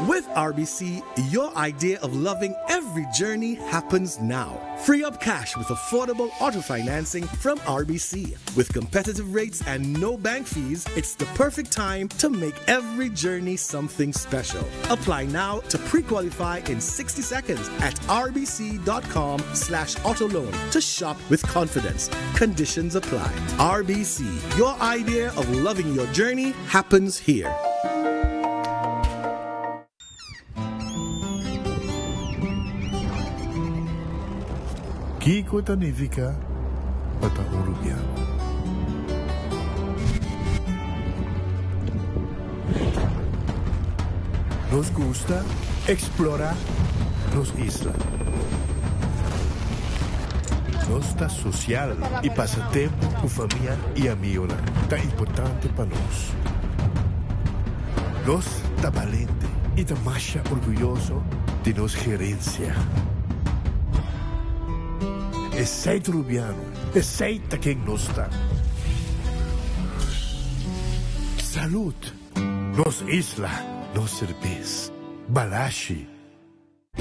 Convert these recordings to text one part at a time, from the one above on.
With RBC, your idea of loving every journey happens now. Free up cash with affordable auto financing from RBC. With competitive rates and no bank fees, it's the perfect time to make every journey something special. Apply now to pre-qualify in 60 seconds at rbc.com slash autoloan to shop with confidence. Conditions apply. RBC, your idea of loving your journey happens here. Kiko ta nifiká pa ta un rubiano? Nos gusta eksplorá nos isla. Nos ta sosial i pasa tempu ku famia i amigonan ta importante pa nos. Nos ta balente i ta masha orguyoso di nos gerensia. Esei ta Rubiano, esei ta ken nos ta. Salud! Nos isla, nos serbes. Balashi.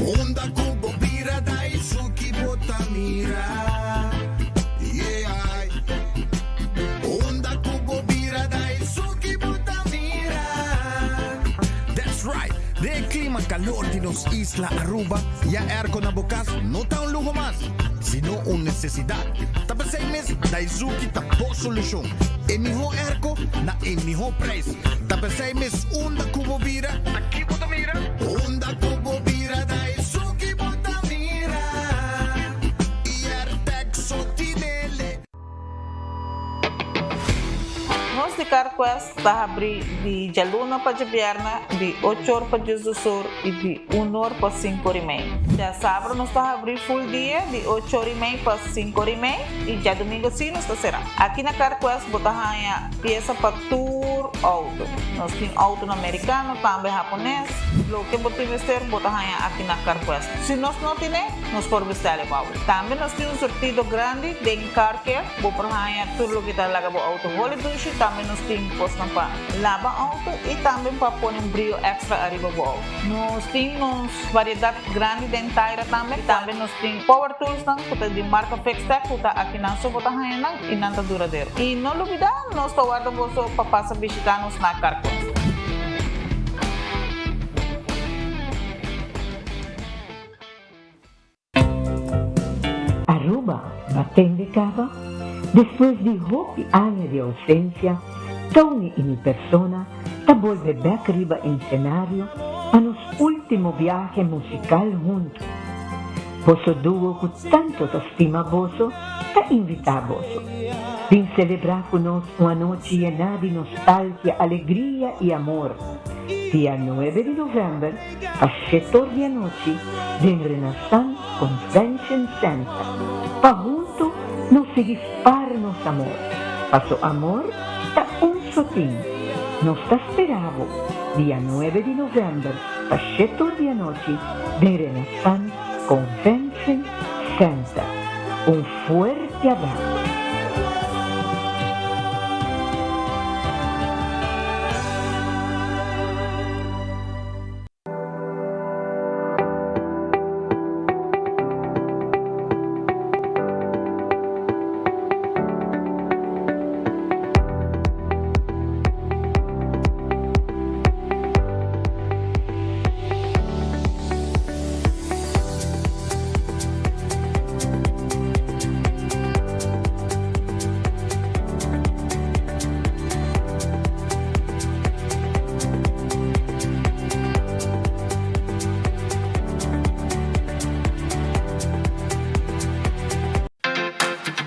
Unda ku bo bira Daisuki bo ta mira Yeah Unda ku bo bira Daisuki bo ta mira That's right! Den e klima kalor di nos isla Aruba, ya airco na bo kas no ta un luho mas, sino un nesesidat. Ta p'esei mes Daizuki ta bo solushon. E mihó airco na e mihó prijs. Ta p'esei mes unda ku bo bira, ta ki bo ta mira? Unda ku bo bira ta esun ki bo ta mira Iertec so tinele. Nos di Carquest ta habri di djaluna pa djabièrnè di ocho or pa diesdos or i di un or pa sinku or i mei. Djasabra nos ta habri full dia di ocho or i mei pa sinku or i mei i djadumingu si nos ta será. Aki na Carquest bo ta haña piesa pa tur auto. Nos tin autonan mericano, tambe hapones. Loke bo tin mester bo ta haña aki na Carquest. Si nos no tine, nos por bestele pa bo. Tambe nos tin un surtido grandi den Car Care. Bo por haña tur loke ta laga bo auto holi dushi. Tambe nos tin kosnan pa laba auto y tambe pa pone un brio extra ariba bo auto. Nos tin nos variedad grandi den taira tambe. Tambe nos tin power toolsnan cu ta di marca Fixtech cu ta akinan so bo ta haña nan y nan ta duradero. Y no lubida nos ta warda boso pa pasa bishita nos na Carquest. Aruba batende caba? Despues di hopi aña di ausencia, Tony y mi persona ta bolbe bek riba ensenario pa nos ultimo biahe musical hunto. Boso duo cu tanto ta stima boso ta invita boso. Bin celebra cu nos un anochi yena di nostalgia, alegria y amor. Dia nuebe di november pa shetor di anochi den Renaissance Convention Center pa hunto nos sigui spar nos amor, paso amor ta un sotin. Nos ta spera bo dia nuebe di november pa shetor di anochi den Renaissance Convention Center. Un fuerte abrazo.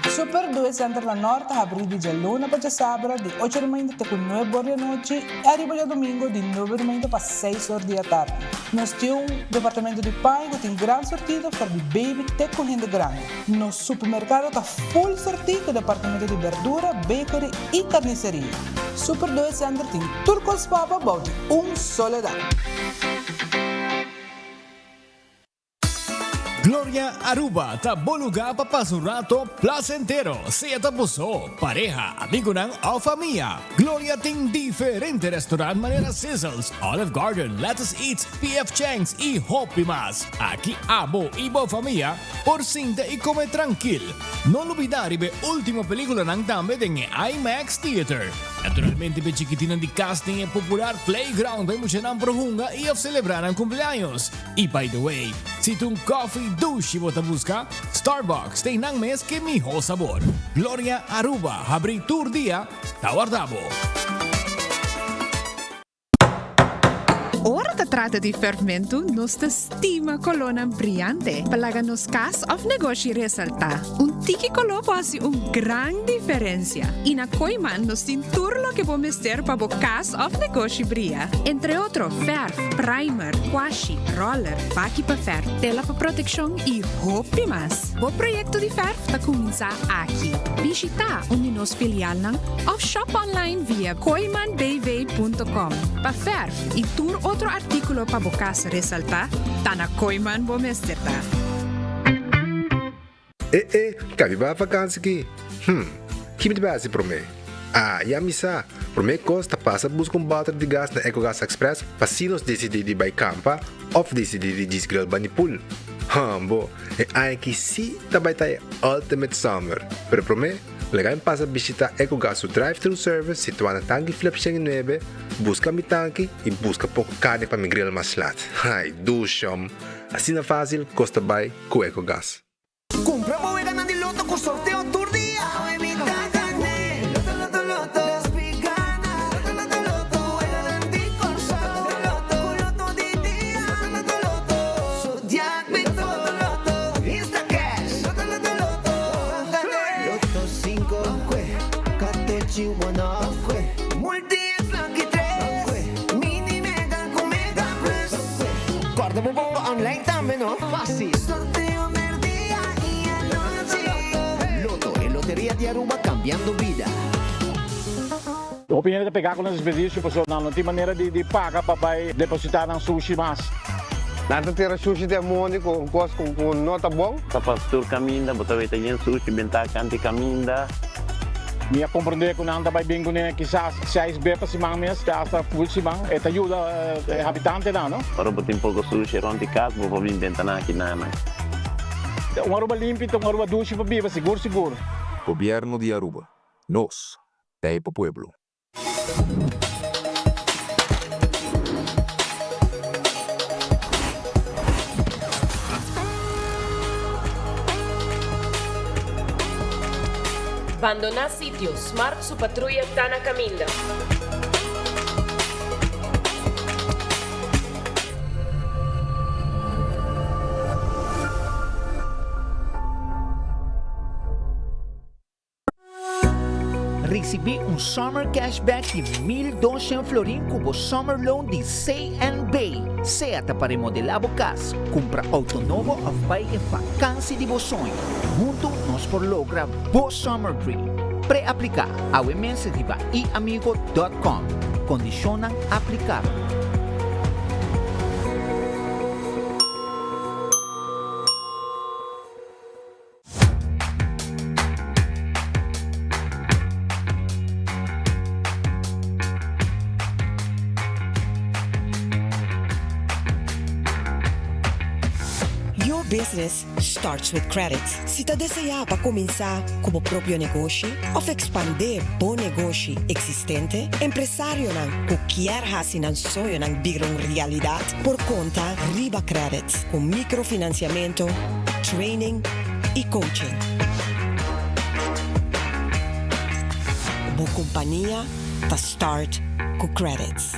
Super Due Center na Nort ta habrí di djaluna pa djasabra di ocho di mainta te ku nuebe or di anochi i ariba djadumingu di nuebe di mainta pa seis or di atardi. Nos tin un departamento di paña ku tin gran surtido for di baby te ku hende grandi. Nos supermerkado ta full surtí ku departamento di berdura, bakery i karniseria. Super Due Center tin tur kos pa bo bou di un soledad. Gloria Aruba ta bo lugar pa pasa un rato placentero, sea ta bo so, pareha, amigonan of famia. Gloria tin diferente restaurant manera Sizzles, Olive Garden, Lettuce Eats, PF Chang's y hopi mas. Aki abo y bo famia por sinta y come trankil. No lubida riba e ultimo peliculanan tambe den e IMAX Theater. Naturalmente p'e chikitinnan di cas tin e popular playground pa e muchanan por hunga y of celebra nan cumpleaños. Y by the way, si ta un coffee dushi bo ta busca, Starbucks ta einan mes ke miho sabor. Gloria Aruba habri tur dia ta warda bo. Ora ta trata di ferfmentu, nos ta stima kolónan briante pa laga nos kas òf negoshi resaltá. Un tiki koló por hasi un gran diferensia. I na Kooiman nos tin tur loke bo mester pa bo kas òf negoshi bria. Entre otro fèrf, primer, kwashi, roller, baki pa fèrf, tela pa protekshon i hopi mas. Bo proyekto di fèrf ta kuminsá aki. Bishitá un di nos filialnan òf shop online via kooimanbv.com. Pa fèrf i tur otro artíkulo pa bo kas resaltá, ta na Kooiman bo mester ta. E e, ka mi bai vakansi ki? Hm, ki mi ta bai hasi promé? Ah, ya mi sa! Promé kos ta pasa buska un bòter di gas na Ecogas Express pa si nos disidí di bai kampa òf disidí di djis grill bani pool. Hòmbo, e aña aki sí ta bai ta e ultimate summer! Pero promé, laga mi pasa bishitá Ecogas su drive-thru service situá na Tanki Flip 109, buska mi tanki i buska poko karni pa mi grill mas lat. Ai, dushòm! Asina fásil kos ta bai ku Ecogas. Cumpra bo weganan di loto cu sorteo tur dia. Awe mi ta gane. Loto loto loto. Despi gana. Loto loto loto. Weganan di Corsou. Loto loto. Cu loto di dia. Loto loto loto. Zodiac Big Four. Loto loto. Instacash. Loto loto loto. Gane. Loto cinco. Catochi one off. Multi X lucky tres. Mini mega cu mega plus. Corda bo bongo online tambe no. Facil. Sorteo merdia y anochi. Lotto, e loteria di Aruba cambiando bida. Hopi hende ta pega ku nan desperdicio pasobra nan no tin manera di paga pa bai deposita nan sushi mas. Nan ta tira sushi den mondi ku kos ku no ta bon. Ta pas tur kaminda, bo ta weta yen sushi bentá kanti kaminda. Mi a komprendé ku nan ta bai bin kuné kisas seis be pa siman mes, te asta full siman. E ta yuda e habitantenan, no? Ora bo tin poko sushi rònt di kas, bo por bin benta nan aki nan. Un Aruba limpi ta un Aruba dushi pa biba, sigur sigur. Gobierno di Aruba, nos ta e pa pueblo. Bandoná sitio, Smart su patruya ta na kaminda. Risibí un Summer Cashback di 1200 florin ku bo Summer Loan di CNB. Sea ta pa remodelá bo kas, kumpra outo nobo òf bai e fakansi di bo soño. Huntu nos por logra bo Summer Dream. Pre-apliká awe mes riba iamigo dòt kòm. Kondishonnan aplikabel. Your business starts with credit. Si ta deseá pa kuminsá ku bo propio negoshi òf ekspandé bo negoshi eksistente, empresarionan ku kier hasi nan soñonan bira un realidat por konta riba Credit ku mikrofinansiamentu, training i coaching. Bo kompania ta start ku Credits.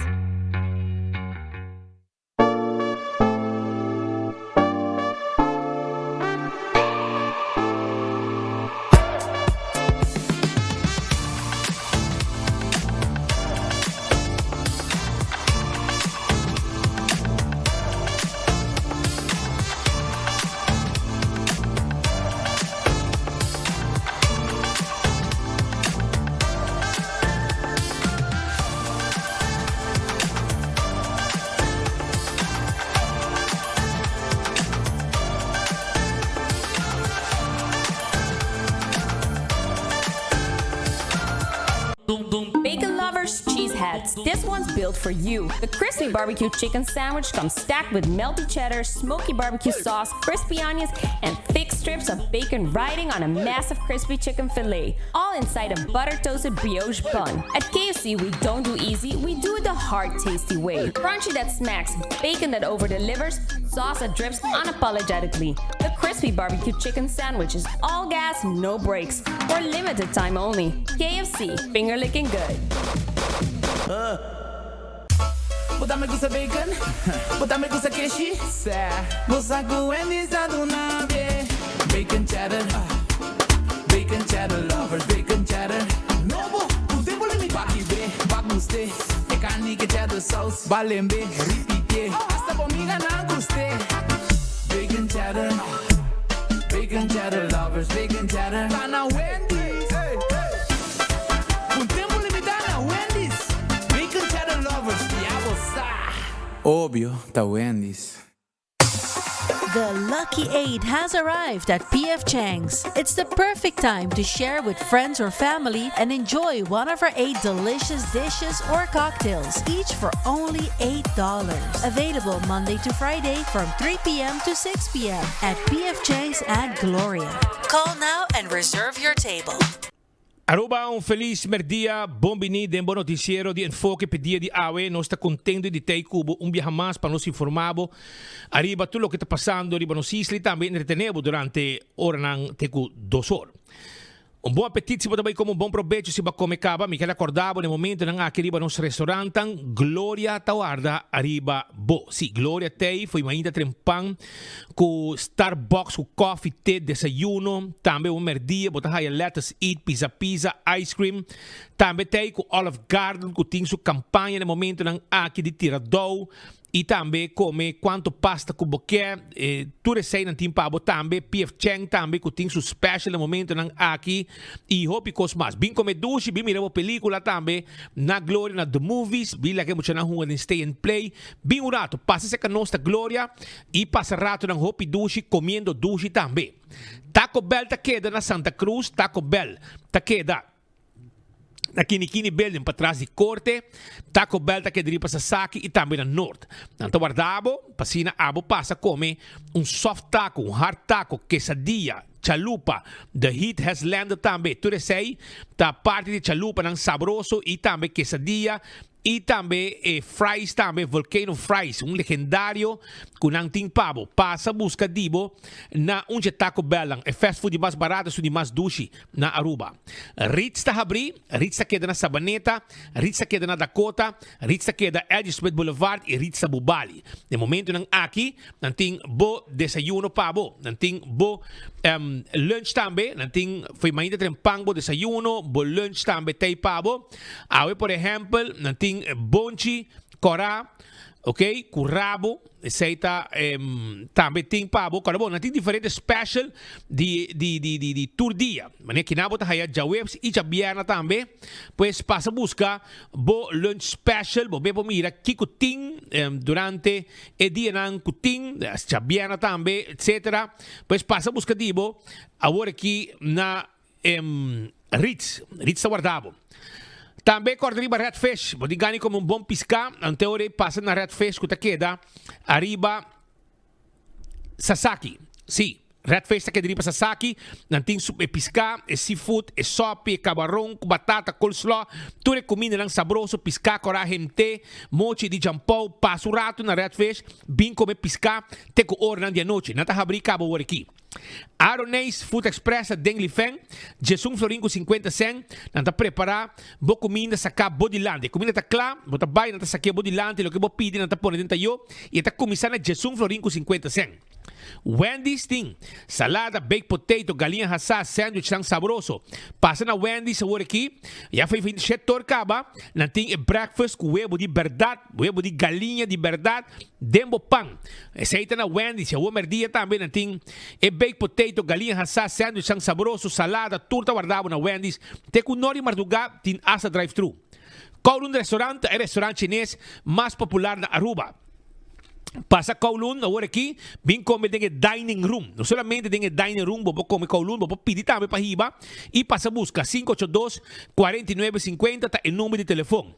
Bacon lovers, cheeseheads, this one's built for you. The crispy barbecue chicken sandwich comes stacked with melty cheddar, smoky barbecue sauce, crispy onions, and thick strips of bacon riding on a massive crispy chicken fillet, all inside a butter toasted brioche bun. At KFC, we don't do easy, we do it the hard, tasty way. Crunchy that smacks, bacon that over delivers, sauce that drips unapologetically. The crispy barbecue chicken sandwich is all gas, no brakes. For limited time only. KFC, finger licking good. Bo tambe gusta bacon? Bo tambe gusta keshi? Sa. Bo sa cu Wendy's a duna be. Bacon cheddar. Bacon cheddar lovers, bacon cheddar. Nobo, un tempo limita. Baki be, bak guste. E carni cu cheddar sauce. Balembe, ripite. Hasta bo amiganan guste. Bacon cheddar. Bacon cheddar lovers, bacon cheddar. Ta na Wendy's. Un tempo limita na Wendy's. Bacon cheddar lovers, ya bo sa. Obvio, ta Wendy's. The Lucky 8 has arrived at PF Chang's. It's the perfect time to share with friends or family and enjoy one of our 8 delicious dishes or cocktails, each for only $8. Available Monday to Friday from 3 p.m. to 6 p.m. at PF Chang's at Gloria. Call now and reserve your table. Aruba, un feliz merdia, bon bini den bo noticiero di Enfoke p'e dia di awe. Nos ta contento di tey cu bo un biaha mas pa nos informa bo ariba tur loke ta pasando riba nos isla y tambe entretene bo durante oranan te cu dos or. Un bon apetit si bo ta bay come un bon probecho si bo a come caba. Mi ker acorda bo na e momentonan aki riba nos restaurantan Gloria ta warda ariba bo. Si, Gloria tey fo'i mainta trempan Ku Starbucks ku koffie, te, desayuno, tambe un merdia bo ta haya Lettuce Eat, Pizza Pizza, ice cream. Tambe t'ei ku Olive Garden ku tin su kampaña na e momentonan aki di tira dou i tambe kome kuantu pasta ku bo ke. Tur eseinan tin pa bo tambe. PF Chang tambe ku tin su special na e momentonan aki i hopi kos mas. Bin kome dushi, bin mira bo pelikula tambe na Gloria na The Movies. Bin laga e muchanan hunga den Stay and Play. Bin un rato, pasa serka nos ta Gloria i pasa ratonan hopi dushi komiendo dushi tambe. Taco Bell ta keda na Santa Cruz, Taco Bell ta keda na Kinikini Building patras di Korte, Taco Bell ta keda riba Sasaki i tambe na Noord. Nan ta warda bo pa asina abo pasa kome un soft taco, un hard taco, quesadilla, chalupa, the heat has landed tambe. Tur esei ta parti di chalupanan sabroso i tambe quesadilla I tambe e fries tambe, Volcano Fries, un legendario ku nan tin pa bo. Pasa buska di bo na un dje Taco Bellnan, e fast food di mas barato esun di mas dushi na Aruba. Ritz ta habrí, Ritz ta keda na Sabaneta, Ritz ta keda na Dakota, Ritz ta keda Eddie Smith Boulevard i Ritz ta Bubali. Den momentunan aki nan tin bo desayuno pa bo, nan tin bo lunch tambe, nan tin fo'i mainta trempan bo desayuno, bo lunch tambe t'ei pa bo. Awe por ehempel nan tin bonchi kòrá, ok, ku rabo, esei ta tambe tin pa bo kòrá. Bon, nan tin diferente special di di di di di tur dia. Manera kinan bo ta haya djaweps i djabièrnè tambe. Pues pasa buska bo lunch special, bo be por mira kiko tin durante e dianan ku tin, djabièrnè tambe, etcetera. Pues pasa buska di bo awor aki na Ritz, Ritz ta warda bo. Tambe kòrda riba Red Fish. Bo tin gana di kome un bon piská, anto ora e pasa na Red Fish ku ta keda ariba Sasaki. Sí, Red Fish ta keda riba Sasaki. Nan tin su e piská, e seafood, e sòpi, e kabaron ku batata, coleslaw, tur e kumindanan sabroso, piská kòrá hente, mochi di djampou. Pasa un ratu na Red Fish, bin kome piská te ku oranan di anochi. Nan ta habrí kaba awor aki. Aroneis Food Express ta den Lifen, djesun florin ku sinkuenta sen, nan ta prepará bo kuminda saká bo dilanti. E kuminda ta kla, bo ta bai, nan ta saké bo dilanti, loke bo pidi nan ta pone den tayó i e ta kuminsá na djesun florin ku sinkuenta sen. Wendy's tin salada, baked potato, galiña hasá, sandwichnan sabroso. Pasa na Wendy's awor aki, ya for e shet tor kaba, nan tin e breakfast ku webo di bèrdat, webo di galiña di bèrdat den bo pan. Esei ta na Wendy's. Awor merdia tambe nan tin e baked potato, galiña hasá, sandwichnan sabroso, salada, tur ta warda bo na Wendy's. Te ku nor di mardugá tin asta drive-thru. Kowloon Restaurant ta e restaurant chines mas popular na Aruba. Pasa Kowloon awor aki, bin come den e dining room. No solamente den e dining room bo por come Kowloon, bo por pidi tambe pa hiba y pasa busca. 582 49 50 ta e number di telefon.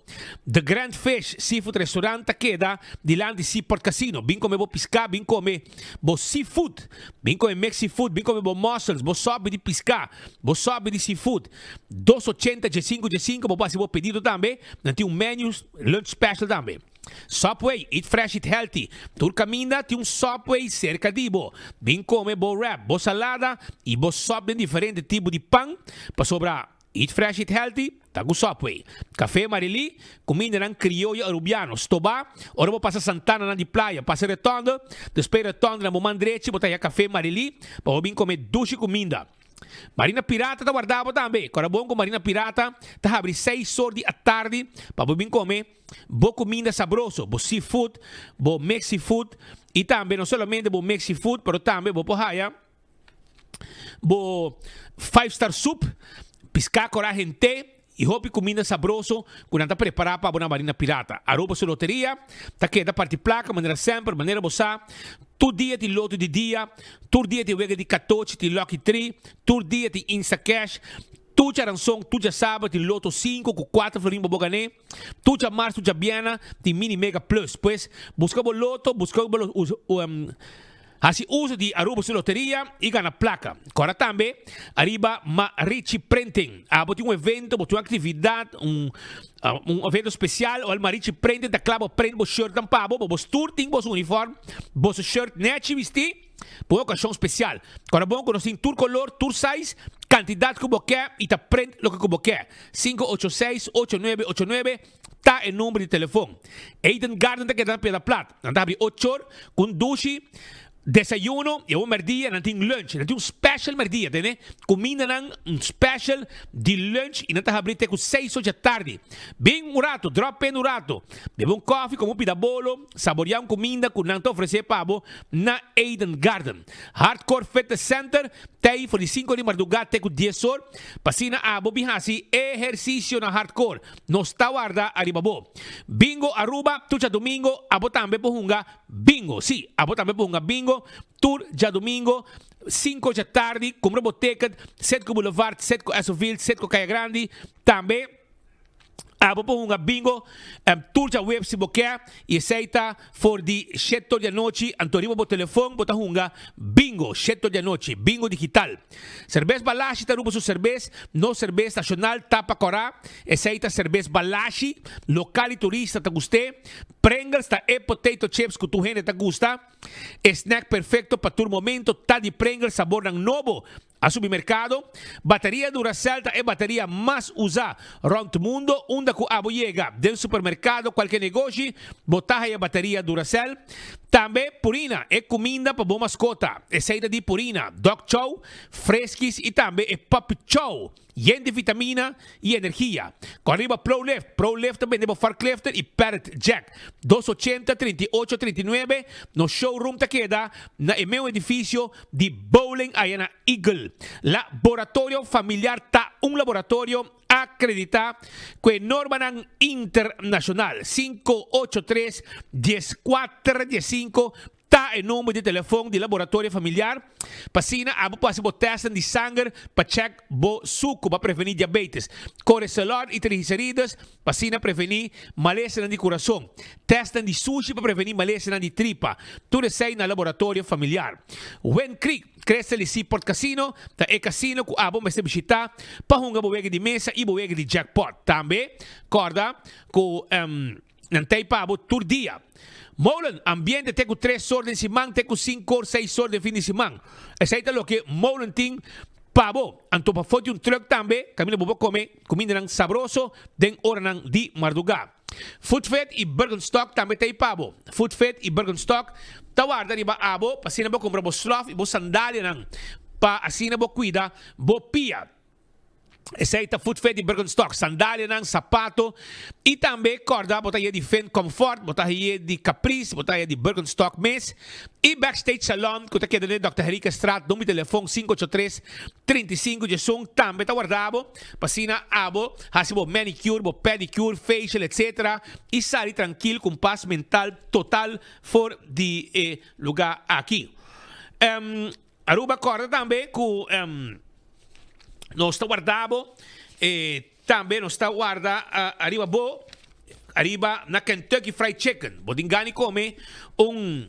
The Grand Fish Seafood Restaurant ta keda dilanti Seaport Casino. Bin come bo pisca, bin come bo seafood, bin come mix seafood, bin come bo mussels, bo sopi di pisca, bo sopi di seafood. 280 15 15 bo por haci bo pedido tambe. Nan tin un menu lunch special tambe. Subway, eat fresh, eat healthy. Tur caminda tin un Subway cerca di bo. Bin come bo wrap, bo salada y bo sop den diferente tipo di pan pasobra eat fresh, eat healthy ta cu Subway. Café Marily, cumindanan crioyo Arubiano. Stoba, ora bo pasa Santana nan di playa, pasa Rotonde, despues Rotonde na bo man drechi bo ta haya Café Marily pa bo bin come dushi cuminda. Marina Pirata ta warda bo tambe. Cora bon cu Marina Pirata ta habri seis or di atardi pa bo bin come Bo cuminda sabroso, bo seafood, bo mix seafood y tambe no solamente bo mix seafood pero tambe bo por haya bo five star soup, pisca cora hente y hopi cuminda sabroso cu nan ta prepara pa bo na Marina Pirata. Aruba su loteria ta keda parti placa manera semper, manera bo sa, tur dia tin loto di dia, tur dia tin wega di catochi, tin lucky tree, tur dia tin instacash, Tur djaranson, tur djasabra tin loto sinku ku kuater florin pa bo gané. Tur djamars, tur djabièrnè tin mini mega plus. Pues, buska bo loto, buska bo hasi uso di Aruba su loteria i gana plaka. Kòrda tambe ariba Marichi Printing. Abo tin un evento, bo tin un aktividat, un un evento spesial, ol Marichi Printing ta kla bo print bo shirtnan pa bo, bo tur tin boso uniform, boso shirt nèchi bistí. Pa un okashon spesial. Kòrda bon ku nos tin tur kolor, tur sais, kantidat ku bo ke i ta print loke ku bo ke. 586 8989 ta e number di telefon. Eden Garden ta keda na Piedra Plat. Nan ta habri ochor ku un dushi, desayuno i awor mèrdia nan tin lunch. Nan tin un special mèrdia, tende? Kumindanan un special di lunch i nan ta habri te ku seis or djatardi. Bin un rato, drop in un rato. Bebe un kòfi, kome un pida bolo. Saboreá un kuminda ku nan ta ofresé pa bo na Eden Garden. Hardcore Fitness Center ta ei for di sinku di mardugá te ku dies or pa asina abo bin hasi ehersisio na Hardcore. Nos ta warda ariba bo. Bingo Aruba tur djadumingo abo tambe por hunga bingo. Sí, abo tambe por hunga bingo tur djadumingo sinku djatardi. Kumpra bo ticket Setco Boulevard, Setco Essoville, Setco Kaya Grandi. Tambe. Abo por hunga bingo tur djaweps si bo ke y esey ta for di sheto di anochi anto riba bo telefon bo ta hunga bingo sheto di anochi, bingo digital. Serbes Balashi ta Aruba su serbes, nos serbes nacional tapa cora, esey ta serbes Balashi, local y turista ta guste, Pringles ta e potato chips cu tur hende ta gusta, e snack perfecto pa tur momento ta di Pringles sabornan nobo A subi merkado, bateria Duracell ta e bateria mas usa rònt mundo unda ku abo yega den supermerkado kualke negoshi bo ta haya bateria Duracell. Tambe Purina, e kuminda pa bo maskota. Esei ta di Purina, Dog Chow, Friskies i tambe e Puppy Chow. Yen di vitamina i energia. Kon riba ProLift. ProLift ta bende bo forklifter i pallet jack. Dos ochenta, 38, 39. Nos showroom ta keda na e meun edifisio di bowling aya na Eagle. Laboratorio Familiar ta un laboratorio akreditá ku e normanan internashonal. 583 14 15 Ta e number di telefon di laboratorio familiar pa asina abo por hasi bo testnan di sanger pa check bo suku pa prevení diabetes, kolesterol y triglicerides pa asina prevení malesanan di kurason, testnan di sushi pa prevení malesanan di tripa. Tur esei na laboratorio familiar. Wind Creek, Crystal y Seaport Casino ta e casino ku abo mester bishita pa hunga bo wega di mesa y bo wega di jackpot. Tambe korda ku. Nan ta ei pa bo tur dia. Molen, ambiente te ku tres or den siman te ku sinku or, seis or den fin di siman. Esei ta loke Molen tin pa bo. Anto pafó di un trùk tambe kaminda bo por kome kumindanan sabroso den oranan di mardugá. Foodfit i Birkenstock tambe ta ei pa bo. Foodfit i Birkenstock ta warda riba abo pa asina bo kumpra bo slòf i bo sandalianan pa asina bo kuida bo pia. Esei ta Footfit di Birkenstock, sandalianan, sapato y tambe corda bo ta haya di Finn Comfort, bo ta haya di Caprice, bo ta haya di Birkenstock mes y Backstage Salon cu ta keda den Dòkter Henriquezstraat, number di telefon sinku ocho tres, trinta i sinku diesun tambe ta warda bo pa asina abo haci bo manicure, bo pedicure, facial etc. Y sali trankil cu un pas mental total for di e lugar aki. Aruba corda tambe cu nos ta warda bo, tambe nos ta warda ariba bo, ariba na Kentucky Fried Chicken. Bo tin gana di come un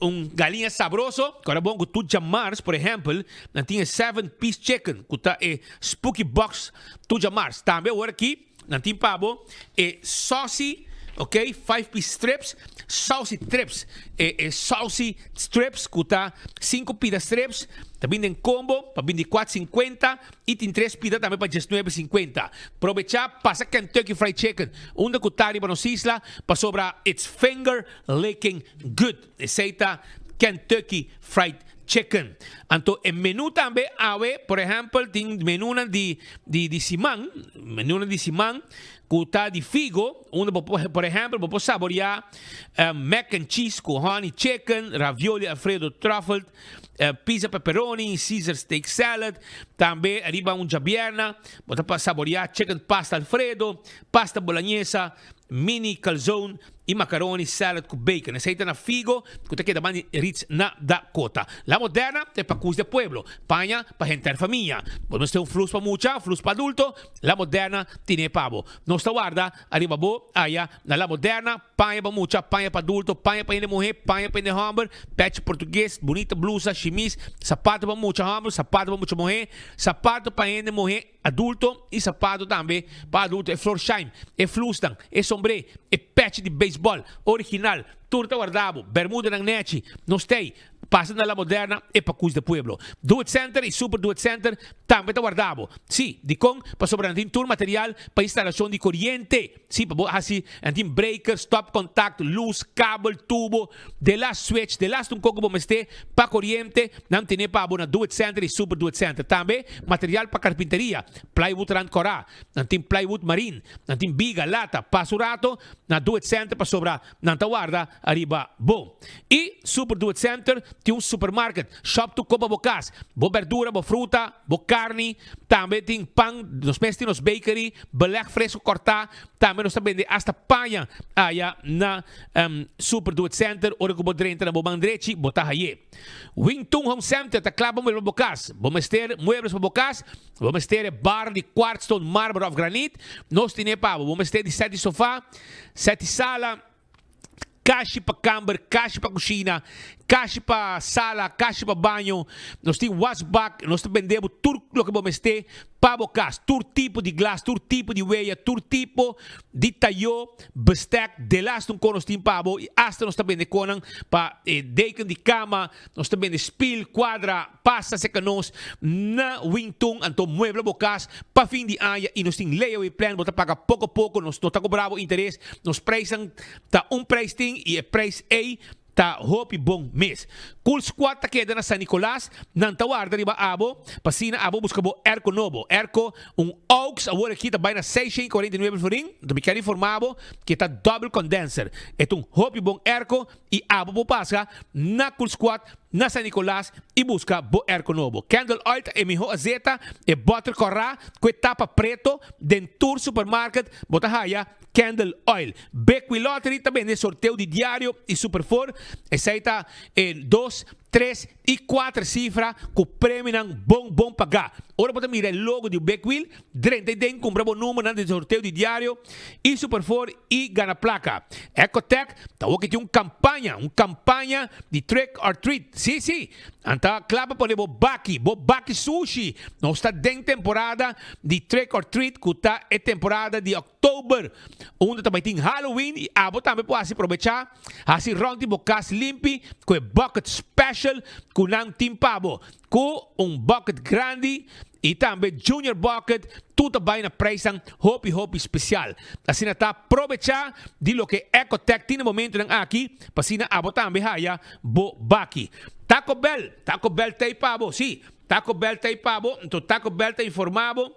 un galiña sabroso, corda bon cu tur djamars, por ehempel, nan tin e seven piece chicken cu ta e spooky box tur djamars. Tambe awor aki. Nan tin pa bo e saucy, ok, five piece strips, saucy trips, e e saucy strips ku ta sinku pida strips, ta bin den combo pa bintikwat sinkuenta i tin tres pida tambe pa diesnuebe sinkuenta. Probechá pasa Kentucky Fried Chicken unda ku ta riba nos isla pasobra it's finger licking good. Esei ta Kentucky Fried Chicken. Anto e menu tambe awe, por ehempel, tin menunan di di di siman, menunan di siman ku ta di figo, unda bo por, por ehempel, bo por saboreá mac and cheese ku honey chicken, ravioli alfredo truffled, pizza pepperoni, Caesar steak salad. Tambe riba un djabierna bo ta por saboreá chicken pasta alfredo, pasta bolognesa, mini calzone y macaroni salad cu bacon. Esey ta na Figo cu ta keda banda di Ritz na Dakota. La Moderna ta e pacus di e pueblo. Paña pa henter famia. Bo mester un flus pa mucha, flus pa adulto, La Moderna tine pa bo. Nos ta warda ariba bo aya na La Moderna, paña pa mucha, paña pa adulto, paña pa hende muhe, paña pa hende homber, pech portugues, bunita blusa, shimis, sapato pa mucha homber, sapato pa mucha muhe, sapato pa hende muhe, Adulto y sapato tambe pa adulto, e Florsheim, e flusnan, e sombré, e pech di beisbol original, tur ta warda bo, bermudanan nechi, nos tey, pasa na La Moderna e Pacus de Pueblo. Do It Center y Super Do It Center tambe ta warda bo. Sí, dicon? Pasobra nan tin tur material pa instalacion di coriente. Sí, pa bo haci, nan tin breaker, stopcontact, luz, kabel, tubo, de las switch, de las un koko bo mester pa coriente, nan tene pa bo na Do It Center y Super Do It Center. Tambe material pa carpinteria, plywood rand cora, nan tin plywood marine, nan tin biga, lata, pasa un rato na Do It Center pasobra nan ta warda ariba bo. Y Super Do It Center tin un supermarket, shop tu kopa bo cas, bo berdura, bo fruta, Bo carni, tambe tin pan, nos mes tin nos bakery, beleg fresco corta, tambe nos ta bende hasta paña aya na Super Do It Center, ora cu bo drenta na bo man drechi, bo ta haye. Wing Tung Home Center ta cla pa muebla bo cas. Bo mester muebles pa bo cas, bo mester e bar di quartzstone, marmer of granit, nos tine pa bo. Bo mester di set di sofa, set di sala, Kashi pa kamber, kashi pa kushina, kashi pa sala, kashi pa baño. Nos tin wasbak, nos ta bende bo tur loke bo mester pa bo kas. Tur tipo di glas, tur tipo di weya, tur tipo di tayo, bestek, delas un kon nos tin pa bo i asta nos ta bende konnan pa e deken di kama, nos ta bende spil, kuadra, pasa serka nos na Wington, anto muebla bo kas pa fin di aña i nos tin layaway plan, bo ta paga poko poko, nos no ta kobra bo interes, nos prijsnan Ta un prijs tin y e prijs ey ta hopi bon mes. Cool Squad ta keda na San Nicolas, nan ta warda riba abo pa asina abo busca bo airco nobo. Airco un aux awor aki ta bay na 649 florin, enton mi kier informa bo ke ta double condenser. E ta un hopi bon airco y abo por pasa na Cool Squad na San Nicolas y busca bo airco nobo. Candle oil ta e miho azeta, e boter cora cu e tapa preto den tur supermarket bo ta haya Candle Oil. Bequi Lottery ta bende sorteo di diario y Super Four. Esey ta e dos, tres y cuater cifra cu premionan bon bon paga. Ora bo ta mira e logo di Bequil, drenta y den cumpra bo numernan di sorteo di diario y Super Four y gana placa. Ecotec ta awor ki tin un campaña, un campaña di trick or treat. Si, si! Nan ta kla pa pone bo baki, bo baki sushi. Nos ta den temporada di trick or treat cu ta e temporada di Oktober, unda ta bai tin Halloween y abo tambe por haci probecha, haci rond di bo cas limpi cu e bucket special cu nan tin pa bo. Cu un bucket grandi y tambe junior bucket, tur ta bai na prijsnan hopi hopi special. Asina ta probecha di loke Ecotec tin na momentonan aki pa asina abo tambe haya bo baki. Taco Bell, Taco Bell ta ey pa bo, si, Taco Bell ta ey pa bo, enton Taco Bell ta informa bo.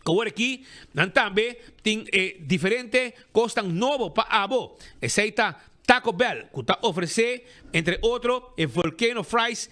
Awor aki nan tambe tin e diferente kosnan nobo pa abo. Esei ta Taco Bell ku ta ofresé entre otro e Volcano Fries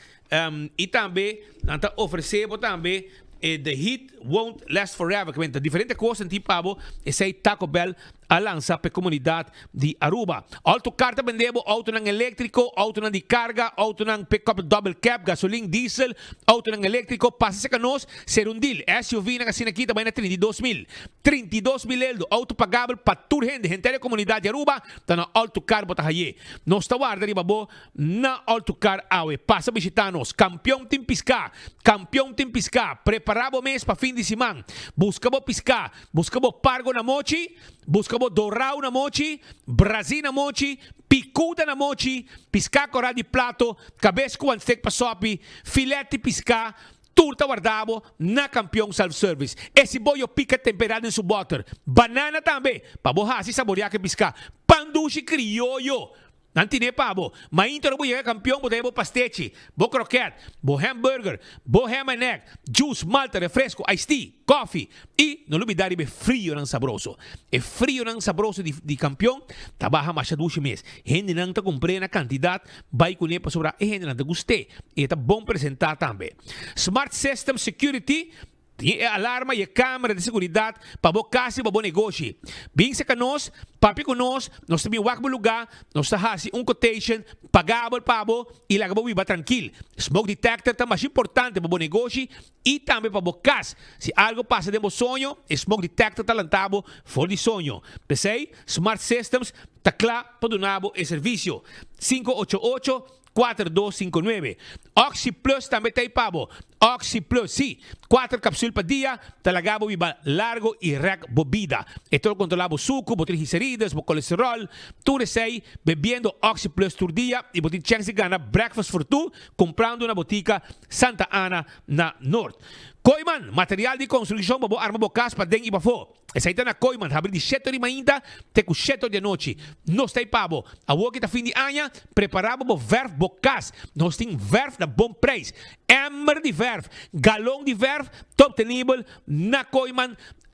i tambe nan ta ofresé bo tambe e The Heat Won't Last Forever. Kimen ta diferente kosnan tin pa bo. Esei Taco Bell a lansa pa e komunidat di Aruba. Autocar ta bende bo autonan eléktriko, autonan di karga, autonan pick-up double cab, gasolin, diesel, autonan eléktriko. Pasa serka nos, ser un deal. SUV-nan asina aki ta bai na 32 mil. 32 mil eldo. Auto pagabel pa tur hende. Henter e komunidat di Aruba ta na Autocar bo ta haye. Nos ta warda riba bo na Autocar awe. Pasa bishita nos. Kampion tin piská. Kampion tin piská. Prepará bo mes pa fin di siman. Buska bo piská. Buska bo pargo na mochi. Buska bo dorau na mochi, brazi na mochi, picuda na mochi, piská korá di plato, kabes ku wanstek pa sopi, filet di piská, tur ta warda bo na Kampion Self Service. E siboyo pika temperá den su bòter. Banana tambe, pa bo hasi saboriá ku e piská. Pan dushi krioyo Nan tine pa bo. Mainta ora bo yega Kampion bo ta haya bo pastechi, bo kroket, bo hamburger, bo ham and egg, juice, malta, refresco, iced tea, koffie y no lubida riba e frionan sabroso. E frionan sabroso di di Kampion ta baha masha dushi mes. Hendenan ta kumpr'é na kantidat bai kuné pasobra e hendenan ta gust'é y e ta bon presentá tambe. Smart System Security Tin e alarma i e kamera di seguridat pa bo kas i pa bo negoshi. Bin serka nos, papia ku nos, nos ta bin wak bo lugá, nos ta hasi un quotation pagabel pa bo i laga bo biba trankil. Smoke detector ta masha importante pa bo negoshi i tambe pa bo kas. Si algo pasa den bo soño, e smoke detector ta lanta bo for di soño. P'esei, Smart Systems ta kla pa duna bo e servisio. 588. 4259. Oxi Plus tambe ta ei pa bo. Oxi Plus, sí, kuater kapsul pa dia ta laga bo biba largo i rèk bo bida. E ta kontrolá bo suku, bo triglicerides, bo kolesteròl, tur esei bebiendo Oxi Plus tur dia i bo tin chèns di gana breakfast for two kumprando na botika Santa Ana na Noord. Kooiman, material di konstrukshon pa bo arma bo kas paden i pafó. Esei ta na Kooiman, habri di shete ora di mainta te ku shete ora di anochi. Nos ta ei pa bo. Awor ki ta fin di aña, prepará bo bo vèrf bo kas. Nos tin vèrf na bon preis. Emmer di vèrf, galon di vèrf ta optenibel na Kooiman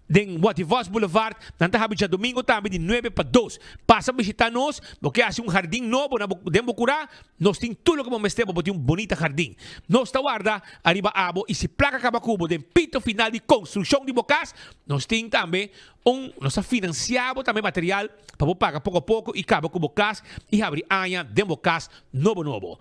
den Watty Vos Boulevard. Nan ta habri djadumingu tambe di nuebe pa dos. Pasa bishitá nos, bo ke hasi un hardin nobo na bo den bo kurá, nos tin tur loke bo mester pa bo tin un bunita hardin. Nos ta warda ariba abo i si plaka kaba ku bo den pito final di konstrukshon di bo kas, Nos tin tambe un, nos ta financia bo tambe material pa bo paga poco a poco y caba cu bo cas y habri aña den bo cas nobo nobo.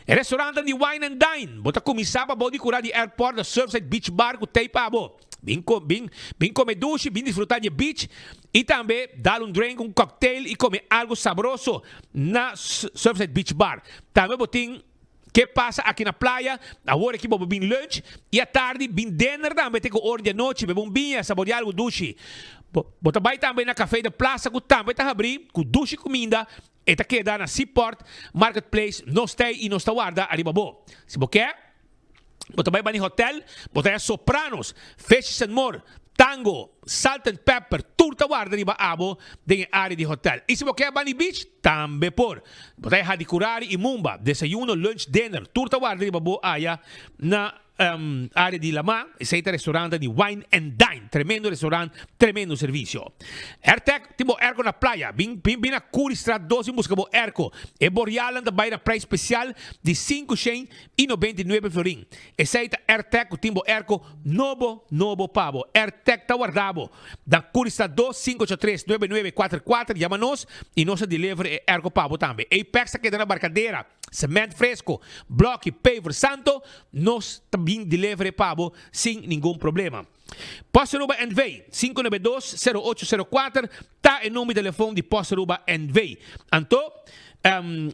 E restaurantnan di Wine and Dine, bo ta cuminsa pa bo di cura di airport na Surfside Beach Bar cu tey pa bo. Bin bin bin come dushi, bin disfruta di e beach y tambe dal un drink, un cocktail y come algo sabroso na Surfside Beach Bar. Tambe bo tin. Ke pasa aki na playa? Awor aki bo por bin lunch i atardi bin dinner tambe te ku ora di anochi bebe un biña, saborea algu dushi. Bo bo ta bai tambe na Café de Plaza ku tambe ta habrí ku dushi kuminda. E ta keda na Seaport Marketplace. Nos ta ei i nos ta warda ariba bo. Si bo ke, bo ta bai bani hotel, bo ta haña Sopranos, Fishes and More, Tango, Salt and Pepper, tur ta warda riba abo den e área di hotel. I si bo ke bani beach, tambe por. Bo ta e Hadicurari i Mumba, desayuno, lunch, dinner, tur ta warda riba bo aya na área di lamá. Esei ta restaurantnan di Wine and Dine. Tremendo restaurant, tremendo servisio. Airtec tin bo airco na playa. Bin bin bin na Curiestraat dos i buska bo airco. E borialnan ta bai na prijs spesial di 599 florin. Esei ta Airtec ku tin bo airco nobo nobo pa bo. Airtec ta warda bo. Na Curiestraat dos, 583 9944 yama nos i nos ta deliver e airco pa bo tambe. Apex ta keda na Barcadera. Cement fresco, bloki, paver santo, nos ta bin deliver e pa bo sin ningun problema. Post Aruba NV, 592 0804 ta e number di telefon di Post Aruba NV. Anto,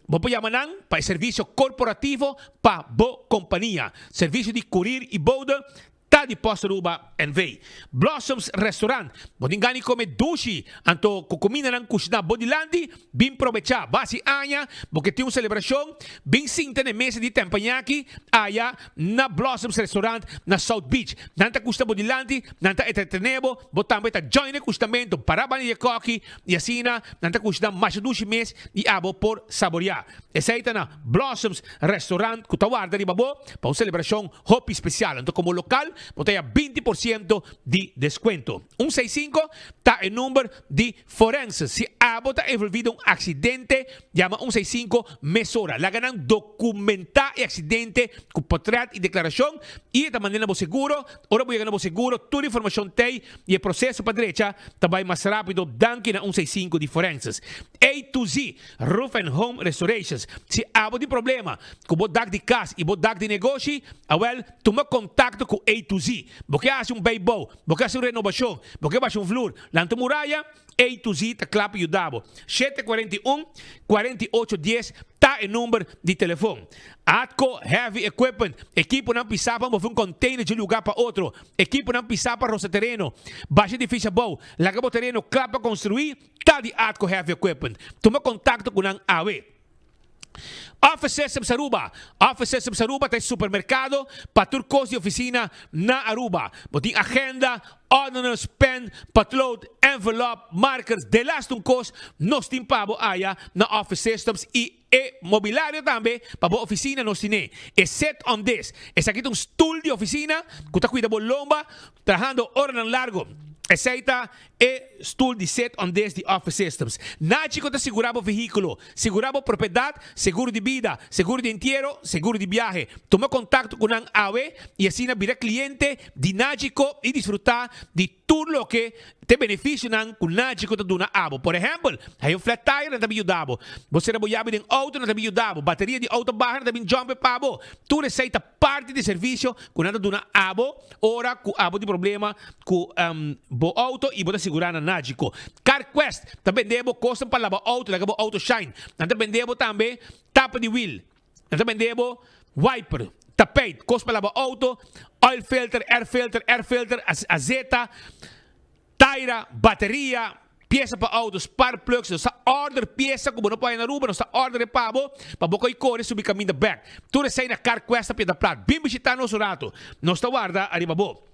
bo por yama nan pa e servicio corporativo pa bo compania. Servicio di courier y bode ta di Post Aruba NV. Blossoms Restaurant, bo tin gana di come dushi, anto cu cumindanan cushina bo dilanti, bin probecha. Bo haci aña, bo ke tin un celebracion, bin sinta na e mesa di tempañaki aya na Blossoms Restaurant na South Beach. Nan ta cushina bo dilanti, nan ta entretene bo, bo tambe ta join e cushinamento, para banda di e koki y asina nan ta cushina masha dushi mes y abo por saborea. Esey ta na Blossoms Restaurant cu ta warda riba bo pa un celebracion hopi special. Anto como local. bo ta haya 20% di descuento. Un seis cinco ta e number di Forense. Si abo ta envolvi den un accidente, yama un seis cinco mesora. Laga nan documenta e accidente cu potret y declaracion y e ta manda na bo seguro. Ora bo yega na bo seguro, tur informacion t'ey y e proceso pa drecha ta bay mas rapido danki na un seis cinco di Forenses. A to Z Roof and Home Restorations. Si abo tin problema cu bo dak di cas y bo dak di negoshi, awel tuma contacto cu A to Z. Bo ke haci un bijbouw, bo ke haci un renovacion, bo ke basha un vloer, lanta un muraya, A to Z ta kla pa yuda bo. 741 48 dies ta e number di telefon. Atco Heavy Equipment, ekiponan pisá pa move un container dje lugar pa otro, ekiponan pisá pa rosa tereno, basha edificio abou, laga bo tereno kla pa construí, ta di Atco Heavy Equipment. Tuma contacto cu nan awe. Office Systems Aruba, Office Systems Aruba ta e supermercado pa tur cos di oficina na Aruba. Bo tin agenda, ordeners, pen, potlood, envelop, markers, delaste un cos nos tin pa bo aya na Office Systems y e mobilario tambe pa bo oficina nos tine. E Sit on This, esaki ta un stoel di oficina cu ta cuida bo lomba trahando oranan largo. Esey ta E stul di set on des di Office Systems. Nachi ku ta sigurá bo vehíkulo, sigurá bo propiedat, seguro di bida, seguro di entiero, seguro di biahe. Tuma kontakto ku nan awe i asina bira kliente di Nagico i disfrutá di tur loke t'e benefisionan ku Nagico ta duna abo. Por ehèmpel, hay un flat tire nan ta bin yuda bo, bo sera bo yabi den outo nan ta bin yuda bo, bateria di outo baha nan ta bin jump e pa bo. Tur esei ta parti di servisio ku nan ta duna abo ora ku abo tin problema ku bo outo i bo ta sigurá na Nagico. CarQuest ta bende bo kosnan pa laba outo, laga bo outo shine. Nan ta bende bo tambe tapa di wiel. Nan ta bende bo wiper, tapijt, kos pa laba outo, oil filter, air filter, air filter, azeta, Taira, bateria, piesa pa auto, spark plugs, nos ta order piesa ku bo no por haña na Aruba, nos ta order e pa bo, pa bo koi kore subi kaminda bek. Tur esei na Carquest ta Piedra Plat. Bin bishita nos un rato. Nos ta warda ariba bo.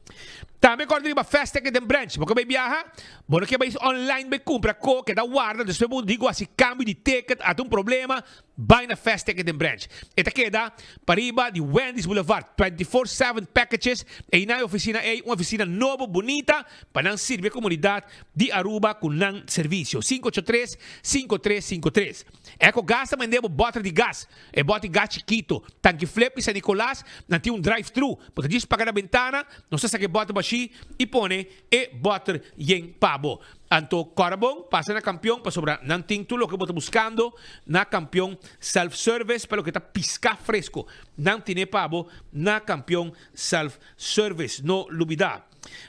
Tambe kòrda riba Fast Ticket den branch. Bo ke bai biaha? Bo no ke bai online bai kumpra ko, keda warda, despues bo di ku hasi kambio di ticket, ata un problema, Bai na Fast Ticket den branch. E ta keda pariba di Wendy's Boulevard, 24/7 packages. Einan e oficina ei, un oficina nobo bunita pa nan sirbi e comunidad di Aruba cu nan servicio. 583 5353. Eco Gas ta bende bo boter di gas. E boter di gas chikito. Tanki Flip y San Nicolas nan tin un drive thru. Bo ta djis paga na bentana, nos ta saca e boter bashi y pone e boter yen pa bo. Anto kòrda bon, pasa na Kampion pasobra nan tin tur loke bo ta buskando na Kampion Self Service pa loke ta piská fresko. Nan tine pa bo na Kampion Self Service. No lubidá.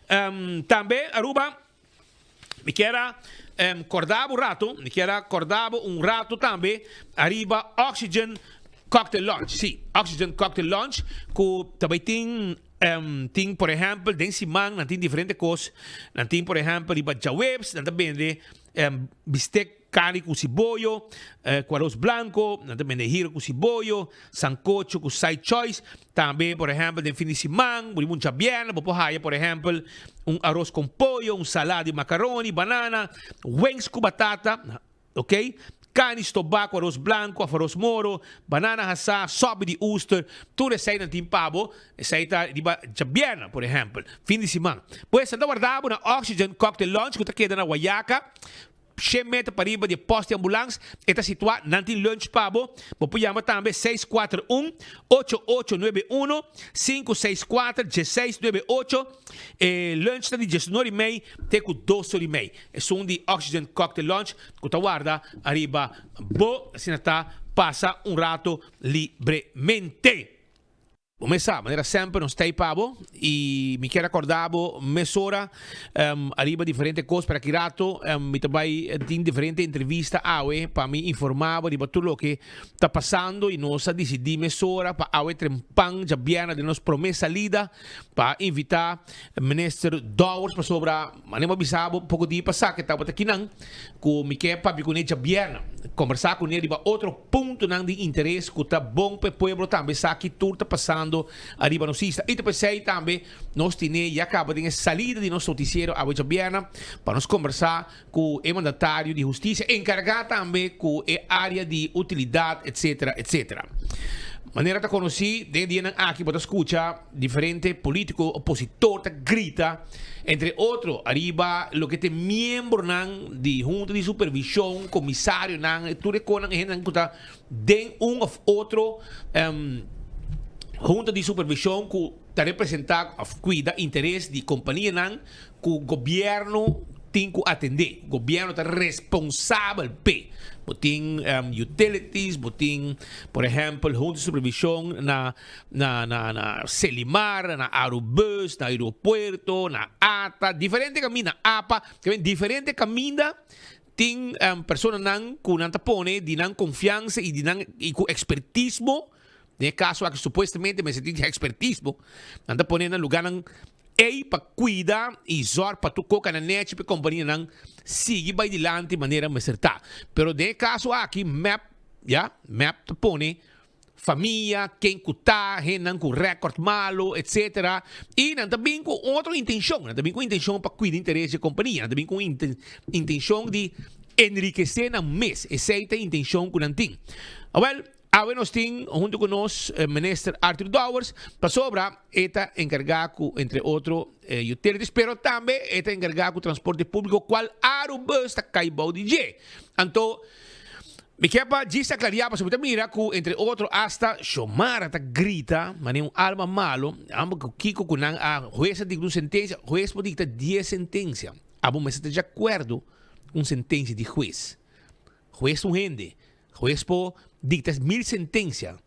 Tambe Aruba, mi kier a kòrda bo un rato, mi kier a kòrda bo un rato tambe ariba Oxygen Cocktail Lounge. Sí, Oxygen Cocktail Lounge ku ta bai tin. Tin por ehèmpel den siman nan tin diferente kos. Nan tin por ehèmpel riba djaweps nan ta bende bistek karni ku siboyo ku aros blanko, nan ta bende hiro ku siboyo, sankocho ku side choice. Tambe por ehèmpel den fin di siman bo riba un djabièrnè bo por haya por ehèmpel un aros kon poyo, un salada di makaroni, banana, wings ku batata. Ok, carni stobá cu aros blanco of aros moro, banana hasá, sopi di oester, tur esei nan tin pa bo. Esei ta riba djabièrnè, por ehèmpel, fin di siman. Pues nan ta warda bo na Oxygen Cocktail Lounge cu ta keda na Wayaca, shen meter pariba di e post di ambulans. E ta situá, nan tin lunch pa bo. Bo por yama tambe seis kuater un, ocho ocho nuebe uno, sinku seis kuater, dieseis nuebe ocho. E lunch ta di diesunor i mei te ku dosor i mei. Esun di Oxygen Cocktail Lounge ku ta warda ariba bo, asina ta pasa un rato libremente. Bo mes sa, manera semper nos ta ei pa bo i mi kier acorda bo mesora ariba diferente cos, pero aki rato mi ta bai tin diferente entrevista awe pa mi informa bo riba tur loke ta pasando i nos a dicidi mesora pa awe trempan djabièrnè den nos prome salida pa invita Minister Dowers pasobra manera mi a bisa bo poko dia pasa ke tabata kinan ku mi ke papia kuné djabièrnè kombersá kuné riba otro puntonan di interes ku ta bon pa e pueblo tambe sa ki tur ta pasando ariba nos isla i ta p'esei tambe nos tine ya kaba den e salida di nos notisiero awe djabièrnè pa nos kombersá ku e mandatario di hustisia enkargá tambe ku e área di utilidat etsetera etsetera. Manera ta konosí, den e dianan aki bo ta skucha diferente polítiko opositor ta grita, entre otro ariba loke ta e miembronan di Hunta di Supervishon, komisarionan, tur e konan, e hendenan ku ta den un òf otro Hunta di Supervishon ku ta representá òf kuida interes di kompanianan ku gobièrnu tin ku atendé. Gobièrnu ta responsabel p'e. Bo tin utilities, bo tin por ehèmpel hunta di supervishon na na na na Selimar, na Arubus, na aeropuerto, na ata, diferente kaminda, apa, diferente kaminda tin personanan ku nan ta pone di nan konfiansa i di nan i ku ekspertismo, den e kaso aki supuestamente mester tin ekspertismo, nan ta pone na lugánan Ei pa kuida i zòrg pa tur koka na nechi pa e kompanianan sigui bai dilanti manera mester ta. Pero den e kaso aki mep, ya, mep ta pone famia, ken ku ta, hendenan ku rèkòrt malu, etsetera, i nan ta bin ku un otro intenshon, nan ta bin ku intenshon pa kuida interes di e kompania, nan ta bin ku un intenshon di enrikesé nan mes, esei ta e intenshon ku nan tin. Awèl. Awe nos tin hunto cu nos Minister Arthur Dowers pasobra e ta encarga cu entre otro utilities pero tambe e ta encarga cu transporte publico cual Arubus ta cay bou di dje. Anto mi kier pa djis aclaria pasobra mi ta mira cu entre otro hasta Xiomara ta grita manera un alma malo amba cu kico cu nan a hues a dicta un sentencia hues por dicta dies sentencia abo mester ta di acuerdo cu un sentencia di hues. Hues ta un hende Hues por dicta mil sentencia,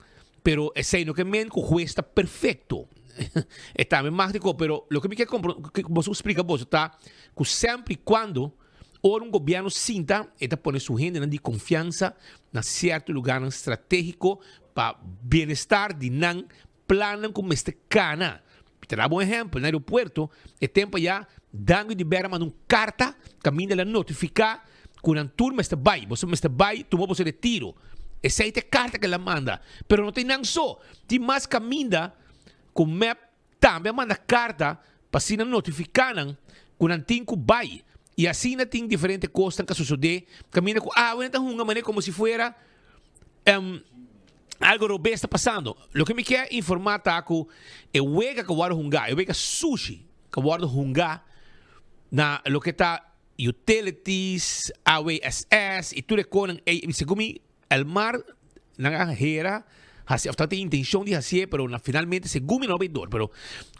pero esey no ke men cu hues ta perfecto. E tambe mag di ko, pero loke mi ke compro, ke boso splica boso ta cu semper y cuando ora un gobierno sinta e ta pone su hendenan di confiansa na cierto lugarnan strategico pa bienestar di nan plannan cu mester cana. Mi ta daba un ehempel, na aeropuerto e tempo aya Dangui di Bera manda un carta caminda el a notifica cu nan tur mester bay, boso mester bay tuma boso retiro. Esey ta e carta cu el a manda, pero no ta nan so, tin mas caminda cu mep tambe a manda carta pa asina notifica nan cu nan tin cu bay. Y asina tin diferente cosnan ca sosode caminda cu awe nan ta hunga manera como si fuera Algo robes ta pasando. Loke mi kier informa ta ku e wega ku wòrdu hungá, e wega sushi ku wòrdu hungá na loke ta utilities, AWSS i tur e konan ei, segun mi Elmar nan a hera hasi òf tabatin intenshon di hasié pero na finalmente segun mi no a bai dor. Pero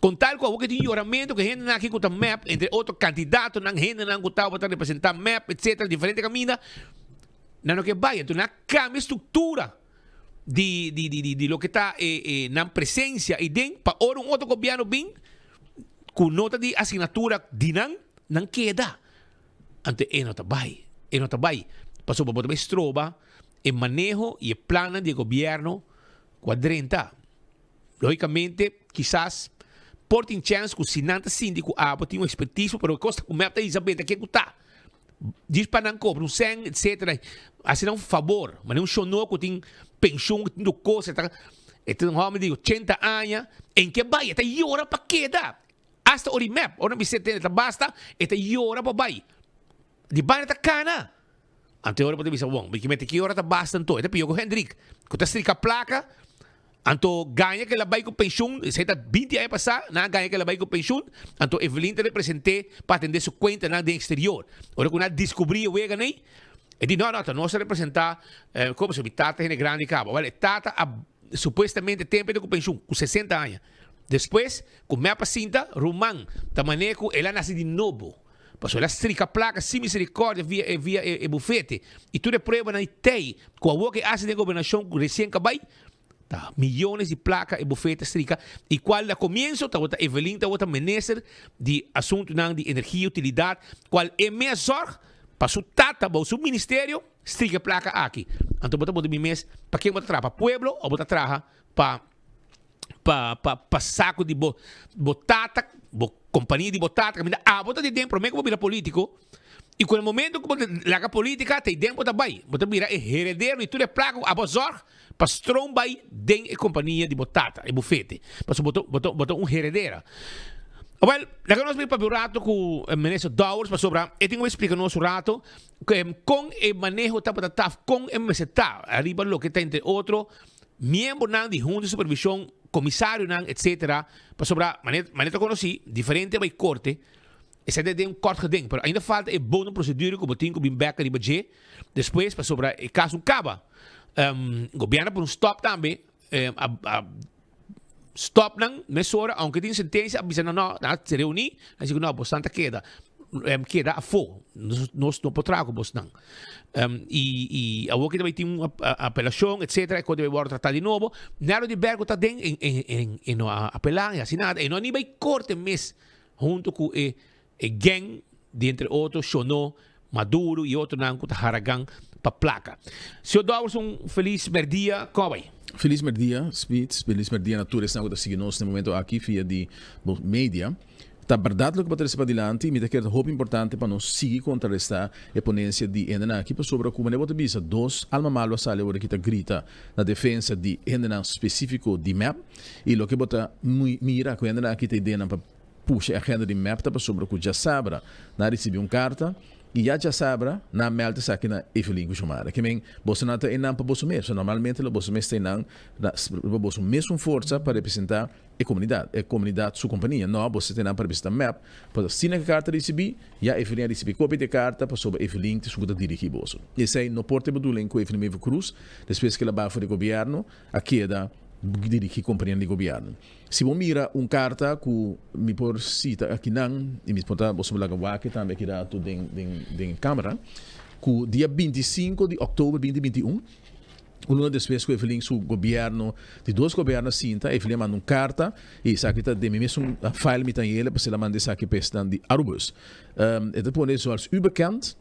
kon tal ku awor ke tin yoramentu ku hendenan aki ku ta mep entre otro kandidatonan, hendenan ku tabata representá mep etcetera diferente kaminda, Nan no ke bai, enton nan a kambia struktura di di di di loke ta e e nan presensia ei den pa ora un otro gobièrnu bin ku no ta di asignatura di nan, nan keda. Anto e no ta bai, e no ta bai pasobra bo ta bai stroba e maneho i e plannan di e gobièrnu ku a drenta. Logicamente, kisas por tin chèns ku si nan ta sinti ku abo tin un ekspertismo, pero e kos ta ku mep ta bisa benta ke ku ta. Djis pa nan kobra un sèn etcetera, hasi nan un fabor. Manera un shonó ku tin penshun, ku tin tur kos, e ta e ta un hòmber di ochenta aña, en ke bai e ta yora pa keda. Asta ora di mep, ora nan bisa e ta basta, e ta yora pa bai. Di banda ta kana. Anto e ora bo ta bisa, bon, mi mete ki ora ta basta anto. E ta pió ku Hendrik, ku ta strika plaka, anto gaña ku el a bai ku penshun, esei ta binti aña pasá, nan a gaña ku el a bai ku penshun, anto Evelyn ta represent'é pa atendé su kuentanan den eksterior. Ora ku nan a diskubrí e wega nei, e di, no, no, ta nos a representá, komo se mi tata hende grandi kaba. Wèl, e tata a supuestamente tempu e ta ku penshun, ku sesenta aña. Despues, ku mep a sinta, ruman, ta manera ku el a nase di nobo. Pasobra el a strika plaka sin misericordia via e via e bufete y tur e pruebanan y tey cu awor ke haci den gobernacion cu recien cabay ta miyones di plaka e bufete a strika y cual na comienzo tabata Evelyn tabata minister di asuntonan di energia y utilidad cual e mes a zorg pa su tata bao su ministerio strika e plaka aki. Anto bo ta puntra mi mes pa ken bo ta traha pa pueblo o bo ta traha pa pa pa pa saco di bo bo tata, bo compania di bo tata, caminda abo ta di den prome cu bo bira politico y cu na momento cu bo laga politica ta den bo ta bay, bo ta bira e heredero di tur e placa cu abo a zorg pa stroom bay den e compania di bo tata, e bufete, pasobra bo ta bo ta bo ta un heredera. Awel, laga nos bin papia un rato cu Minister Dowers pasobra e tin cu splica nos un rato con e maneho tabata ta, con e mester ta ariba loke ta entre otro. Miembronan di Hunta di Supervision, komisarionan, etc. Pasobra, manera manera ta konosí, diferente bai korte, esei ta den un kort geding, pero ainda falta e bono prosedura ku bo tin ku bin bèk riba dje despues pasobra e kaso un kaba. Gobièrnu a pone un stòp tambe, a a stòp nan mesora, aunke tin sentensia a bisa nan no, nan a reuní, nan a si ku no, bosnan ta keda. Keda afó. Nos no por traha ku bosnan. I i awor ki ta bai tin un apelashon etcetera e kos debe wòrdu tratá di nobo. Nero di Berg ku ta den e e e no a apelá, e hasi nada. E no a ni bai korte mes huntu ku e e gang di entre otro Shonó, Maduro i otronan ku ta haragan pa plaka. Señor Dowers un felis mèrdia. Kòm a bai? Felis mèrdia, Smith. Felis mèrdia na tur esnan ku ta sigui nos na e momento aki via di bo media. Ta bèrdat loke bo ta trese padilanti, mi ta kere ta hopi importante pa nos sigui kontrarestá e ponensia di hendenan aki pasobra ku manera bo ta bisa dos alma malu a sali awor aki ta grita na defensa di hendenan spesífiko di mep i loke bo ta mira ku hendenan aki ta ideanan pa pusha e agenda di mep ta pasobra ku djasabra nan a risibí un karta i ya djasabra nan a mèlta esaki na Evelyn ku Xiomara. Ke men boso nan ta einan pa boso mes, normalmente lo boso mes ta einan riba boso mesun forsa pa representá E komunidat, e komunidat su kompania. No, bo sete nan pa representa mep. Pues asina ku e karta risibí, ya Evelyn a risibí kopia di e karta pasobra Evelyn ta esun ku ta dirigí boso. Esei no por ta e bedoeling ku Evelyn Wever Croes, despues ku el a bai for di gobièrnu, a keda dirigí kompanianan di gobièrnu. Si bo mira un karta ku mi por sita akinan, i mi por ta boso por laga wak tambe aki ratu den den den kamera, ku dia 25 di òktober binti 21, Un luna despues ku Evelyn su gobièrnu, di dos gobièrnu a sinta, Evelyn a manda un karta i esaki ta den mi mesun file mi ta hele pasobra el a manda esaki pa esnan di Arubus. E ta pone, Zoals u bekend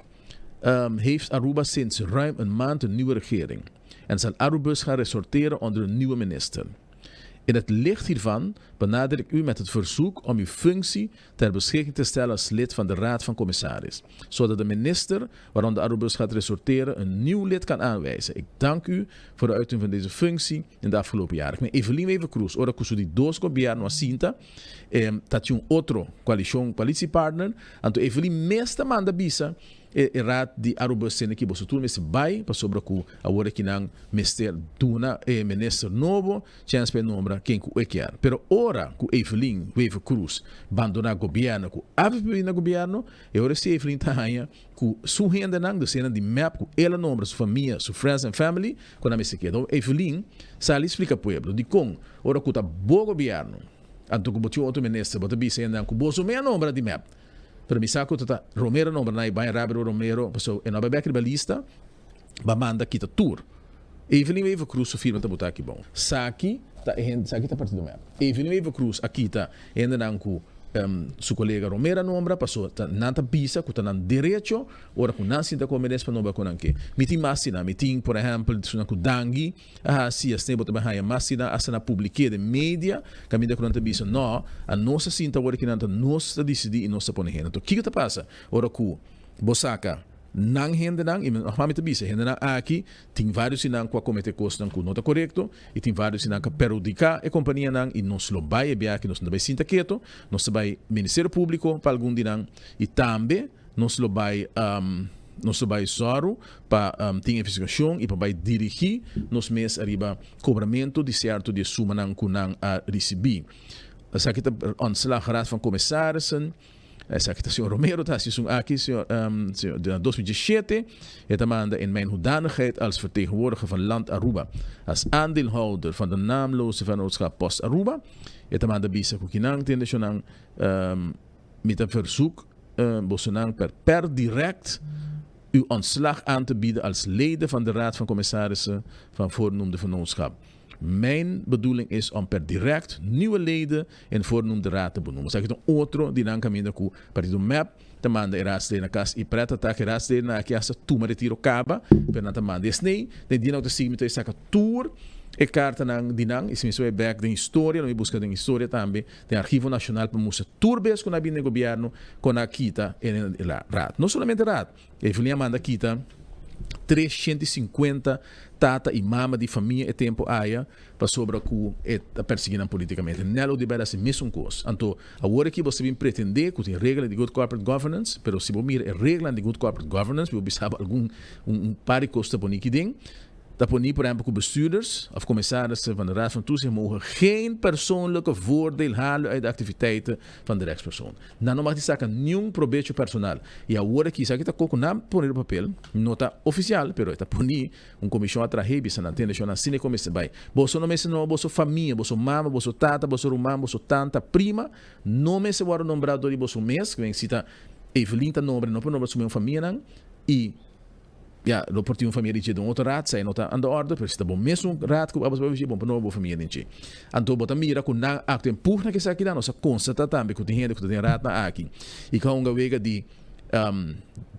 heeft Aruba sinds ruim een maand een nieuwe regering en zal Arubus gaan ressorteren onder een nieuwe minister. In het licht hiervan benader ik u met het verzoek om uw functie ter beschikking te stellen als lid van de Raad van Commissaris, zodat de minister waaronder Arubus gaat ressorteren een nieuw lid kan aanwijzen. Ik dank u voor de uitoefening van deze functie in de afgelopen jaren. Met Evelyn Wever-Croes, ora cu su di dos gobierno a sinta, eh, tatin un otro coalicion, coalitiepartner, anto Evelyn mes ta manda bisa e e raad di Arubus tene ki boso tur mester bay pasobra cu awor aki nan mester duna e minister nobo chens pa e nombra ken cu e kier. Pero ora cu Evelyn Wever-Croes bandona gobierno cu avp na gobierno, e ora si Evelyn ta haña cu su hendenan, dus hendenan di mep cu el a nombra, su famia, su friends and family, cu nan mester keda. Evelyn sali splica pueblo dicon ora cu ta bo gobierno, anto cu bo tin otro minister, bo ta bisa hendenan cu boso me a nombra di mep. Pero mi sa cu ta ta Romero a nombra nan y baña rabia riba Romero, pasobra e no a bay bek riba lista, ba manda kita tur. Evelyn Wever Croes su firma ta bota aki bon. Saki ta e hende, saki ta partido mep. Evelyn Wever Croes a kita hendenan cu su colega Romero a nombra paso ta nan ta bisa cu ta nan derecho ora cu nan sinta come des pa nombra cu nan ke. Mi tin mas di nan, mi tin por ehempel esunnan cu Dangui a haci asina bo ta bay haya mas di nan hasta nan a publike den media caminda cu nan ta bisa no a nos a sinta awor aki nan ta nos ta dicidi y nos ta pone hende. Anto kico ta pasa ora cu bo saca Nan hendenan, i nògmas mi ta bisa, hendenan aki tin vários di nan ku a kometé kosnan ku no ta korekto i tin vários di nan ku a perhudiká e kompanianan i nos lo bai e biaha aki nos no ta bai sinta keto, nos ta bai Ministerio Públiko pa algun di nan i tambe nos lo bai nos lo bai sòru pa tin investigashon i pa bai dirigí nos mes ariba kobramentu di sierto di e sumanan ku nan a risibí. Esaki ta ontslag Raad van Commissarissen. Esaki ta señor Romero ta hasi esun aki, señor, señor, na 2017 e ta manda in mijn hoedanigheid als vertegenwoordiger van Land Aruba, als aandeelhouder van de naamloze vennootschap Post Aruba, e ta manda bisa ku kinan tende shonnan, mi ta verzoek bosonan per per direct uw ontslag aan te bieden als leden van de Raad van Commissarissen van voornoemde vennootschap. Mijn bedoeling is om per direct nieuwe leden in voornoemde raad te benoemen. Esaki ta un otro di nan caminda cu partido mep ta manda e raadsleden na cas y pret ta e raadsleden aki hasta tuma retiro caba, pero nan ta manda esney. Den dia nan cu ta sigui mi ta saca tur e cartanan di nan y si mi sa bay bek den historia lo mi busca den historia tambe den Archivo Nacional pa mustra tur bes cu nan a bini den gobierno con nan a kita e raad. No solamente raad. Evelyn a manda kita 350 tata y mama di famia e tempo aya pasobra cu e ta persigui nan politicamente. Nel Oduber a haci mesun cos. Anto awor aki bo ta bin pretende cu tin regla di good corporate governance, pero si bo mira e reglanan di good corporate governance, mi bo bisa bo algun un par di cos ta poni aki den. Ta poni por ehempel ku bestuurders of commissarissen van de Raad van Toezicht mogen geen persoonlijke voordeel halen uit de activiteiten van de rechtspersoon. Nan no mag di saka niun probecho personal. I awor aki esaki ta koko nan pone riba papel, no ta ofisial, pero e ta poni un komishon a trahe bisa nan tende shon nan asina e kon mester bai. Boso no mester nombra boso famia, boso mama, boso tata, boso ruman, boso tanta, prima, no mester wòrdu nombrá dor di boso mes, ku si ta Evelyn ta nombra no por nombra su mes famianan i Ya, lo por tin un famia di dje den otro raad, esei no ta aan de orde, pero si ta bo mesun raad ku abo ta bon pa no bo famia den dje. Anto bo ta mira ku nan akto en pugna ku esaki nan, nos a konstatá tambe ku tin hende ku ta den raadnan aki i ku a hunga wega di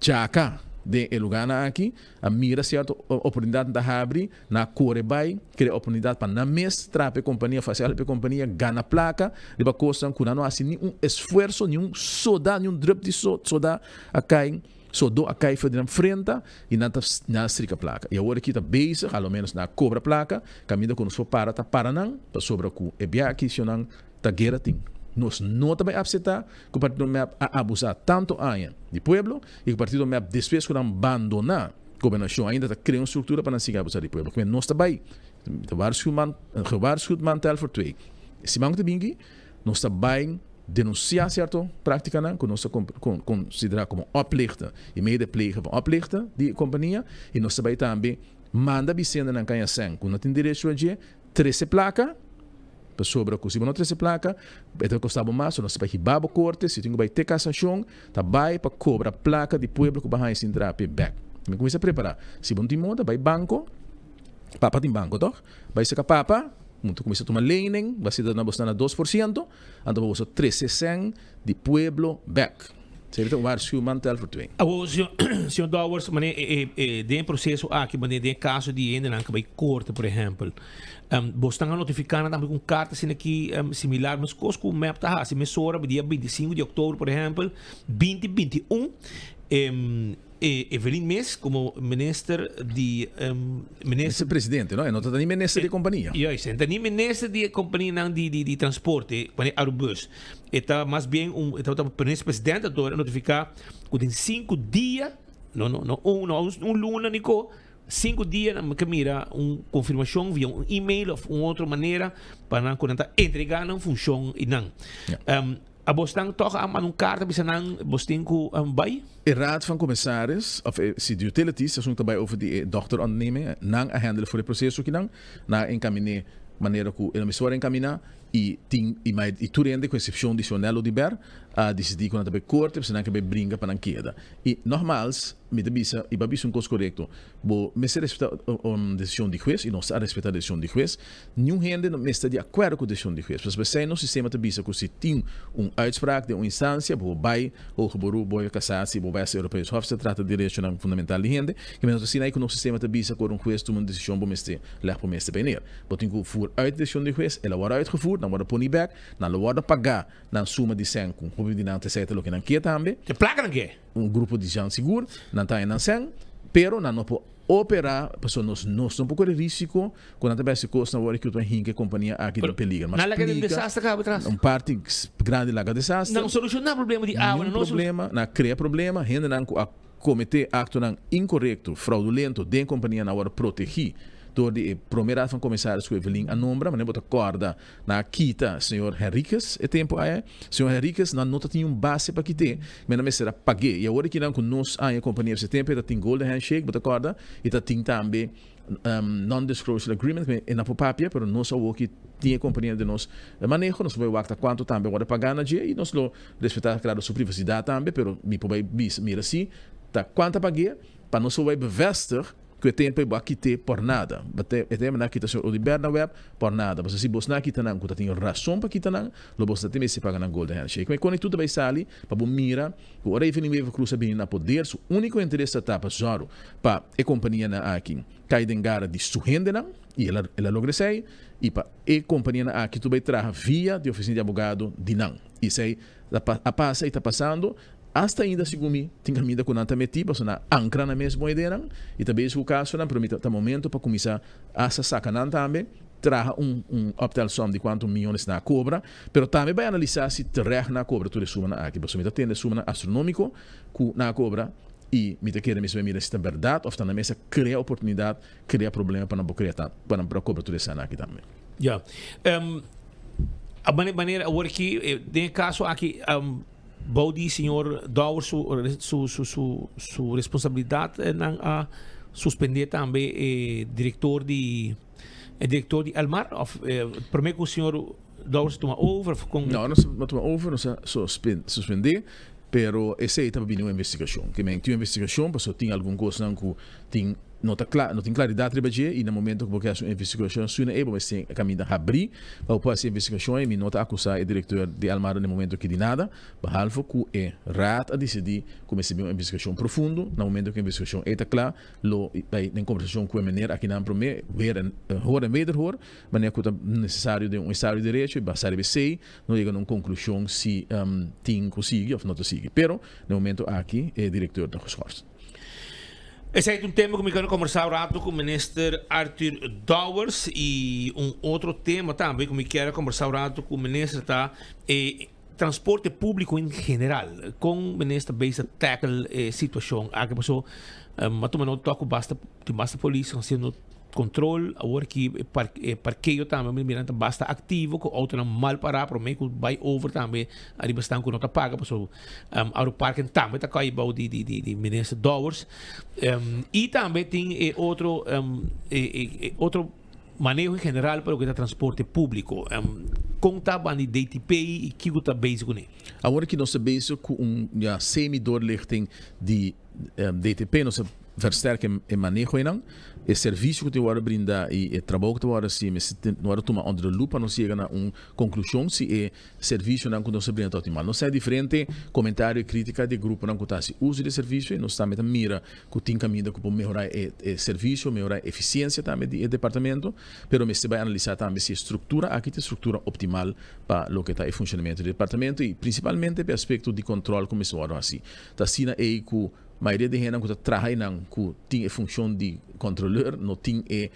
djaka den e lugánan aki, a mira sierto oportunidatnan ta habri, nan a kore bai krea oportunidat pa nan mes traha pa e kompania, fasi algu pa e kompania, gana plaka riba kosnan ku nan no hasi ni un esfuerso, ni un soda, ni un drup di soda a kai. So do a kai for di nan frenta i nan ta nan a strika plaka. I awor aki ta bezig, a lo menos nan a kobra plaka, kaminda ku nos por para ta para nan, pasobra ku e bia aki shonnan ta guera tin. Nos no ta bai apseptá ku partido mep a abusá tantu aña di pueblo i ku partido mep despues ku nan bandoná gobernashon ainda ta krea un struktura pa nan sigui abusá di pueblo. Kmen nos ta bai, mi ta waarschuw man, gewaarschuwd man tel voor twee. E siman ku ta binki Nos ta bai denuncia cierto practicanan cu nos ta considera como oplichten y medeplegen van oplichten di e compania y nos ta bai tambe manda bisendenan caña cen cu no tin derecho a dje trece placa pasobra cu si bo no trece placa e ta costa bo mas so nos ta bai hiba bo corte si tin cu bai te casacion ta bai pa cobra placa di pueblo cu bo a haña sin traha p'e bek. Mi cuminsa prepara si bo no tin moda bai banco papa tin banco toch bai saca papa. Bo ta kuminsá tuma lening, bo a sita na bo sta na 2%, anto bo boso trese sèn di pueblo bèk. Esei ta un waarschuw man tel voor twee. Awor, señor Dowers, mane e den e proceso aki, mane den e caso di hendenan cu bay corte, por ehempel, bosnan a notifica nan tambe cu un carta asina aki similar, mescos cu mep ta haci mesora dia 25 di october, por ehempel, 2021, Evelyn mes como minister di minister presidente no e no ta ni minister di compania. Juist, e ta ni minister di e companianan di di di transporte, wanneer Arubus. E ta mas bien un e tabata minister presidente anto a notifica cu den cinco dia, no no no un no un luna ni co, cinco dia nan ke mira un confirmacion via un email of un otro manera pa nan cu nan ta entrega nan funcion y nan. A bosnan tòg a manda un karta bisa nan bos tin ku bai? E Raad van Commissaris, of e si di Utilities, esun ta bai over di e dochteronderneming, nan a handle for e proceso kinan, nan a encaminé manera cu e lo mester worde encaminá y tin y mai y tur hende cu excepcion di señor Nello Oduber a dicidi cu nan ta bai corte pasobra nan ke bai bringa pa nan keda. Y nogmaals mi ta bisa y bo a bisa un cos corecto, bo mester respeta decision di huez y nos a respeta decision di huez, Niun hende no mester di akuerdo ku desishon di hues. Pasobra esei nos sistema ta bisa ku si tin un uitspraak den un instansia, bo por bai hoger beroep, bo bai kasatsie, bo bai hasta Europees Hof si ta trata derechonan fundamental di hende. Ke nos asina ei ku nos sistema ta bisa ku ora un hues tuma un desishon bo mester lèg bo mester bai neer. Bo tin ku voer uit desishon di hues, el a wòrdu uitgevoerd, nan wòrdu poni bèk, nan lo wòrdu pagá nan suma di sèn ku hopi di nan ta esei ta loke nan ke tambe. E plaka nan ke? Un grupo di jan sigur, nan ta haña nan sèn, pero nan no por operá pasobra nos nos no por kore risiko Ku nan ta besti kosnan wòrdu ku ta hinka e kompania aki den peliger. Nan laga den desaster kaba tras. Un parti grandi laga desaster. Nan solushoná problema di awa. Niun problema. Nan a krea problema. Hendenan ku a kometé aktonan inkorekto, fraudulento den e kompania nan a wòrdu protegí dor di e promé Raad van Commissaris ku Evelyn a nombra. Manera bo ta kòrda nan a kita señor Henriquez e tempu aya. Señor Henriquez nan no ta tin un base pa kit'é, men nan mester a pag'é. I awor kinan ku nos aña e kompania esei tempu e ta tin golden handshake, bo ta kòrda, i ta tin tambe Non-disclosure agreement e na por papia pero nos awor ki tin e compania den nos maneho nos por bay wak ta cuanto tambe worde paga na dje y nos lo respeta claro su privacidad tambe pero mi por bay bisa mira si ta cuanto a pague pa nos por bay bevestig cu e tempo ey bo a kite por nada e tempo nan a kita señor Oduber na web por nada pasobra si bos nan a kita nan cu ta tin razon pa kita nan lo bos ta tin mester paga nan golden handshake me con e tur ta bay sali pa bo mira cu ora Evelyn Wever Croes a bini na poder su unico interes ta ta pa zorg pa e kompanianan aki kai den gara di su hendenan i el a el a logra esei i pa e kompanianan aki tur bai traha via di ofisina di abogado di nan i esei ta a pasa i ta pasando asta ainda segun mi tin kaminda ku nan ta meti pasobra nan a ankra nan mes bon ideanan i ta bezig ku kasonan pero mi ta ta momento pa kuminsá asta saka nan tambe traha un un optelsom di kuantu miyones nan a kobra pero tambe bai analisá si terecht nan a kobra tur e sumanan aki pasobra mi ta tende sumanan astronomiko ku nan a kobra. I mi ta kere mi mira si ta bèrdat òf ta nan mes a krea oportunidat, krea problema pa nan por krea pa nan por a kobra tur esnan aki tambe. Ya. A manera awor aki den e kaso aki bou di señor Dowers su su su su su responsabilidat nan a suspende tambe e direktor di e direktor di Elmar òf prome ku señor Dowers a tuma over of kon? No, nos a tuma over, nos a suspende, pero esey ta pa bini un investigacion. Ke men tin un investigacion pasobra tin algun cosnan cu tin no ta cla, no tin claridad riba dje y na momento cu bo ke haci un investigacion asina ey bo mester tin e caminda habri pa bo por haci e investigacion ey. Mi no ta acusa e directeur di Almaro na e momento aki di nada, behalve cu e raad a dicidi cu mester bin un investigacion profundo. Na momento cu e investigacion ey ta cla lo bay den conversacion cu e meneer akinan prome, weer en hoor en wederhoor. Manera ku ta nesesario den un estado di derecho i basá riba esei no yega na un konklushon si tin ku sigui òf no ta sigui. Pero na e momento aki e direktor ta geschorst. Esei ta un tema ku mi kere kombersá un rato ku Minister Arthur Dowers i un otro tema tambe ku mi kere kombersá un rato ku Minister ta e transporte públiko en general. Kon Minister bezig ta tackle e situashon aki? Pasobra a tuma nota ku basta tin basta polis hasiendo Control, awor ki e e parkeo tambe mi mira ta basta activo cu autonan mal para prome cu bay over tambe ariba esnan cu no ta paga pasobra Aeroparken tambe ta cay bao di di di minister Dowers y tambe tin e otro e e otro maneho en general pa loke ta transporte publico. Con ta ban di DTP y kico ta bezig cune? Awor ki nos ta bezig cu un ya semi doorlichting di DTP nos a versterk e maneho einan. E servisio ku tin wòrdu brinda i e trabou ku ta wòrdu hasi mester tin wòrdu tuma onder de lup pa nos yega na un konklushon si e servisionan ku nos a brinda ta optimal. Nos ta haña diferente komentario i krítika di e gruponan ku ta hasi uso di e servisio i nos tambe ta mira ku tin kaminda ku por mehorá e e servisio, mehorá e efisiensia tambe di e departamento, pero mester bai analisá tambe si e struktura aki ta e struktura optimal pa loke ta e funshonamentu di e departamento i prinsipalmente pa e aspekto di kòntròl ku mester wòrdu hasi. Ta asina ei ku mayoria di hendenan ku ta traha einan ku tin e funshon di kontroleur no tin e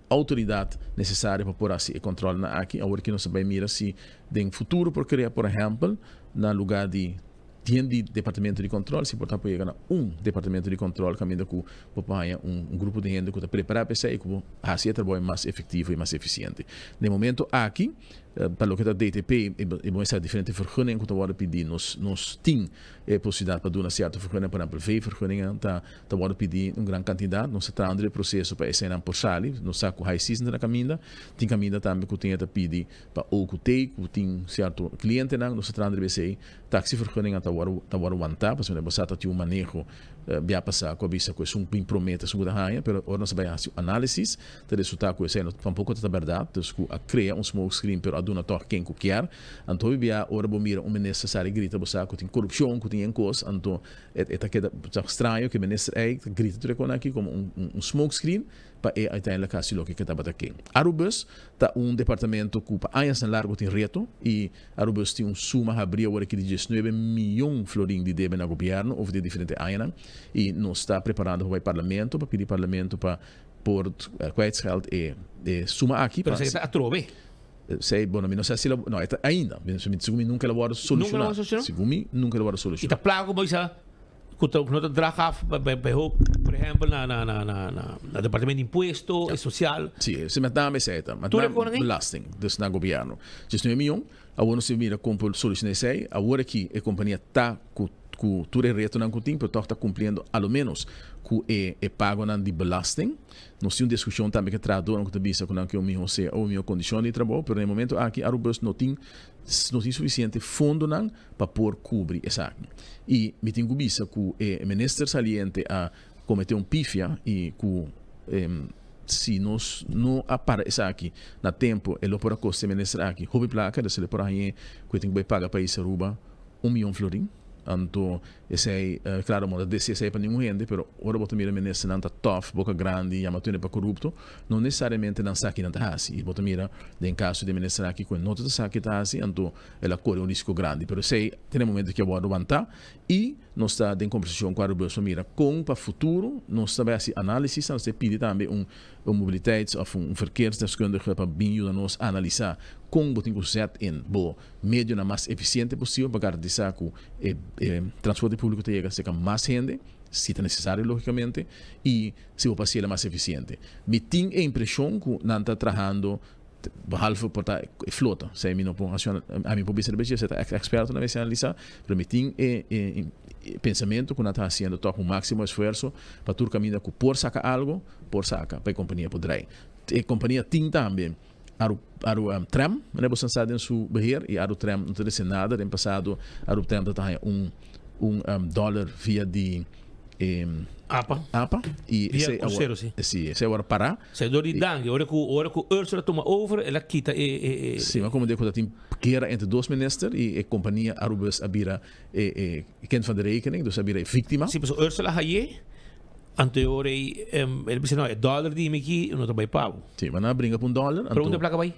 outoridat nesesario pa por hasi e kontrolnan aki. Awor ki nos ta bai mira si den futuro por krea por ehèmpel na lugá di tien di departamento di kontrol si por ta por yega na un departamento di kontrol kaminda ku bo por haña un grupo di hende ku ta prepará pa esei i ku por hasi e trabou mas efektivo i mas efisiente. Den momento aki Pa loke ta DTP e bon esta diferente vergunning ku ta wòrdu pidí. Nos nos tin e posibilidat pa duna sierto vergunning, por ehèmpel veevergunningen ta ta wòrdu pidí un gran kantidat. Nos ta trahando den e proseso pa eseinan por sali. Nos sa ku high season ta na kaminda. Tin kaminda tambe ku tin e ta pidi pa OQT ku tin sierto klientenan. Nos ta trahando riba esei. Taxivergunningen ta wòrdu ta wòrdu wantá pasobra bo sa ta tin un maneho bia pasá ku a bisa ku esun bin promé ta esun ku ta haña, pero ora nos a bai hasi un análisis Ta resulta cu esey no tampoco ta ta berdad, dus cu a crea un smoke screen pero a duna toch ken cu kier. Anto hopi bia ora bo mira un minister sali grita bo sa cu tin corupcion, cu tin en cos, anto e ta keda ta straño cu e minister ey ta grita tur e cosnan aki como un un smoke screen pa e uiteindelijk haci loke ke tabata ke. Arubus ta un departamento cu pa añasnan largo tin reto y Arubus tin un suma habri awor aki di diesnuebe miyon florin di debe na gobierno over di e diferente añanan y nos ta preparando pa bay parlamento pa pidi parlamento pa Por kwijtscheld e e suma aki. Pero esaki ta atrobe. Esei, bueno, mi no sa si lo, no, e ta ainda. Segun mi nunka lo wòrdu solushoná. Nunka lo wòrdu solushoná? Segun mi nunka lo wòrdu solushoná. I ta plaka ku bo bisa ku ta no ta drag af bij hoop, por ehèmpel na na na na na departamento di impuesto, e sosial. Si, si met name esei ta. Met name belasting, dus na gobièrnu. 19 mion, awor nos ta mira kon por solushoná esei. Awor aki e kompania ta ku ku tur e retonan ku tin, pero tòg ta kumpliendo a lo ménos ku e e pagonan di belasting. Nos tin un diskushon tambe ku e trahadónan ku ta bisa ku nan ke un mihó cao, un mihó kondishon di trabou, pero na e momento aki Arubus no tin no tin sufisiente fondonan pa por kubri esaki. I mi tin ku bisa ku e minister saliente a kometé un pifia i ku si nos no a para esaki na tempu e lo por a kosta e minister aki hopi plaka, dus e lo por a hañ'é ku e tin ku bai paga pais Aruba un miyon florin. Anto esei, claro, bo no ta desea esei pa ningun hende, pero ora bo ta mira ministernan ta tof, boca grandi, yama tur hende pa corupto, no necesariamente nan sa ki nan ta haci. Y bo ta mira den caso di e minister aki cu e no ta sa ki ta haci, anto el a core un risico grandi. Pero esei ta na e momento ki a wordo wanta y nos ta den conversacion cu Arubus pa mira con pa futuro nos ta bay haci analisis, nos ta pidi tambe un un mobiliteits of un verkeersdeskundige pa bin yuda nos analisa. kon bo tin ku zet in bo medionan mas efisiente posibel pa garantisa ku e transporte públiko ta yega serka mas hende, si ta nesesario lógikamente, i si bo por hasiel mas efisiente. Mi tin e impreshon ku nan ta trahando behalve por ta e flota, esei mi no por hasi ami por bisa riba dje, esei ta ekspertonan mester analisá, pero mi tin e pensamentu ku nan ta hasiendo tòg un máksimo esfuerso pa tur kaminda ku por saka algu, por saka pa e kompania por drai. E kompania tin tambe Aru Aru Tram, manera bo sa den su beheer y Aru Tram no ta rece nada. Den pasado Aru Tram ta haya un un dollar via di APA. APA y Via esey awor crucero, si. Si, esey awor a para. Esey dor di Dangui. Ora cu ora cu Ursula tuma over el a kita e e e. Si, ma como di cu ta tin guera entre dos minister y e compania Arubus a bira e e kind van de rekening, dus a bira e victima. Si, pasobra Ursula a haye. Anto e ora ei el bisa, no, e dòler di mi aki no ta bai pa bo. Sí, ma nan a bringa pa un dòler. Pero unda e plaka bai?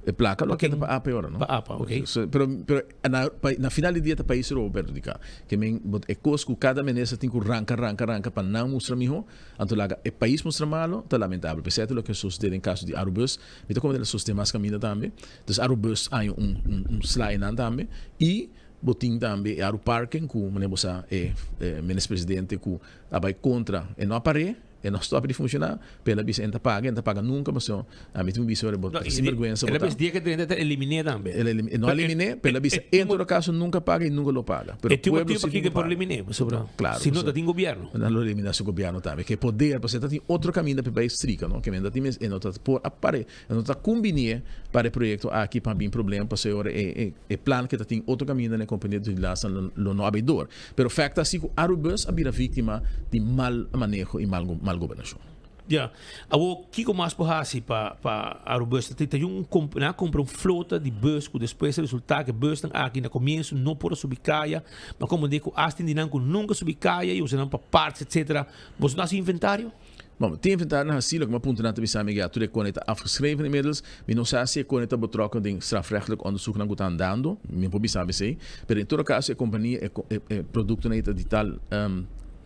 E plaka lo a keda pa apa e ora, no? Pa apa, ok. Pero, pero na, na final di dia ta pais robo perhudiká. Ke men, bo, e kos ku kada minister tin ku ranka, ranka, ranka pa nan mustra mihó, anto laga e pais mustra malo, ta lamentabel. P'esei ta loke a sosede den kaso di Arubus. Mi ta komenta el a sosede mas kaminda tambe. Dus Arubus haña un, un, un sla einan tambe. I bo tin tambe e Aruparken ku, manera bo sa, e minister presidente ku a bai kontra e no a par'é, e no stòp di funshoná, pero el a bisa e no ta paga, e no ta paga nunka, pasobra ami tin un bisa ora bo ta sinbergwensa bo El a ta. bisa dia ke drenta ta eliminé tambe. El a eliminé, e no a eliminé, pero el a bisa en todo kaso nunka paga i nunka lo paga. Pero E tin pueblo motibu si tin pakiko ku e por paga. eliminé, pasobra Klaro, si no ta pasobra tin gobièrnu. nan lo eliminá su gobièrnu tambe. Ke poder, pasobra ta tin otro kaminda pa e bai strika, no? Ke men ta tin mes, e no ta por a par'é. No ta kumbinié para e proyekto aki pa bin problema pasobra ora e e plan ke ta tin otro kaminda na e kompania di utilidatnan lo no a bai dor. Pero fèkt ta si ku Arubus a bira víktima di mal maneho i mal mal gobernashon. Ya. Awor kiko mas por hasi pa pa Arubus? Ta tin un nan a kumpra un flota di bus ku despues a resultá ku e busnan aki na komienso no por a subi kaya, ma komo di ku asta tin di nan ku nunka subi kaya i usa nan pa parts etcetera. Boso no hasi inventario? Bon, tin inventario na haci, loke mi a puntra nan ta bisa mi ya tur e kone ta afgeschreven inmiddels. Mi no sa si e kone ta betrokken den strafrechtelijk onderzoeknan ku ta andando, mi no por bisa esei. Pero en todo caso e compania, e e productonan ei ta di tal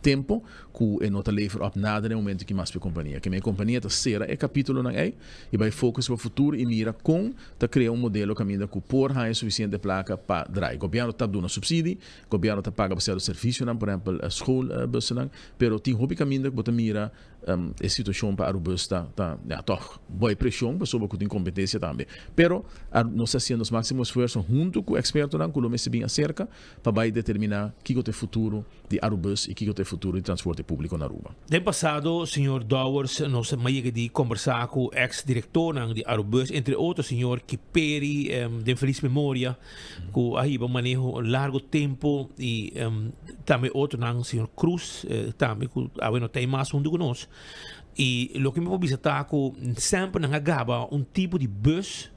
tempo ku e no ta lever op nada den e momento ki mas pa e compania. Keme e compania ta sera e capitulonan ei i bai focus pa futuro i mira kon ta crea un modelo kaminda ku por haña suficiente placa pa draai. Gobierno ta duna subsidie, Gobierno ta paga pa cierto servicionan, por ehempel schoolbussennan, pero tin hopi caminda cu bo ta mira e situacion pa Arubus ta ta ya toch boy presion pasobra cu tin competencia tambe. Pero nos ta haciendo nos maximo esfuerzo hunto cu expertonan cu lo mester bin acerca pa bay determina kico ta e futuro di Arubus y kico ta e futuro di transporte publico na Aruba. Den pasado señor Dowers nos a yega di combersa cu ex directornan di Arubus, entre otro señor Kiperi den feliz memoria, ku a hiba maneho largo tempo i tambe otronan, señor Cruz tambe ku awe no ta ei mas huntu ku nos. I loke mi por bisa ta ku semper nan a gaba un tipo di bus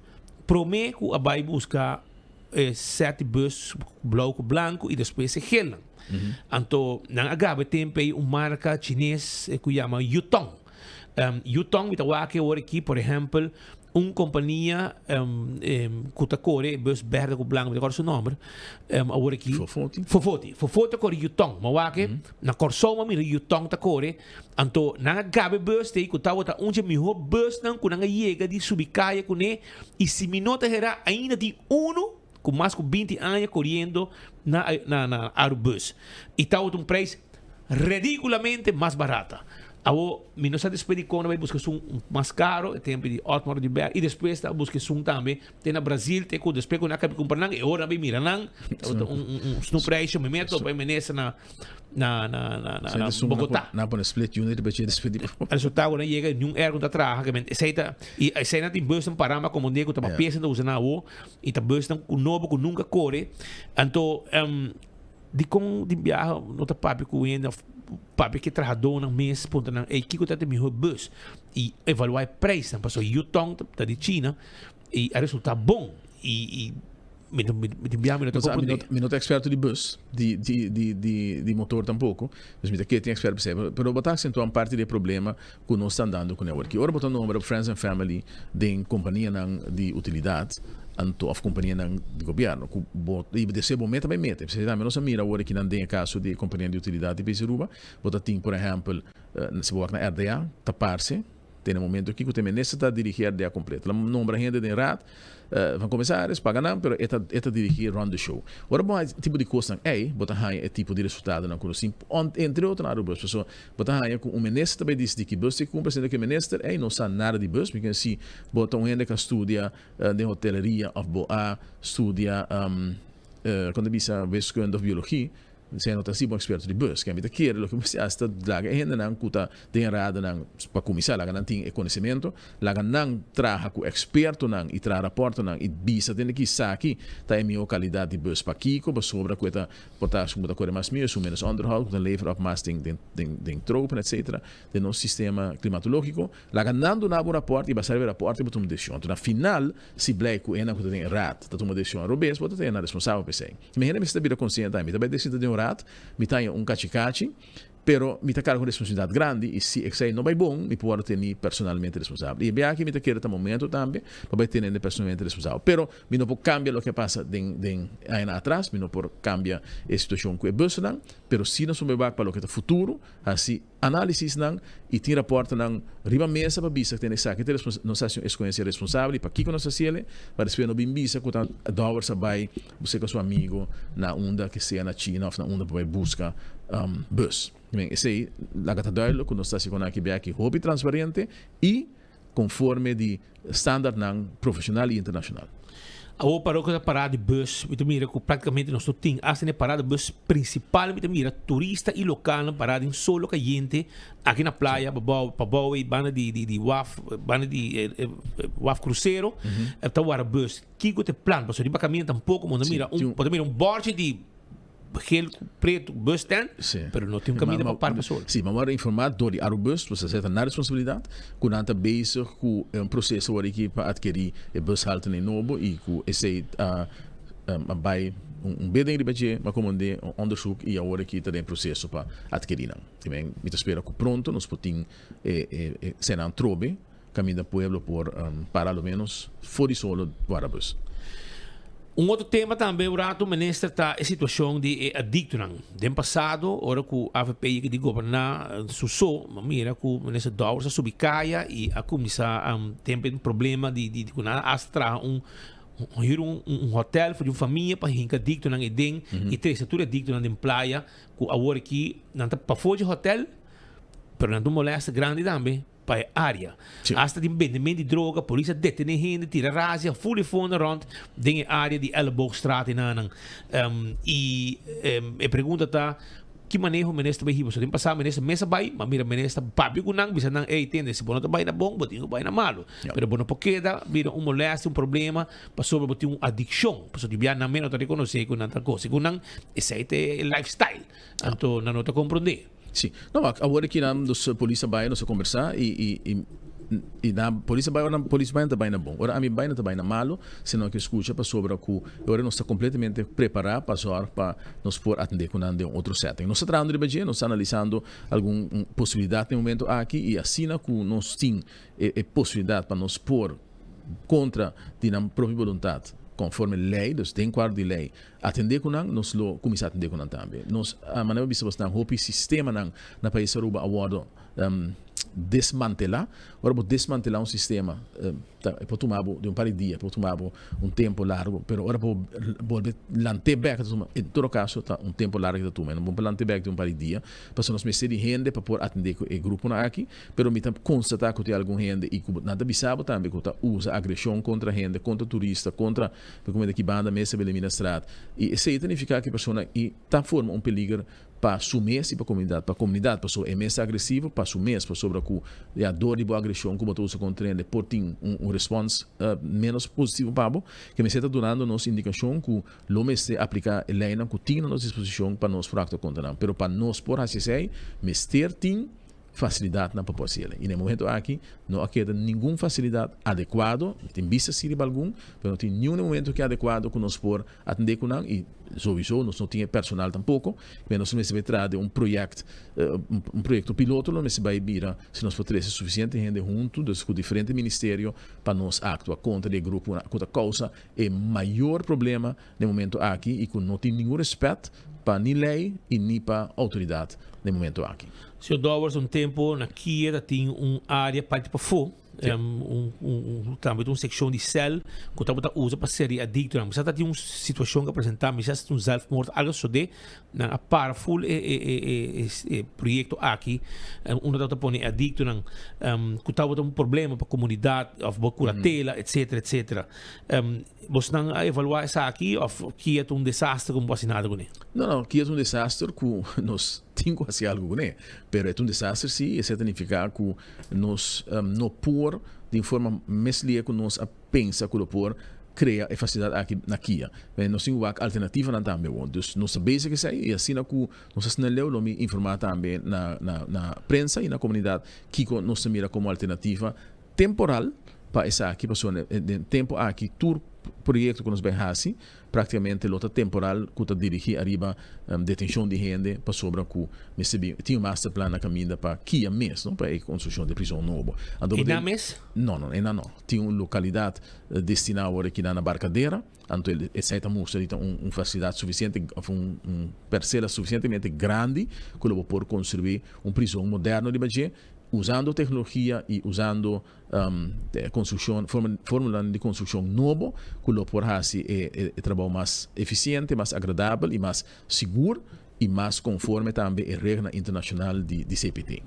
prome ku a bai buska e sèt di bus blou ku blanku i despues e gelnan. Anto nan a gaba e tempo ei un marka chines ku yama Yutong. Yutong mi ta wak e ora aki por ehèmpel Un kompania ku ta kore e bus berde ku blanku, mi ta kòrda su nòmber, awor aki. Fofoti. Fofoti. Fofoti ta kore Yutong. Mi a wak e, na Kòrsou mi a mira Yutong ta kore. Anto nan a gaba e bus ei ku tabata un dje mihó busnan ku nan a yega di subi kaya kuné. I si mi no ta herá ainda tin unu ku mas ku 20 aña koriendo na na Arubus. I tabata un preis redikulamente mas barata. Awor, mi no sa despues di kon a bai buska esun mas karo, e tempu di Otmar Oduber, i despues ta buska esun tambe te na Brazil, te ku despues ku nan a kabi kumpra nan, e ora nan bai mira nan, tabata un un un snoepreisje, mi mira topa e minister na na na na na na Bogotá. Nan a pone split unit riba dje despues di. Resultado ku nan yega niun airco ta traha, ke men esei ta, i esei nan tin busnan pará ma komo ku ta pa piesa nan ta usa nan awor, i ta busnan ku nobo ku nunka kore, anto. Dikon di biaha no ta papia ku hende òf papia ku e trahadónan mes puntra nan ey kiko ta e mihó bus i evaluá e preisnan pasobra Yutong ta di China i a resultá bon i i mi ta mi di biaha mi no ta komprendé. Mi no ta eksperto di bus di di di di di motor tampoko dus mi ta kere tin eksperto pa esei pero bo ta aksentuá un parti di e problema ku nos ta andando kuné awor. Ki ora bo ta nombra friends and family den kompanianan di utilidat anto òf kompanianan di gobièrnu ku bo i despues bo meta bai mete. P'esei tambe nos a mira awor kinan den e kaso di e kompanianan di utilidat di pais Aruba bo ta tin por ehèmpel si bo wak na RDA ta parse. Te na momento aki ku te minister ta dirigí RDA kompleto. El a nombra hende den raad van commissaris, paga nan, pero e ta e ta dirigí run the show. Ora bo haña tipo di kosnan ei, bo ta haña e tipo di resultadonan ku nos tin, entre otro na Arubus. Pasobra bo ta haña ku un minister ta bai disidí ki bus tin kumpra, siendo ku e minister ei no sa nada di bus. Mi ken si bo ta un hende ku a studia den hoteleria òf bo a studia kon ta bisa wiskunde òf biologia, Esei no ta hasi bo eksperto di bus. Ken mi ta kere loke mester hasi ta laga e hendenan ku ta den e radanan pa kuminsá, laga nan tin e konosementu, laga nan traha ku ekspertonan i traha raportonan i bisa tende ki esaki ta e mihó kalidat di bus. Pakiko? Pasobra ku e ta por ta ku bo ta kore mas mihó, esun ménos ònderhòld, ku ta lever òp mas den den den tropen etsetera den nos sistema klimatológiko. Laga nan duna bo un rapòrt i basá riba e rapòrt bo tuma desishon. Anto na final si blei ku enan ku ta den e raad ta tuma desishon robes, bo ta tene nan responsabel pa esei. Mi hende mester ta bira konsiente, mi ta bai sinta den un raad, mi ta haña un kachikachi, pero mi ta karga un responsabilidat grandi i si esei no bai bon, mi por wòrdu teni personalmente responsabel. I e biaha aki mi ta kere ta momento tambe pa bai tene hende personalmente responsabel. Pero mi no por kambia loke a pasa den den añanan atras, mi no por kambia e situashon ku e busnan, pero si nos por bai wak pa loke ta futuro, hasi. Análisisnan i tin raportonan riba mesa pa bisa ku esaki ta nos a hasi un eskohensia responsabel i pakiko nos a hasiel pa despues no bin bisa ku ta Dowers a bai busca su amigo na unda ke sea na China òf na unda pa bai buska bus. Esei laga ta duidelijk ku nos ta hasi kon aki bia aki hopi transparente i konforme di standaardnan profeshonal i internashonal. Awor pa loke ta parada di bus, mi ta mira ku praktikamente nos no tin. Asta na e parada di bus prinsipal mi ta mira turista i lokalnan pará den solo kayente aki na playa pa bou ei banda di di waf banda di waf krusero ta wara bus. Kiko ta e plan? Pasobra riba kaminda tampoko bo ta mira un bo ta mira un bòrchi di Geel cu preto bus stand, pero no tin un caminda pa parke sol. Sí, ma worde informa door di Arubus, pues esey ta nan responsabilidad, cu nan ta bezig cu e un proceso worde aki pa adkeri e bushaltenan nobo y cu esey a a bay un bidding riba dje, ma como den un onderzoek y awor aki ta den proceso pa adkeri nan. Mi ta spera cu pronto nos por tin e e eseynan atrobe. Caminda pueblo por para lo menos for di solo guarda bus. Un otro tema tambe un rato minister ta e situacion di e adictonan. Den pasado ora cu avp yega di goberna su so, a mira cu minister Dowers a subi caya y a cuminsa tempo e problema di di cu nan a hasta traha un huur un hotel for di un famia pa hinca adictonan eden y trece tur e adictonan den playa cu awor aki nan ta pafo dje hotel pero nan ta un molestia grandi tambe. pa e área. Asta tin bendement di droga, polis a detené hende, tira razia, ful e fondo rònt den e área di Elleboogstraat enanan. I e pregunta ta, ki maneho minister bai hiba? So den pasado minister mes a bai, ma mira minister papia ku nan, bisa nan, ey tende, si bo no ta bai na bon, bo tin ku bai na malu. Pero bo no por keda bira un molestia, un problema, pasobra bo tin un adikshon. Pasobra di bia nan mes no ta rekonosé ku nan ta kos. Segun nan, esei ta e lifestyle. Anto nan no ta komprondé. Sí. No, ma awor aki nan dus polis a bai, nos a kombersá i i i i nan polis a bai, ora nan polis bai nan ta bai na bon. Ora ami bai nan ta bai na malu, si nan ke skucha pasobra ku e ora nos ta kompletamente prepará pa zòrg pa nos por atendé ku nan den un otro setting. Nos ta trahando riba dje, nos ta analisando algun posibilidat den e momento aki i asina ku nos tin e e posibilidat pa nos por kontra di nan propio boluntat konforme lei, dus den kuadro di lei, Atendé ku nan, nos lo kuminsá atendé ku nan tambe. Nos a manera bisa bosnan hopi sistemanan na pais Aruba a wòrdu desmantelá. Ora bo desmantelá un sistema ta e por tuma bo di un par di dia, e por tuma bo un tempu largu, pero ora bo bolbe lant'é bèk ta tuma, en todo kaso ta un tempu largu ta tuma. E no bon pa lant'é bèk di un par di dia, pasobra nos mester di hende pa por atendé ku e gruponan aki. Pero mi ta konstatá ku tin algun hende i ku nan ta bisa bo tambe ku ta usa agreshon kontra hende, kontra turista, kontra Mi kumenta ki banda mes ta Wilhelmina Straat. I esei ta nifiká ku e persona i ta forma un peliger pa su mes i pa komunidat. Pa komunidat pasobra e mes ta agresivo, pa su mes pasobra ku ya dor di bo agreshon ku bo ta usa kontra hende por tin un un respons ménos positivo pa bo. Ke mester ta dunando nos indikashon ku lo mester apliká e leinan ku tin na nos disposishon pa nos por aktua kontra nan. Pero pa nos por hasi esei mester tin Facilidadnan pa por haciele. Y na e momento aki no a keda ningun facilidad adecuado, mi tin bista si riba algun, pero no tin niun na e momento aki adecuado cu nos por atende cu nan y Sowieso nos no tin e personal tampoco, pero nos mester bay traha den un project, un proyecto piloto lo mester bay mira si nos por trece suficiente hende hunto, dus cu diferente ministerio pa nos actua contra di e gruponan cu ta causa e mayor problema den momento aki y cu no tin ningun respet pa ni ley y ni pa autoridad den momento aki. Señor Dowers, un tempo na Kia ta tin un area parti pafó, un, un, tambe un seccion di cel cu tabata usa pa seri adictonan. Misa ta tin un situacion cu a presenta, misa ta un zelfmoord, algo sosode, nan a para full e, e, e, e, e, e proyecto aki, unda tabata pone e adictonan, cu tabata un problema pa comunidad of bo curatela, etcetera, etcetera. Bosnan a evaluá esaki òf kia ta un desaster ku no por hasi nada kuné? No, no, kia ta un desaster ku nos tin ku hasi algu kuné. Pero e ta un desaster sí, esei ta nifiká ku nos no por di un forma mes lia ku nos a pensa ku lo por krea e fasilidat aki na kia. Nos tin ku wak alternativanan tambe awor. Dus nos ta bezig esei i asina ku nos a snel leu lo mi informá tambe na na prensa i na komunidat kiko nos ta mira komo alternativa Temporal pa esaki pasobra den tempo aki tur proyecto cu nos bay haci practicamente lo ta temporal cu ta dirigi ariba detencion di hende pasobra cu mester bin tin un masterplan na caminda pa kia mes no pa e construccion di prison nobo. Anto E nan mes? No no e nan no tin un localidad destina awor aki nan na Barcadera anto esey ta mustra di ta un facilidad suficiente of un percela suficientemente grandi cu lo bo por construi un prison moderno riba dje. Usando tecnologia y usando construccion, formulanan di construccion nobo cu lo por haci e trabou mas eficiente, mas agradabel y mas sigur y mas conforme tambe e reglanan internacional di CPT.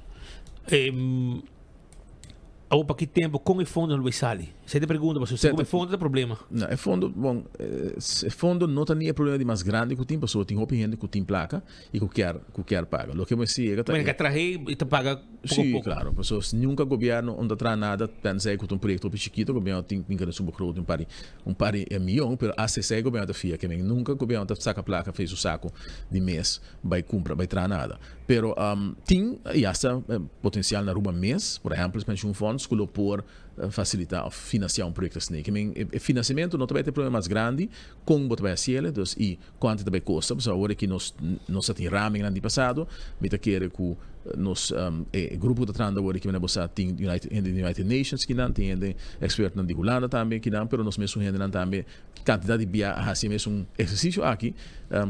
Awor pa ki tempo con e fondo lo bay sali? Esey ta e pregunta pasobra segun e fondo ta problema. No, e fondo, bon, e fondo no ta ni e problema di mas grandi cu tin pasobra tin hopi hende cu tin placa y cu kier, cu kier paga. Loke mi siega ta. Bueno, ke trahe y ta paga poco Sí, poco. claro, pasobra nunca gobierno no ta traha nada tenzij cu ta un proyecto hopi chikito, gobierno tin tin kende suba groot un par di, un par di miyon, pero hasta esey gobierno ta fia ke men nunca gobierno ta saca placa for su saco di mes bay cumpra, bay traha nada. Pero tin y hasta potencial na Aruba mes, por ehempel pensioen fonds cu lo por facilita of financia un proyecto asina. Ke men e financiamento no ta bay ta e problema mas grandi, con bo ta bay haciele, dus y cuanto ta bay costa, pasobra awor aki nos nos ta tin ramennan di pasado, mi ta kere cu nos e grupo cu ta trahando awor aki mane bo sa tin United hende di United Nations kinan, tin hende expertnan di Hulanda tambe kinan, pero nos mesun hendenan tambe Kantidat di bia a hasi e mesun ehersisio aki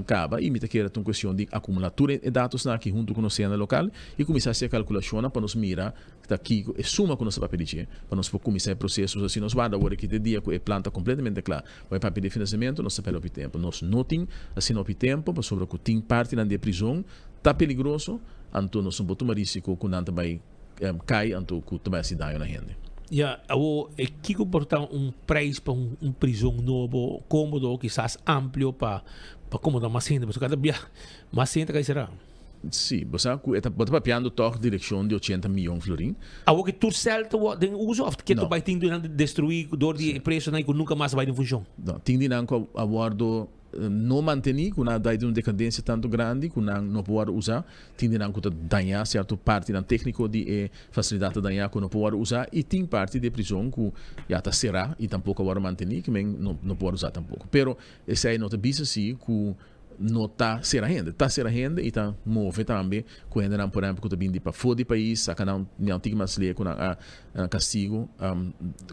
kaba i mi ta kere ta un kuestion di akumulá tur e datosnan aki huntu ku nos sena lokal i kuminsá hasi e kalkulashonnan pa nos mira ta kiko e suma ku nos ta papia di dje pa nos por kuminsá e proseso. Si nos warda awor aki te dia ku e plan ta kompletamente kla pa e papia di finansiamentu nos ta pèrdè hopi tempu. Nos no tin asina hopi tempu pasobra ku tin partinan di e prizon ta peligroso anto nos no por tuma risiko ku nan ta bai kai anto ku ta bai hasi daño na hende. Ya, awor e kiko por ta un prijs pa un prizon nobo, komodo, kisas amplio pa pa komoda mas hende, pasobra kada bia mas hende ta kai sera. Si, bo sa ku e ta bo ta papiando tòg direkshon di ochenta miyon florin. Awor ke tur sèl ta wòrdu den uso òf ke ta bai tin di nan destruí dor di e presonan i ku nunka mas a bai den funshon? No, tin di nan ku a wòrdu no mantení, ku nan a dai den un dekadensia tantu grandi ku nan no por wòrdu usá. Tin di nan ku ta dañá, sierto partinan tékniko di e fasilidat ta dañá ku no por wòrdu usá i tin parti di e prizon ku ya ta será i tampoko a wòrdu mantení ku men no no por wòrdu usá tampoko. Pero esei no ta bisa si ku no ta sera hende. Ta sera hende i ta move tambe ku hendenan por ehèmpel ku ta bini di pafó di pais saka nan nan tin mas lei ku nan a kastigu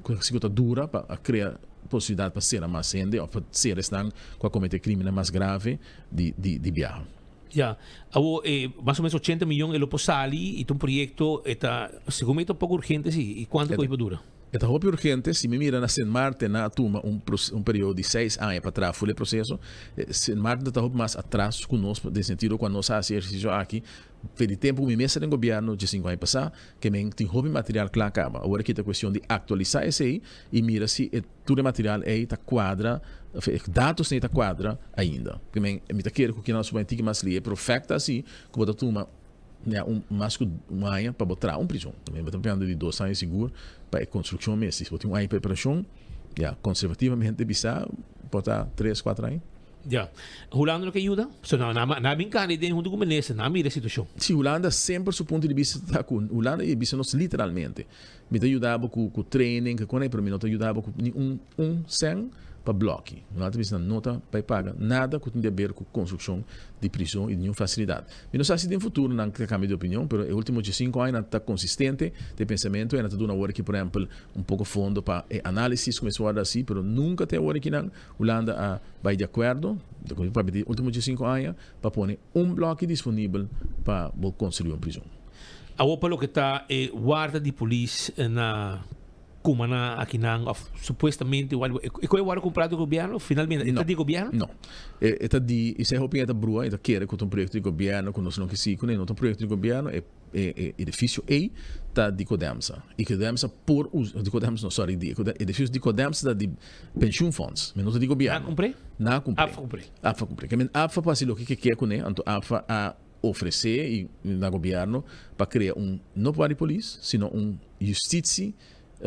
ku kastigu ta dura pa a krea posibilidat pa sera mas hende òf pa sera esnan ku a kometé krimennan mas grave di di di biaha. Ya, awor e mas o menos ochenta miyon e lo por sali i ta un proyekto e ta segun mi e ta un poko urgente si i kuantu ku e por dura? E ta hopi urgente, si mi mira na Sint Maarten nan a tuma un un periodo di seis aña pa traha ful e proseso, Sint Maarten ta ta hopi mas atras ku nos den sentido ku nos a hasi e ehersisio aki fe di tempu ku mi mes ta den gobièrnu diesinku aña pasá, ke men tin hopi material kla kaba. Awor aki ta kuestion di aktualisá esei i mira si e tur e material ei ta kuadra, of e datosnan ei ta kuadra ainda. Ke men mi ta kere ku kinan su bai tiki mas lihe, pero fèkt ta asi ku bo ta tuma ya un mas ku un aña pa bo traha un prizon. Ke men bo ta papiando di dos aña sigur pa e konstrukshon mes. Si bo tin un aña preparashon, ya konservativamente bisa por ta tres, kuater aña. Ya. Hulanda no ke yuda? So nan nan a bin kani den huntu ku minister, nan a mira e situashon. Si, Hulanda semper su punto di bista ta ku Hulanda e bisa nos literalmente, mi ta yuda bo ku ku training, ku kone, pero mi no ta yuda bo ku ni un un sèn. pa blòki. Hulanda ta bisa nan no ta bai paga nada ku tin di aber ku konstrukshon di prizon i di niun fasilidat. Mi no sa si den futuro nan ta kambia di opinion, pero e último diesinku aña nan ta konsistente den pensamentu i nan ta duna awor aki por ehèmpel un poko fondo pa e análisis ku mester wòrdu hasi, pero nunka te awor aki nan Hulanda a bai di akuerdo, papia di último diesinku aña, pa pone un blòki disponibel pa bo konstruí un prizon. Awor pa loke ta e warda di polis na Cumaná akinan of supuestamente e koe wòrdu kumprá di gobièrnu finalmente e ta di gobièrnu? No. E ta di i esei hopi e ta brua e ta kere ku ta un proyekto di gobièrnu ku nos no ke sigui kuné no ta un proyekto di gobièrnu e e edifisio ei ta di Codemsa i Codemsa por usa di Codemsa no sorry di edifisio di Codemsa ta di pensioenfonds mi no ta di gobièrnu. Nan a kumpr'é? Nan a kumpr'é. APFA kumpr'é. APFA kumpr'é. Ke men APFA por hasi loke ke ke kuné anto APFA a ofresé i na gobièrnu pa krea un no pa di polis sino un justitie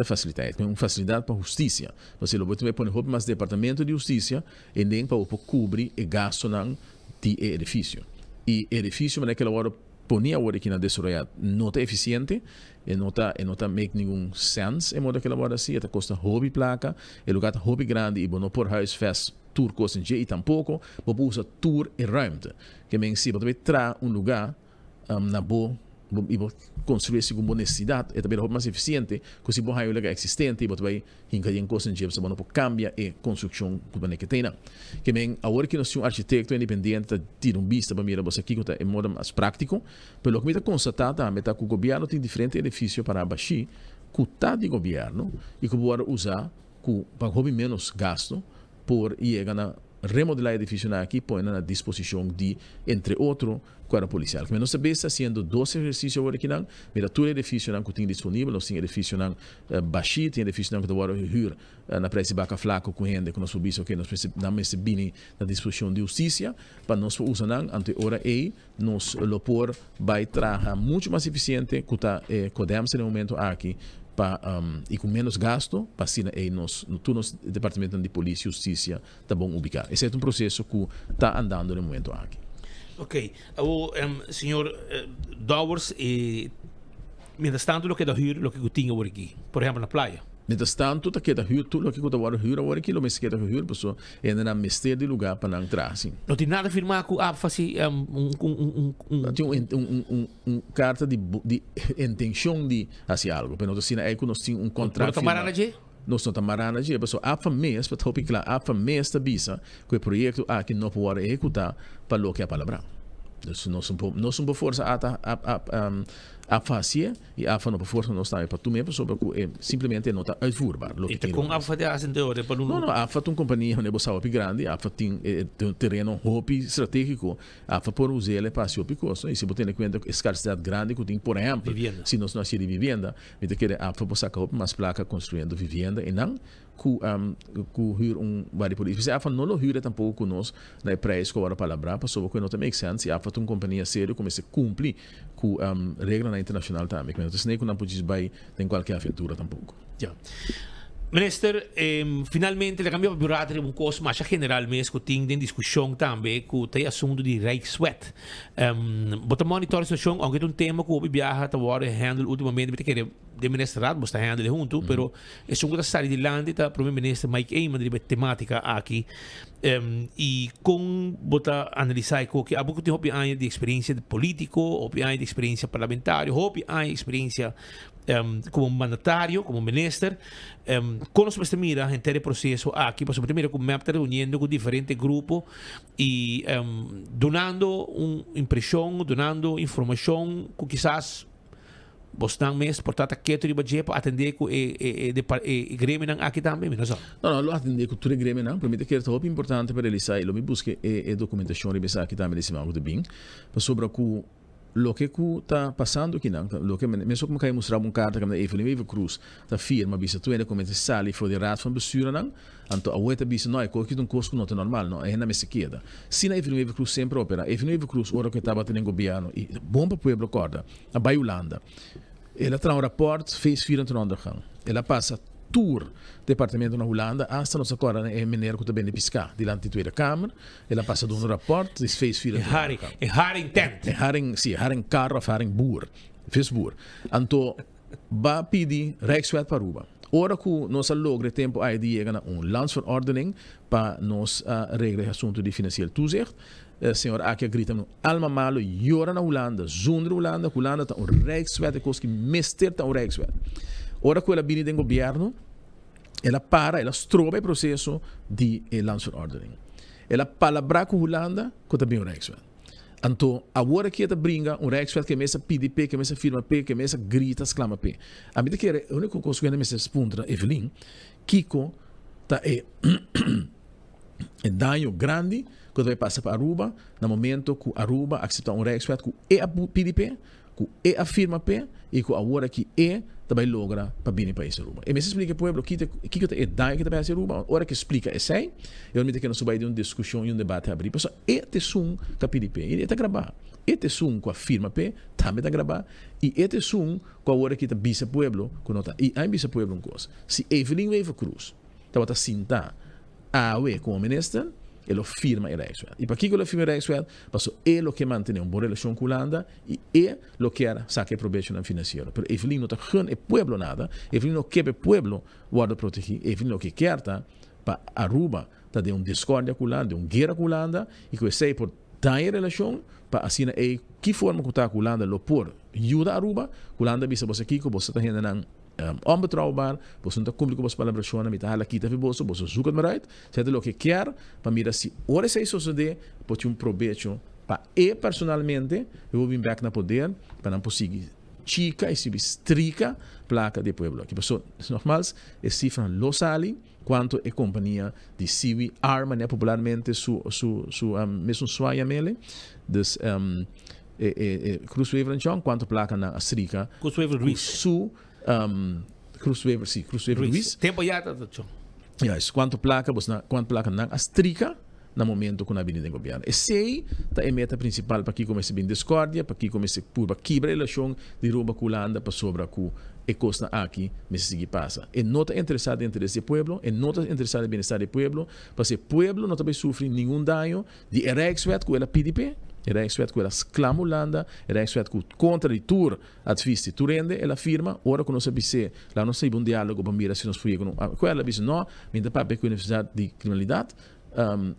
faciliteit, un facilidad pa husticia. Pasobra lo bo tin pone hopi mas departamento di husticia enden pa bo por cubri e gastonan di e edificio. Y e edificio manera ke lo worde poni awor aki na desaroya no ta eficiente, e no ta e no ta make ningun sense e modo ke lo worde haci, e ta costa hopi placa, e lugar ta hopi grandi y bo no por huisvest tur cos den dje y tampoco bo por usa tur e ruimte. Ke men si bo ta bay traha un lugar na bo y bo construye segun bo necesidad e ta bira hopi mas eficiente cu si bo haya un lugar existente y bo ta bay hinca yen cos den dje pasobra bo no por cambia e construccion cu bo neke tene. Ke men awor ki nos tin un architecto independiente ta tira un bista pa mira bo sa kico ta e moda mas practico, pero loke mi ta constata tambe ta cu gobierno tin diferente edificio para bashi cu ta di gobierno y cu bo worde usa cu pa hopi menos gasto por yega na remodelá e edifisionan aki i pone nan na disposishon di, entre otro, Kuerpo Polisial. Kende nos ta bes ta hasiendo dos ehersisio awor akinan, mira tur e edifisionan ku tin disponibel, nos tin edifisionan bashí, tin edifisionan ku ta wòrdu hür na preis di baka flako ku hende ku nos por bisa oke nos mester nan mester bini na disposishon di hustisia pa nos por usa nan, anto e ora ei nos lo por bai traha muchu mas efisiente ku ta e Codemsa den e momento aki pa i ku menos gasto pa asina ei nos tur nos departamentonan di polis i hustisia ta bon ubiká. Esei ta un proseso ku ta andando den e momento aki. Ok, awor señor Dowers e mientras tanto lo keda hür loke ku tin awor aki, por ehempel na playa. Mientras tanto ta keda hür tur loke ku ta wòrdu hür awor aki lo mester keda hür pasobra hendenan mester di lugá pa nan traha si. No tin nada firmá ku APFA si un un un. Tin un un un un karta di di intenshon di hasi algu pero no ta asina ei ku nos tin un kontrakt firmá. Bo ta mará na dje? Nos no ta mará na dje, pasobra APFA mes, pa ta hopi kla, APFA mes ta bisa ku e proyekto aki no por wòrdu ehekutá pa loke a palabrá. Dus nos no por, nos no por forsa ata APFA hasié i APFA no por forsa nos tambe pa tum'é pasobra ku e simplemente e no ta uitvoerbaar loke I ta kon APFA ta hasi ente ora? Pa No, no, APFA ta un kompania manera bo sa hopi grandi, APFA tin e tereno hopi stratégiko, APFA por us'el pa hasi hopi kos, no? I si bo tene kuenta ku e skarsidat grandi ku tin, por ehèmpel, si nos no hasié di vivienda, Mi ta kere APFA por saka hopi mas plaka konstruyendo vivienda einan ku ku hür un bar di polis. P'esei APFA no lo hür e tampoko ku nos na e preis ku a wòrdu palabrá pasobra ku e no ta make sense i APFA ta un kompania serio ku mester kumpli ku reglanan internashonal tambe. Ku no ta esei ku nan por djis bai den kualke aventura tampoko. Ya. Minister, finalmente laga mi papia un rato riba un kos masha general mes ku tin den diskushon tambe ku ta e asuntu di Rijkswet. Bo ta monitor e situacion, aunke ta un tema cu hopi biaha ta worde handle ultimamente, mi ta kere den ministerraad bo sta handle hunto, pero esun cu ta sali dilanti ta Prome Minister Mike Eman riba e tematica aki. Y con bo ta analisa e koki? Abo cu tin hopi aña di experiencia politico, hopi aña di experiencia parlamentario, hopi aña di experiencia como mandatario, como minister, con nos mester mira henter e proceso aki? Pasobra bo ta mira cu mep ta reuniendo cu diferente grupo I dunando un impreshon, dunando informashon ku kisas bosnan mes por ta ta ketu riba dje pa atendé ku e e e gremionan aki tambe, mi no sa. No, no, lo atendé ku tur e gremionan, pero mi ta kere ta hopi importante pa realisá i lo mi buska e e dokumentashon riba esaki tambe di siman ku ta bin, pasobra ku Loke ku ta pasando akinan ta loke mesun ku mi kai mustra bo un karta kaminda Evelyn Wever Croes ta firma bisa tur hende ku mester sali for di Raad van Bestuurnan anto awe ta bisa no e kos aki ta un kos ku no ta normal no e hende mester keda asina Evelyn Wever Croes semper a opera Evelyn Wever Croes ora ku e tabata den gobierno i bon pa pueblo kòrda a bai Hulanda El a traha un rapòrt feestvierend ten ondergang. El a pasa tur departamento na Hulanda, asta nos a kòrda na e meneer ku ta bende piská dilanti Tweede Kamer. El a pasa duna un rapòrt di feestvierend ten ondergang. E haring tent. E haring, si, e haring kar òf haring boer, visboer. Anto ba pidi Rijkswet pa Aruba. Ora ku nos a logra e tempu ai di yega na un landsverordening pa nos a regla e asuntu di financieel toezicht, e señor aki a grita mi un alma malo yora na Hulanda, zundra Hulanda, ku Hulanda ta un rijkswet, e kos ki mester ta un rijkswet. Ora ku el a bini den gobierno, el a para, el a stroba e proseso di e landsverordening. El a palabrá ku Hulanda ku ta bin un rijkswet. Anto, awor aki e ta bringa un Rijkswet ku e mes a pidi p'e, ku e mes a firma p'e, ku e mes a grita, sklama p'e. Ami ta kere e úniko kos ku hende mester puntra Evelyn, kiko ta e e daño grandi ku ta bai pasa pa Aruba na momento ku Aruba akseptá un Rijkswet ku e a pidi p'e, ku e a firma p'e i ku awor aki e ta bai logra pa bini pais Aruba. E mester splika e pueblo kiko ta e daño ku ta bai hasi Aruba. Ora ku e splika esei, e ora mi ta kere nos bai den un diskushon i un debate habrí. Pasobra e ta esun ku a pidi p'e i e ta grabá. E ta esun ku a firma p'e, tambe ta grabá. I e ta esun ku awor aki ta bisa pueblo ku no ta. I ami bisa pueblo un kos, si Evelyn Wever-Croes tabata sintá awe komo minister, e lo firma e Rijkswet. I pakiko e lo firma e Rijkswet? Pasobra e lo ke mantené un bon relashon ku Hulanda i e lo kier saka e probechonan finansiero. Pero Evelyn no ta gun e pueblo nada, Evelyn no ke pa e pueblo wòrdu protegí, Evelyn loke kier ta pa Aruba ta den un discordia ku Hulanda, den un guera ku Hulanda i ku esei por daña e relashon pa asina ei ki forma ku ta ku Hulanda lo por yuda Aruba. Hulanda a bisa boso kiko, boso ta hendenan onbetrouwbaar, boso no ta kumpli ku boso palabrashonnan, mi ta hala kita fi boso, boso zoek het maar uit. Esei ta loke kier pa mira si ora esei sosodé por tin un probecho pa e personalmente i por bin bek na poder pa nan por sigui chika i sigui strika plaka di e pueblo aki. Pasobra nogmals e sifranan lo sali kuantu e kompania di Siwi Ar manera popularmente su su su mesun swa yam'ele dus e e Cruz Wever en Chong kuantu plaka nan a strika Cruz Wever ku Ruiz. su Cruz Wever si Cruz Wever Ruiz. Tempo ya ta Chong. Juist, kuantu plaka bos na, kuantu plaka nan a strika na momento ku nan a bini den gobièrnu. Esei ta e meta prinsipal pakiko mester bin diskordia, pakiko mester purba kibra e relashon di Aruba ku Hulanda pasobra ku e kosnan aki mester sigui pasa. E no ta interesá den interes di e pueblo, e no ta interesá den bienestar di e pueblo, pasobra e pueblo no ta bai sufri ningun daño Di e Rijkswet ku el a pidi p'e, e Rijkswet ku el a sklama Hulanda, e Rijkswet ku kontra di tur advis di tur hende el a firma, ora ku nos a bis'é, laga nos hiba un diálogo pa mira si nos por yega na un akuerdo, el a bisa no, mi ta papia ku e Universidat di Kriminalidat,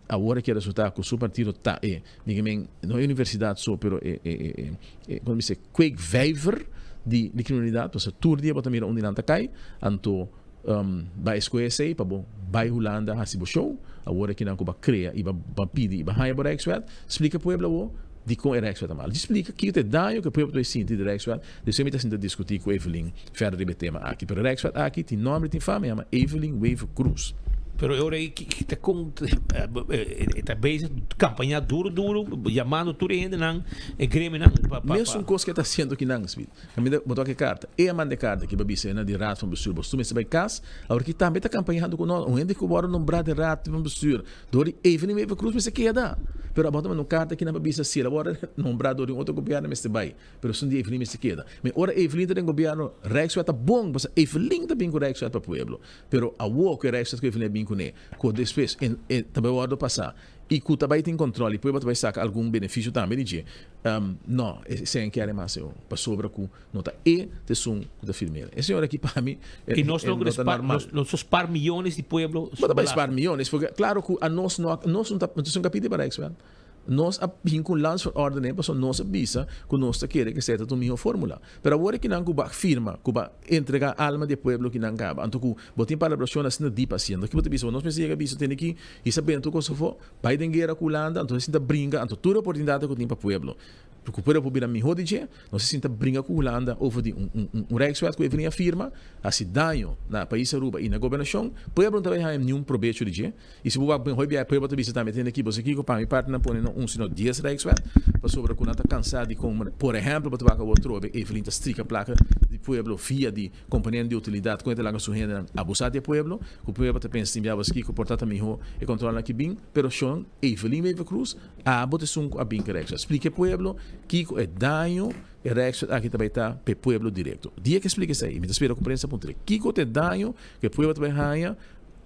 awor e ke resultá ku su partido ta e, mi ke men, no e universidat so, pero e, e, e, e, komo bisa, e kweekvijver di di kriminalidat, pasobra tur dia bo ta mira un di nan ta kai, anto. Ba escohe esey pa bo bay Hulanda haci bo show. Awor aki nan cu ba crea y ba pidi y ba haya bo Rijkswet. Splica e pueblo awor dicon e Rijkswet ta malo. Djis splica kico ta e daño cu e pueblo ta bay sinti di Rijkswet. Despues mi ta sinta discuti cu Evelyn verder riba e tema aki. Pero e Rijkswet aki tin nomber y tin fama. E yama Evelyn Wever Croes. Pero e ora ey ta con e ta bezig campaña duro duro yamando tur e hendenan e gremionan pa pa. Mesun cos cu e ta haciendo akinan Smith. Kaminda bo toka e karta. E a manda e karta ki bo a bisa e na di Raad van Bestuur. Bo mester bai kas. Awor ki tambe ta kampañando ku nos. Un hende ku wòrdu nombrá den Raad van Bestuur dor di Evelyn Wever Croes mester keda. Pero abo ta manda un karta kinan pa bisa si el a wòrdu nombrá dor di un otro gobièrnu mester bai. Pero esun di Evelyn mester keda. Mi ora Evelyn ta den gobièrnu Rijkswet ta bon pasobra Evelyn ta bin ku Rijkswet pa pueblo. Pero awor ku e Rijkswet ku Evelyn a bin kuné ku despues e ta bai wòrdu pasá i ku ta bai tin kòntròl i pueblo ta bai saka algun benefisio tambe di dje. No, esei a kere mas eu, pasobra ku no ta e ta esun ku ta firm'el. E señor aki pa mi, I nos e no no ta normal. Nos ta spar miyones di pueblo Bo ta bai spar miyones, porque klaro ku anos no a, nos no ta, nos ta un kapiti pa Rijkswet. Nos a bin ku un landsverordening pasobra nos a bisa ku nos ta kere ku esei ta un miho formula. Pero awor e kinan ku bo a firma, ku bo a entrega alma di e pueblo kinan kaba, anto ku bo tin palabrashon asina dip asiendo, ki bo ta bisa? Bo nos mester yega bisa tene ki hisa bento Kosovo, Bai den guera ku Hulanda, anto e sinta bringa, anto tur e oportunidatnan ku tin pa pueblo, ku pueblo por bira mihó di dje, nos a sinta bringa ku Hulanda over di un un un Rijkswet ku Evelyn a firma, hasi daño na pais Aruba i na gobernashon, pueblo no ta bai haña niun probecho di dje. I si bo wak hoy biaha pueblo ta bisa tambe tende ki bo si kiko pa mi parti nan pone no un sino dies Rijkswet, pasobra ku nan ta kansa di kon, por ehèmpel bo ta wak awor trobe Evelyn ta strika plaka di pueblo via di Komponent di utilidat kon e ta laga su hendenan abusá di e pueblo, ku pueblo ta pensa tin biaha baskí ku por ta ta mihó e kontrolnan ki bin, pero shon Evelyn Wever Croes abo ta esun ku a bin ku e Rijkswet. Splika e pueblo kiko e daño e Rijkswet aki ta bai ta pa e pueblo direkto. Dia ku e splika esei, mi ta spera ku prensa puntra kiko ta e daño ku e pueblo ta bai haña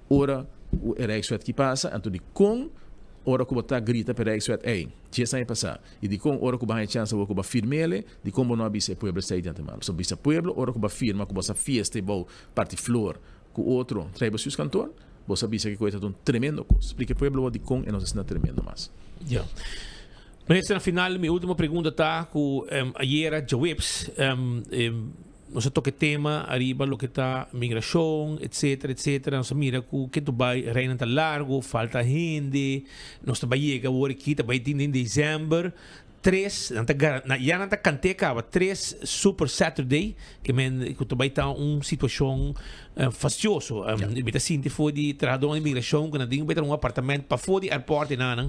ora ku e Rijkswet ki pasa, anto di kon. ora ku bo ta grita pa e Rijkswet ei, dies aña pasá? I dikon ora ku bo haña chèns awor ku bo a firm'el, dikon bo no a bisa e pueblo esei di antemano? Pasobra bisa pueblo ora ku bo a firma ku bo sa fiesta i bou parti flor ku otro trae bo siuskantor, bo sa bisa ku e ta un tremendo kos. Splika e pueblo awor dikon e no ta asina tremendo mas. Ya. Minister, na final mi ultimo pregunta ta ku ayera djaweps nos a toka e tema ariba loke ta migrashon etcetera etcetera. Nos a mira ku ke tu bai reinan ta largo, falta hende, nos ta bai yega awor aki ta bai tin den december Tres, nan ta gara, na, ya nan ta kant'é kaba, tres Super Saturday, ke men ku ta bai ta un situashon fastioso. Mi ta sinti for di trahadónan di migrashon ku nan tin ku bai tra un apartamènt pafó di airport enanan,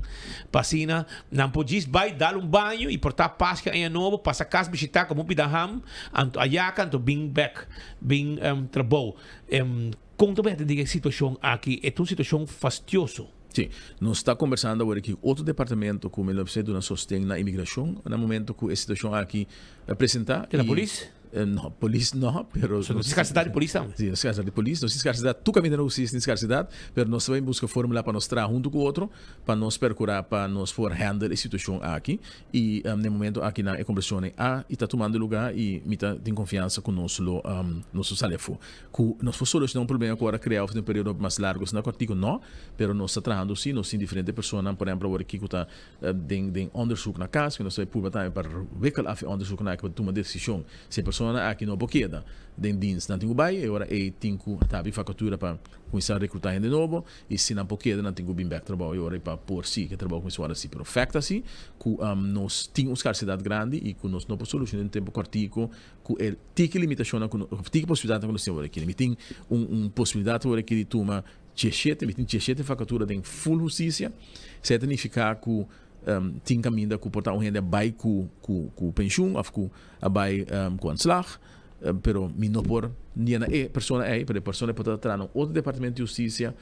pa asina nan por djis bai dal un baño i por ta Paskua Aña Nobo, pasa kas bishitá komo pida ham, anto ayaka anto bin bèk bin trabou. Kon ta bai atendé e situashon aki? E ta un situashon fastioso. Sí, nos ta kombersando awor aki ku otro departamento ku mi lo mester duna sosten na imigrashon na momento ku e situashon aki presentá. Te na polis? No, polis no, pero. So no tin skarsidat di polis tambe? Sí, no skarsidat di polis, no tin skarsidat, tur kaminda na hustisia tin skarsidat, pero nos ta bai buska formula pa nos traha huntu ku otro pa nos perkurá pa nos por handle e situashon aki i na e momento aki nan e kombersashonnan a i ta tumando lugá i mi ta tin konfiansa ku nos lo nos lo sali afó. Ku nos por solushoná un problema ku ora krea òf den un periodo mas largu asina kòrtiku? No, pero nos ta trahando si, nos tin diferente personanan, por ehèmpel awor aki ku ta den den òndersuk na kas, ku nos ta bai purba tambe pa wikkel af e òndersuknan aki pa tuma desishon. Si e personanan aki no por keda den dins, nan tin ku bai, e ora ei tin ku tabi vakatura pa kuminsá rekrutá hende nobo, i si nan por keda nan tin ku bin bèk trabou e ora ei pa por sigui e trabou kuminsá wòrdu hasi. Pero fèkt ta si ku nos tin un skarsidat grandi i ku nos no por solushoná den un tempu kòrtiku Ku e tiki limitashonnan ku no, tiki posibilidatnan ku nos tin awor aki. Mi tin un un posibilidat awor aki di tuma dieshete, mi tin dieshete vakatura den ful hustisia. Esei ta nifiká ku tin kaminda ku por ta un hende a bai ku ku ku penshun òf ku a bai ku ontslag, pero mi no por yena e persona ei, pero e persona por ta traha na un otro departamento di hustisia.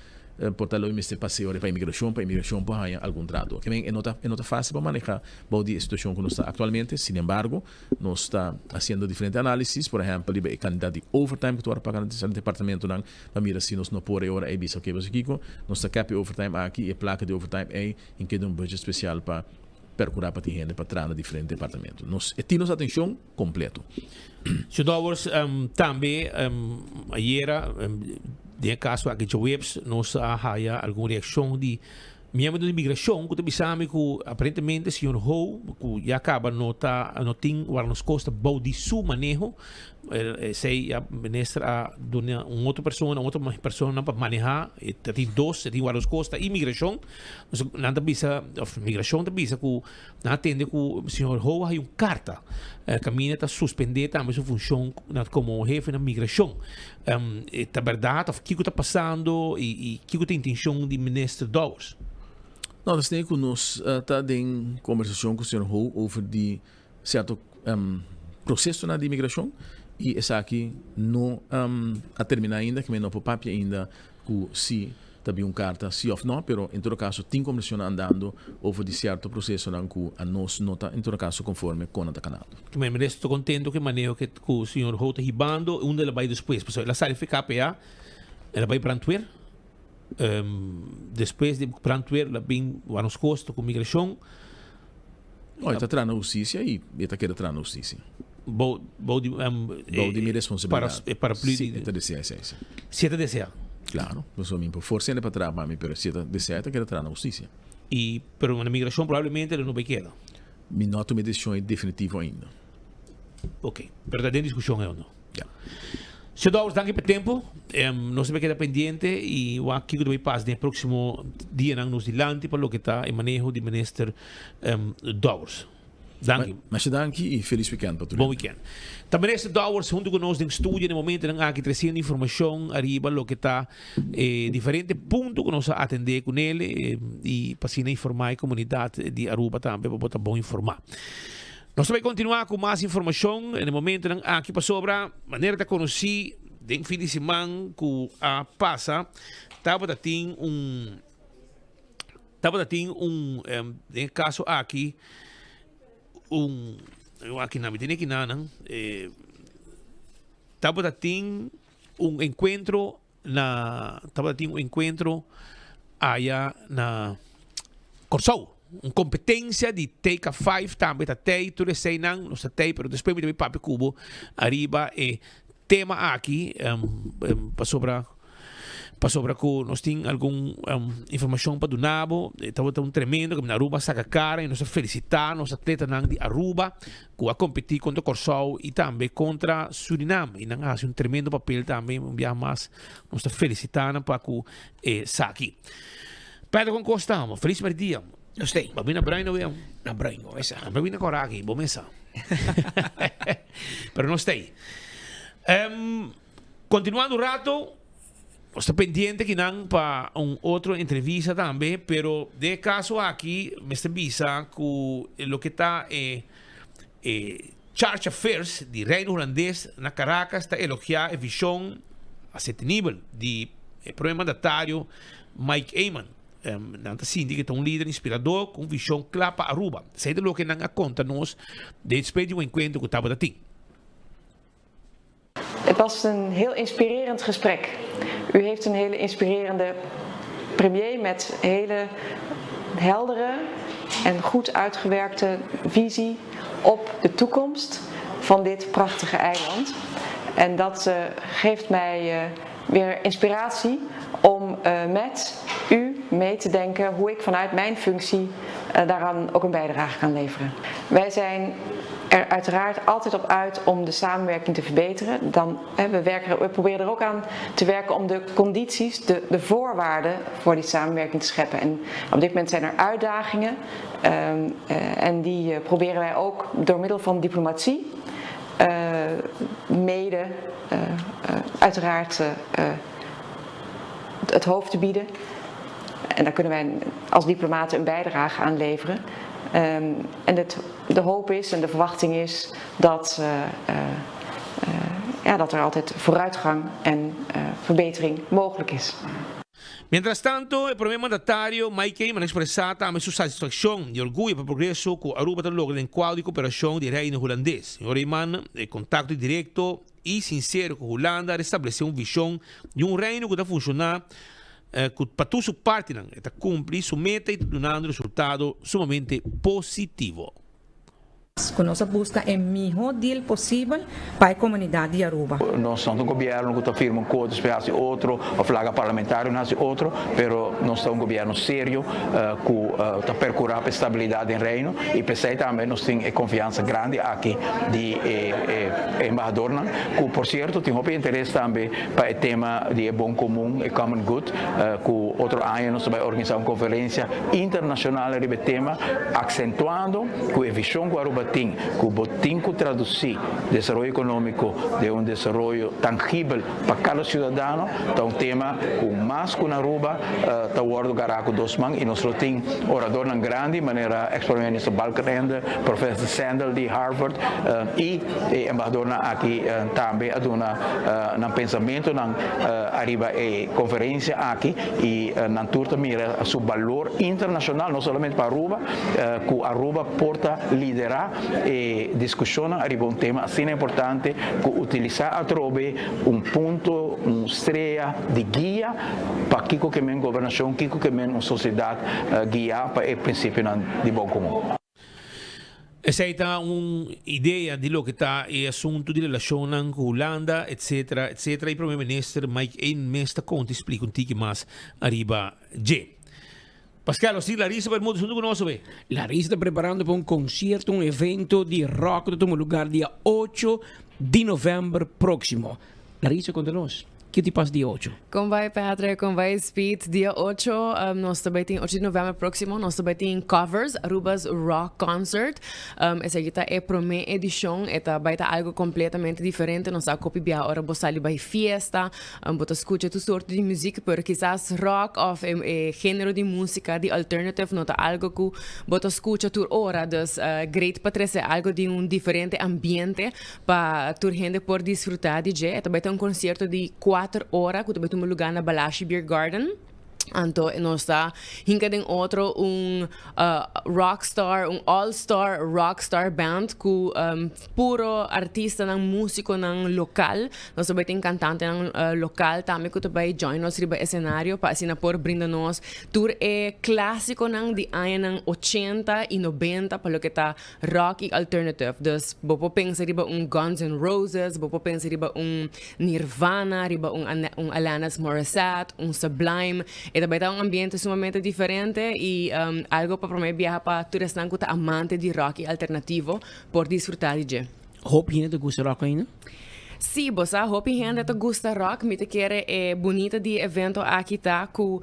Por ta lo e mester pas'é ora pa imigrashon, pa imigrashon por haña algun trato. Ke men e no ta e no ta fásil pa manehá bou di e situashon ku nos ta aktualmente. Sinembargo, nos ta hasiendo diferente análisis, por ehèmpel riba e kantidat di overtime ku ta wòrdu paga na diferente departamentonan pa mira si nos no por e ora ei bisa oke boso kiko, nos ta kèp e overtime aki i e plaka di overtime ei in keda un budget spesial pa perkurá pa tin hende pa traha na diferente departamento. Nos e tin nos atenshon kompleto. Señor Dowers, tambe ayera den e kaso aki djaweps nos a haya algun reakshon di miembro di migrashon ku ta bisa mi ku aparentemente señor Ho ku ya kaba no ta no tin wara nos kos ta bou di su maneho esei ya minister a duna un otro persona un otro persona pa maneha e ta tin dos e tin wara nos kos ta imigrashon nan ta bisa of migrashon ta bisa ku Nan a tende ku señor Ho a haña un karta kaminda ta suspendé tambe su funshon komo hefe na migrashon. E ta bèrdat òf kiko ta pasando i kiko ta intenshon di minister Dowers? No, ta esei ku nos ta den kombersashon ku señor Ho over di sierto prosesonan di imigrashon i esaki no a terminá ainda, ke men no por papia ainda ku si ta bin un karta si òf nò, pero en todo kaso tin kombersashonnan andando over di sierto prosesonan ku anos no ta en todo kaso konforme kon nan ta kanando. Mi minister ta kontento ku e maneho ke ku señor Ho ta hibando i unda el a bai despues, pasobra el a sali FKPA, el a bai brandweer, despues di brandweer el a bin wak nos kos ku migrashon. No, e ta traha na hustisia i e ta keda traha na hustisia. Bou, bou di, Bou di mi responsabilidat. E paraplu di. Si e ta desea esei, si. Si e ta desea. Claro, pasobra mi por forsa hende pa traha pa mi, pero si e ta desea e ta keda traha na hustisia. I, pero na migrashon probablemente lo no bai keda. Mi no a tuma e desishon ei definitivo ainda. Ok, pero ta den diskushon ei o no? Ya. Señor Dowers, danki pa e tempo. Nos ta keda pendiente y wak kiko ta bay pasa den e proximo dianan nos dilanti pa loke ta e maneho di Minister Dowers. Danki. Masha danki y feliz weekend pa tur Bon weekend. Ta Minister Dowers hunto cu nos den studio den momentonan aki treciendo informacion ariba loke ta e diferente punto cu nos a atende cu nele y pa asina informa e comunidad di Aruba tambe pa bo ta bon informa. Nos ta bai kontinuá ku mas informashon na e momentonan aki pasobra manera ta konosí den fin di siman ku a pasa tabata tin un tabata tin un den e kaso aki un aki nan mi tene aki nan tabata tin un enkuentro na tabata tin un enkuentro aya na. Kòrsou. Un kompetensia di Take a Five tambe ta tei, tur eseinan nos ta tei, pero despues mi ta bin papia ku bo ariba e tema aki, pasobra pasobra ku nos tin algun informashon pa duna bo. E tabata un tremendo kaminda Aruba a saka kara i nos ta felisitá nos atletanan di Aruba ku a kompetí kontra Kòrsou i tambe kontra Surinam i nan a hasi un tremendo papel tambe. Un biaha mas nos ta felisitá nan pa ku esaki. Pedro kon kos ta? Felis merdia. Usted. Bo bina bruin awe? Na bruin, bo mesa. Bo bina kora aki, bo mesa. Pero nos ta ei. Um, continuando un rato, nos ta pendiente kinan pa un otro entrevista tambe, pero den e caso aki mester bisa cu loke ta e e Charge Affairs di Reino Hulandes na Caracas ta elogia e vision asetenibel di e prome mandatario Mike Eman. Nan ta sinti cu ta un lider inspirador cu un vision cla pa Aruba. Esey ta loke nan a conta nos despues di un encuentro cu tabata tin. Het was een heel inspirerend gesprek. U heeft een hele inspirerende premier met hele heldere en goed uitgewerkte visie op de toekomst van dit prachtige eiland. En dat eh, geeft mij eh, weer inspiratie om eh, met u mee te denken hoe ik vanuit mijn functie daaraan ook een bijdrage kan leveren. Wij zijn er uiteraard altijd op uit om de samenwerking te verbeteren. Dan, hè, we, werken, we proberen er ook aan te werken om de condities, de, de voorwaarden voor die samenwerking te scheppen. En op dit moment zijn er uitdagingen ehm, eh, en die eh, proberen wij ook door middel van diplomatie uh, mede uiteraard het hoofd te bieden. En daar kunnen wij als diplomaten een bijdrage aan leveren. Ehm, en het, de hoop is en de verwachting is dat, uh, uh, ja, dat er altijd vooruitgang en verbetering mogelijk is. Mientras tanto, e prome mandatario Mike Eman a expresa tambe su satisfaccion y orguyo pa e progreso cu Aruba ta logra den cuadro di cooperacion di Reino Hulandes. Señor Eman, e contacto directo y sincero cu Hulanda a restablece un vision di un Reino cu ta funciona cu pa tur su partinan e ta cumpli su meta y ta dunando resultado sumamente positivo. Cu nos a busca e miho deal posibel pa e comunidad di Aruba. Nos no ta un gobierno cu ta firma un cuota despues haci otro of laga parlamentarionan haci otro, pero nos ta un gobierno serio cu ta percura pa e stabilidad den Reino y p'esey tambe nos tin e confiansa grandi aki di e embahadornan cu por cierto tin hopi interes tambe pa e tema di e bon comun, e common good, cu otro aña nos ta bay organisa un conferencia internacional riba e tema accentuando Ku e vishon ku Aruba tin, ku bo tin ku tradusí desaroyo ekonómiko den un desaroyo tangibel pa kada siudadano, ta un tema ku mas ku na Aruba ta wòrdu gará ku dos man i nos lo tin oradornan grandi manera eks Prome Minister Balkenende, Professor Sandel di Harvard i e embahadornan aki tambe a duna nan pensamentunan ariba e konferensia aki i nan tur ta mira su balor internashonal no solamente pa Aruba Ku Aruba por ta liderá e diskushonnan ariba un tema asina importante ku utilisá atrobe un punto, un strea di guia pa kiko ke men gobernashon, kiko ke men un sosiedat guiá pa e prinsipionan di bon komun. Esei ta un idea di loke ta e asuntu di relashonnan ku Hulanda, etcetera, etcetera i Prome Minister Mike Eman mes ta konta i splika un tiki mas ariba dje. Pascal, nos tin Larissa Bermudez hunto cu nos awe. Larissa ta preparando pa un concierto, un evento di rock cu ta tuma lugar dia ocho di november proximo. Larissa, conta nos, kico tin pasa dia ocho? Con bai Patrick, con bai Speed? Dia ocho nos ta bai tin, ocho di november proximo, nos ta bai tin Covers, Aruba's Rock Concert. Esaki ta e prome edicion, e ta bai ta algo completamente diferente. Nos a copy bia ora bo sali bai fiesta, Bo ta skucha tur sorto di muzik, pero kisas rock òf e género di músika di alternative no ta algu ku bo ta skucha tur ora. Dus great pa trese algu di un diferente ambiente pa tur hende por disfrutá di dje. E ta bai ta un konsierto di kuater ora ku ta bai tuma lugá na Balashi Beer Garden. Anto nos ta hinka den otro un rockstar, un all star rockstar band ku puro artistanan, musikonan lokal. Nos ta bai tin kantantenan lokal tambe ku ta bai join nos riba esenario pa asina por brinda nos tur e klasikonan di añanan ochenta i nobenta pa loke ta rock i alternative. Dus bo por pensa riba un Guns N' Roses, bo por pensa riba un Nirvana, riba un un Alanis Morissette, un Sublime. E ta bai ta un ambiente sumamente diferente i algo pa prome biaha pa tur esnan ku ta amante di rock i alternativo por disfruta di dje. Hopi hende ta gusta rock ainda? Sí, bo sa hopi hende ta gusta rock. Mi ta kere e bunita di e evento aki ta ku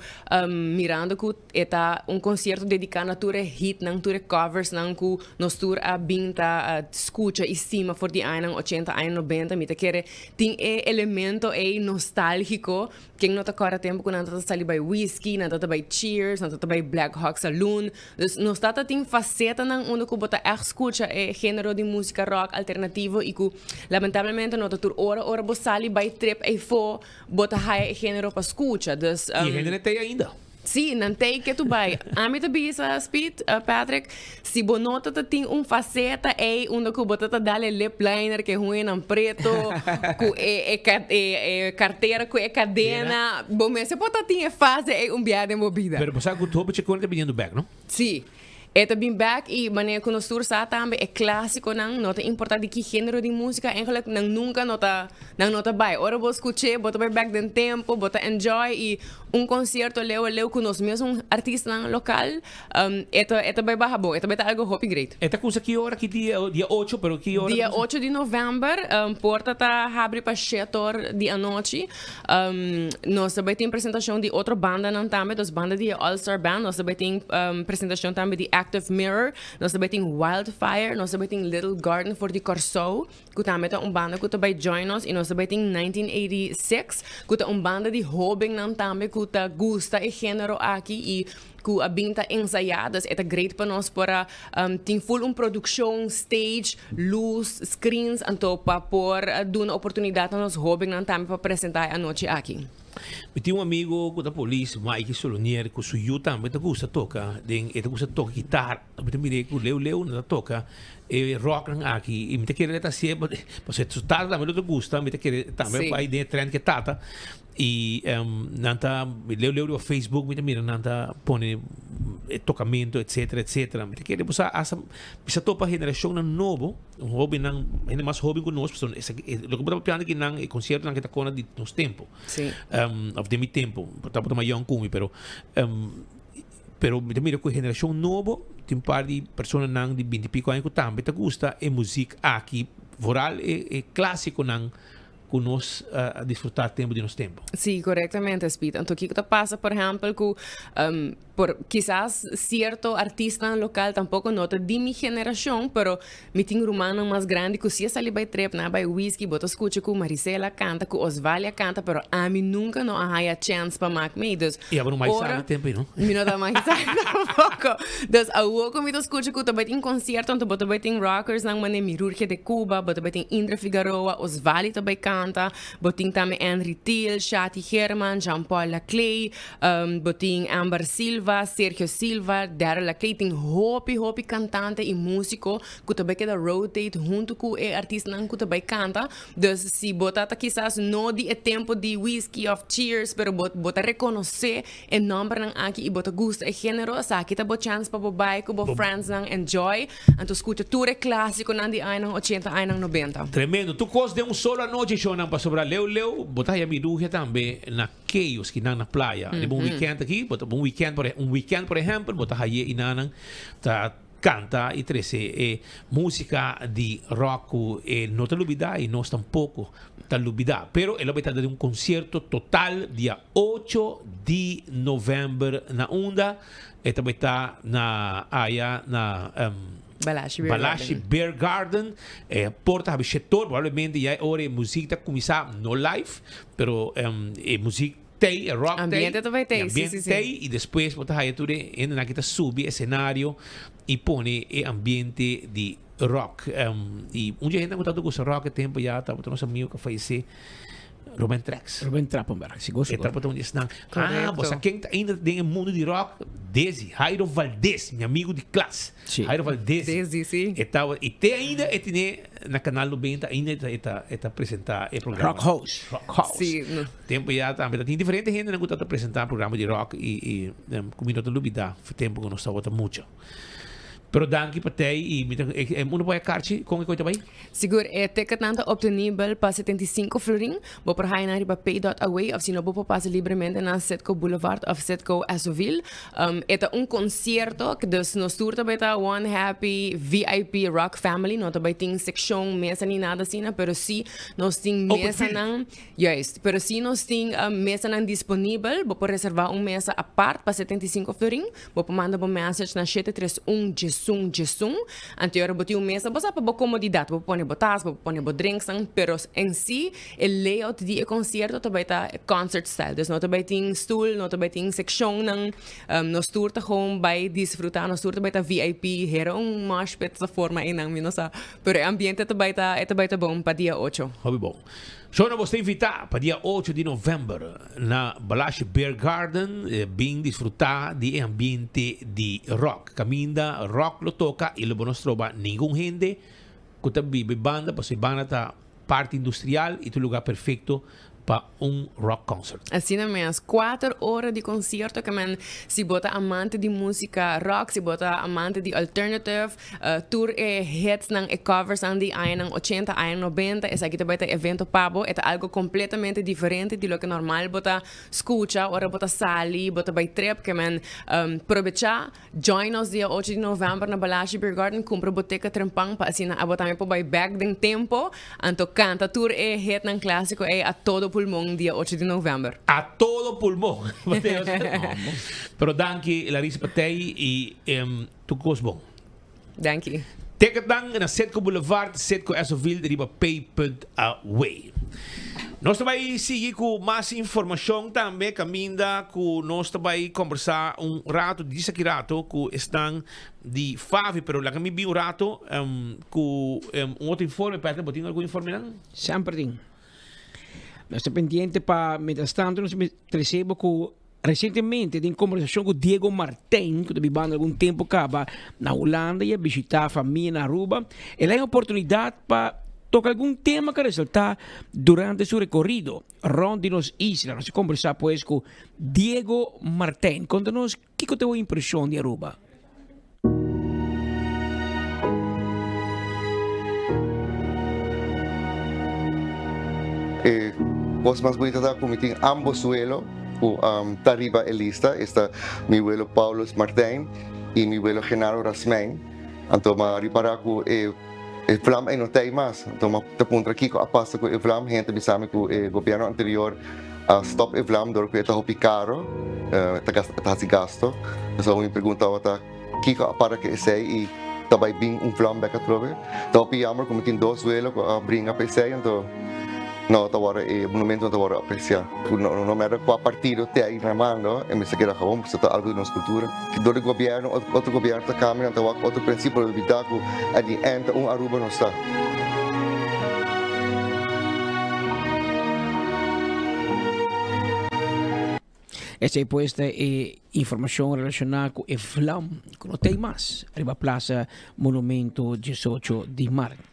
mirando ku E ta un concierto dedica na tur e hitnan, tur e coversnan cu nos tur a bin ta scucha y stima for di añanan ochenta, aña nobenta. Mi ta kere tin e elemento ey nostalgico. Ken no ta corda tempo cu nan ta ta sali bay Whisky, nan ta ta bay Cheers, nan ta ta bay Black Hawk Saloon. Dus nos ta ta tin facetanan unda cu bo ta echt scucha e genero di musica rock alternativo y cu lamentablemente no ta tur ora ora bo sali bay trip eyfo bo ta haya e genero pa scucha. Dus. Y e hende no ta ey ainda. Sí, nan tei ke tu bai. Ami ta bisa, Speed, Patrick, si bo no ta ta tin un faceta ei unda ku bo ta ta dal e lip liner ke huñanan preto, ku e e e e cartera ku e cadena, bo mester por ta tin e fase ei un bia den bo bida. Pero bo sa ku hopi chikon ta biniendo bek, no? Sí. E ta bin bek y manera cu nos tur sa tambe e clasiconan no ta importa di ki genero di musica eigenlijk nan nunca no ta nan no ta bay. Ora bo scuche bo ta bay bek den tempo bo ta enjoy y un concierto leu a leu cu nos mesun artistanan local e ta e ta bay baha bon e ta bay ta algo hopi great. E ta cusa ki ora ki dia dia ocho pero ki ora Dia ocho di november porta ta habri pa shete or di anochi. Nos ta bai tin presentacion di otro bandanan tambe, dos banda di e All Star Band, nos ta bai tin presentacion tambe di Active Mirror, nos ta bai tin Wildfire, nos ta bai tin Little Garden for di Kòrsou, ku tambe ta un banda ku ta bai join nos, i nos ta bai tin 1986, ku ta un banda di hóbennan tambe ku ta gusta e género aki i ku a bin ta ensayá, dus e ta great pa nos por a tin full un produkshon, stage, lus, screens, anto pa por duna oportunidat na nos hóbennan tambe pa presentá e anochi aki. Mi tin un amigo ku ta polis, Mikey Solonier, ku su yu tambe ta gusta toka den, e ta gusta toka kitara. Mi ta mir'é ku leu leu nan ta toka e rocknan aki i mi ta kere e ta hasié pasobra su tata tambe lo ta gusta, mi ta kere tambe bai den e trend ku e tata. I nan ta leu leu riba Facebook mi ta mira nan ta pone e tocamento etcetera etcetera. Mi ta kere bo sa hasta bisa topa generacionnan nobo, hobennan, hende mas hoben cu nos, pasobra esaki loke bo ta papiando aki nan e conciertonan ke ta kona di nos tempo. Sí. Of den mi tempo, bo tabata mas yong cu mi pero pero mi ta mira cu e generacion nobo tin un par di personanan di binti pico aña cu tambe ta gusta e muziek aki, vooral e e clasiconan. ku nos a disfrutá tempu di nos tempu. Sí, korektamente, Speed. Anto kiko ta pasa, por ehèmpel, ku por kisas sierto artistanan lokal tampoko no ta di mi generashon, pero mi tin rumannan mas grandi ku si a sali bai trip, nan a bai whisky, bo ta skucha ku Marisela kanta, ku Osvalia kanta, pero ami nunka no a haya chèns pa mak mee. Dus, I abo no mai sabi tempu ei, no? Mi no ta mai sabi tampoko. Dus awor ku mi ta skucha ku ta bai tin konsierto, anto bo ta bai tin rockersnan manera Mirurgia de Cuba, bo ta bai tin Indra Figaroa, Osvali ta bai kanta, bo tin tambe Henry Thiel, Shati Herman, Jean Paul Laclay, bo tin Amber Silva, Sergio Silva, Daryl Laclay, tin hopi hopi kantante i músiko ku ta bai keda rotate huntu ku e artistanan ku ta bai kanta. Dus si bo ta ta kisas no di e tempo di Whisky of Cheers pero bo bo ta rekonosé e nòmbernan aki i bo ta gusta e género, esaki ta bo chèns pa bo bai ku bo friendsnan enjoy anto skucha tur e klásikonan di añanan ochenta, añanan nobenta. Tremendo. Tur kos den un solo anochi shownan pasobra leu leu bo ta haya mirugia tambe na Keyos kinan na playa. Riba un weekend aki bo ta un weekend por un weekend por ehèmpel bo ta haye inanan ta Canta y trece e musica di rock cu e no ta lubida y nos tampoco ta lubida. Pero e lo bay ta den un concierto total dia ocho di november na unda e ta bay ta na aya na Balashi Beer Balashi Garden. Beer Garden. E por ta habi shetor probablemente ya e ora e music ta cuminsa no live pero e music Tei, e rock tei. Ambiente ta bai tei, E sí, ambiente sí, sí. tei y despues bo ta haya tur e hendenan ki ta subi escenario y pone e ambiente di rock. Y un dje hendenan cu tanto gusta rock e tempo ya tabata nos amigo cu a fayece. Ruben Trax. Ruben Trappenberg, sigur sigur. E tabata un di esnan. Ah, Correcto. bo sa ken ta ainda den e mundo di rock? Desi, Jairo Valdez, mi amigo di klas. Si. Jairo Valdez. Desi, si. E tabata, y te ainda e tene na Canal 90 ainda e ta, e ta, e ta presenta e programa. Rock House. Rock House. Si, no. Tempo ya tambe ta tin diferente hendenan cu ta ta presenta programa di rock y, y cu mi no ta lubida tempo cu nos tabata mucha. Pero danki pa tei y mi ta, e, e, uno por haya karchi con e coi ta bay? Sigur, e ticketnan ta obtenibel pa 75 florin. Bo por haya nan riba pay.away of si no bo por pasa libremente na Citgo Boulevard of Citgo Essoville. Um, e ta un concierto, dus nos tur ta bay ta one happy VIP rock family. No ta bay tin seccion, mesa ni nada asina, pero si nos tin Open field. mesanan. Juist, pero si nos tin um, mesanan disponibel, bo por reserva un mesa apart pa 75 florin. Bo por manda bo message na shete tres un djesun djesun. Anto ora bo tin un mesa, bo sa pa bo komodidat. Bo por pone bo tas, bo por pone bo drinksnan, pero en si e layout di e konsierto ta bai ta concert style. Dus no ta bai tin stoel, no ta bai tin sekshonnan. Nos tur ta gewoon bai disfruta, nos tur ta bai ta VIP. Hera un mosh pit ta forma einan, mi no sa. Pero e ambiente ta bai ta, e ta bai ta bon pa dia ocho. Hopi bon. Shona bo sta invita pa dia ocho di november na Balashi Beer Garden bin disfruta di e ambiente di rock. Caminda rock lo toca y lo bo no stroba ningun hende cu ta biba e banda pasobra e banda ta parti industrial y ta un lugar perfecto pa un rock concert. Asina mes, cuater ora di concierto ke men si bo ta amante di musica rock, si bo ta amante di alternative, Tur e hitsnan, e coversnan di añanan ochenta, añanan nobenta, esaki ta bai ta evento pa bo. E ta algo completamente diferente di loke normal bo ta scucha ora bo ta sali, bo ta bai trip. Ke men probecha, join nos dia ocho di november na Balashi Beer Garden, cumpra bo ticket trempan pa asina abo tambe por bai bek den tempo, anto canta tur e hitnan clasico ey a todo pulmon dia ocho di november. A todo pulmon! Pero danki Larissa Patey y. Tur kos bon. Danki. Ticketnan na Citgo Boulevard, Citgo Essoville riba pay.away. Nos ta bai sigui ku mas informashon tambe kaminda ku nos ta bai kombersá un rato, djis aki rato, ku esnan di Favi, pero laga mi bin un rato ku un otro informe. Patrick, bo tin algun informenan? Semper tin. Nos ta pendiente pa mientras tanto nos trese bo ku Resientemente den kombersashon ku Diego Martijn, ku ta bibando algun tempu kaba na Hulanda i a bishitá famia na Aruba, el a haña oportunidat pa toka algun tema ku a resaltá durante su rekorido rònt di nos isla. Nos a kombersá pues ku Diego Martijn. Konta nos kiko ta bo impreshon di Aruba? E kos mas bunita ta ku mi tin ambos welo ku ta riba e lista, esta mi welo Paulus Martijn i mi welo Genaro Rasmijn. Anto m'a ripará ku e e vlam ei no ta ei mas. Anto m'a ta puntra kiko a pasa ku e vlam, hende bisa mi ku e gobièrnu anterior a stòp e vlam dor ku e ta hopi karo, e ta gasta e ta hasi gasto. Pasobra mi pregunta tabata kiko a para ku esei i ta bai bin un vlam bek atrobe. Ta hopi yammer ku mi tin dos welo ku a bringa pa esei anto no ta wòrdu e monumento no ta wòrdu apresiá. Ku no no mèr kua partido te ai na mando e mester keda gewoon pasobra ta algu di nos kultura. Dor di gobièrnu otro gobièrnu ta kambia nan ta wak otro prinsipio lo bida ku at di end ta un Aruba nos ta. Esei pues ta e informashon relashoná ku e vlam ku no ta ei mas riba Plaza Monumento diesocho di mart.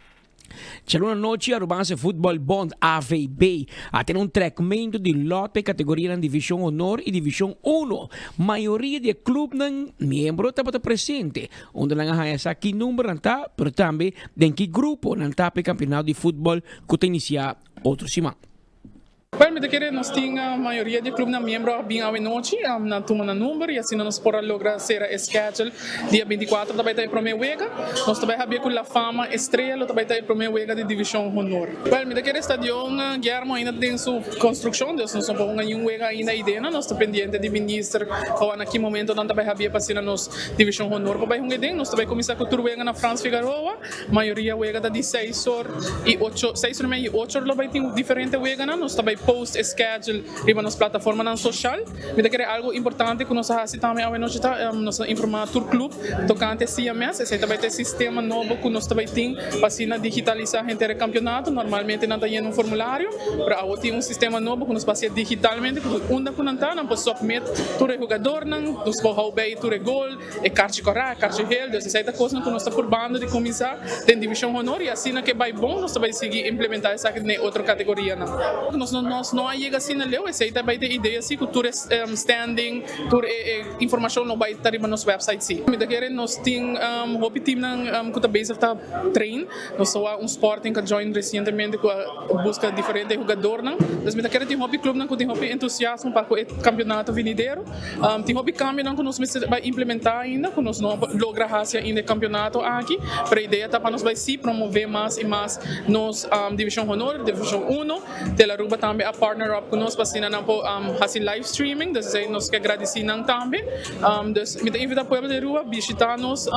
Djaluna anochi Arubaanse Voetbal Bond, AVB, a tene un trekmentu di lòt pa e kategorianan Divishon Honor i Divishon Uno. Mayoria di e klupnan miembro tabata presente, unda nan a haña sa ki number nan ta, pero tambe den ki grupo nan ta pa e kampionato di futbòl ku ta inisiá otro siman. Wel, mi ta kere nos tin mayoria di e clubnan miembro a bin awe nochi na tuma nan number y asina nos por a logra cera e schedule. Dia 24 ta bay ta e prome wega. Nos ta bay habia cu La Fama Estrella lo ta bay ta e prome wega di Division Honor. Wel, mi ta kere stadion Guillermo ainda ta den su construccion, dus nos no por hunga niun wega ainda aydena. Nos ta pendiente di minister pa wak na ki momento nan ta bay habia pa asina nos Division Honor por bay hunga aden. Nos ta bay cuminsa cu tur wega na Frans Figaroa. Mayoria wega ta di seis or y ocho, seis or y media y ocho or lo bay tin diferente weganan. Nos ta bay. post e schedule riba nos plataformanan social. Mi ta kere algo importante ku nos a hasi tambe awe nochi ta nos a informá tur club tokante CMS. Esei ta bai ta e sistema nobo ku nos ta bai tin pa asina digitalisá henter e kampionato. Normalmente nan ta yena un formulario, pero awo tin un sistema nobo ku nos por hasié digitalmente ku unda ku nan ta nan por submit tur e hugadornan, nos por hou bei tur e gol. E karchi kòrá, e karchi hel, dus esei ta kosnan ku nos ta purbando di kuminsá den Divishon Honor i asina ke bai bon nos ta bai sigui implementá esaki den e otro kategorianan. Nos no nos no a yega asina leu, esei ta bai ta e idea si ku tur e standing, tur e e informashon lo bai ta riba nos website si. Mi ta kere nos tin hopi teamnan ku ta bezig ta train, nos ta wak un Sporting ku a join resientemente ku a buska diferente hugadornan, dus mi ta kere tin hopi clubnan ku tin hopi entusiasmo pa ku e kampionato venidero. Tin hopi kambionan ku nos mester bai implementá ainda, ku nos no a logra hasi ainda e kampionato aki, pero e idea ta pa nos bai sí promové mas i mas nos Divishon Honor, Divishon Uno. Telaruba tambe a partner up ku nos pa asina nan por hasi live streaming, dus esei nos ke gradisí nan tambe. Dus mi ta invitá pueblo di Aruba bishitá nos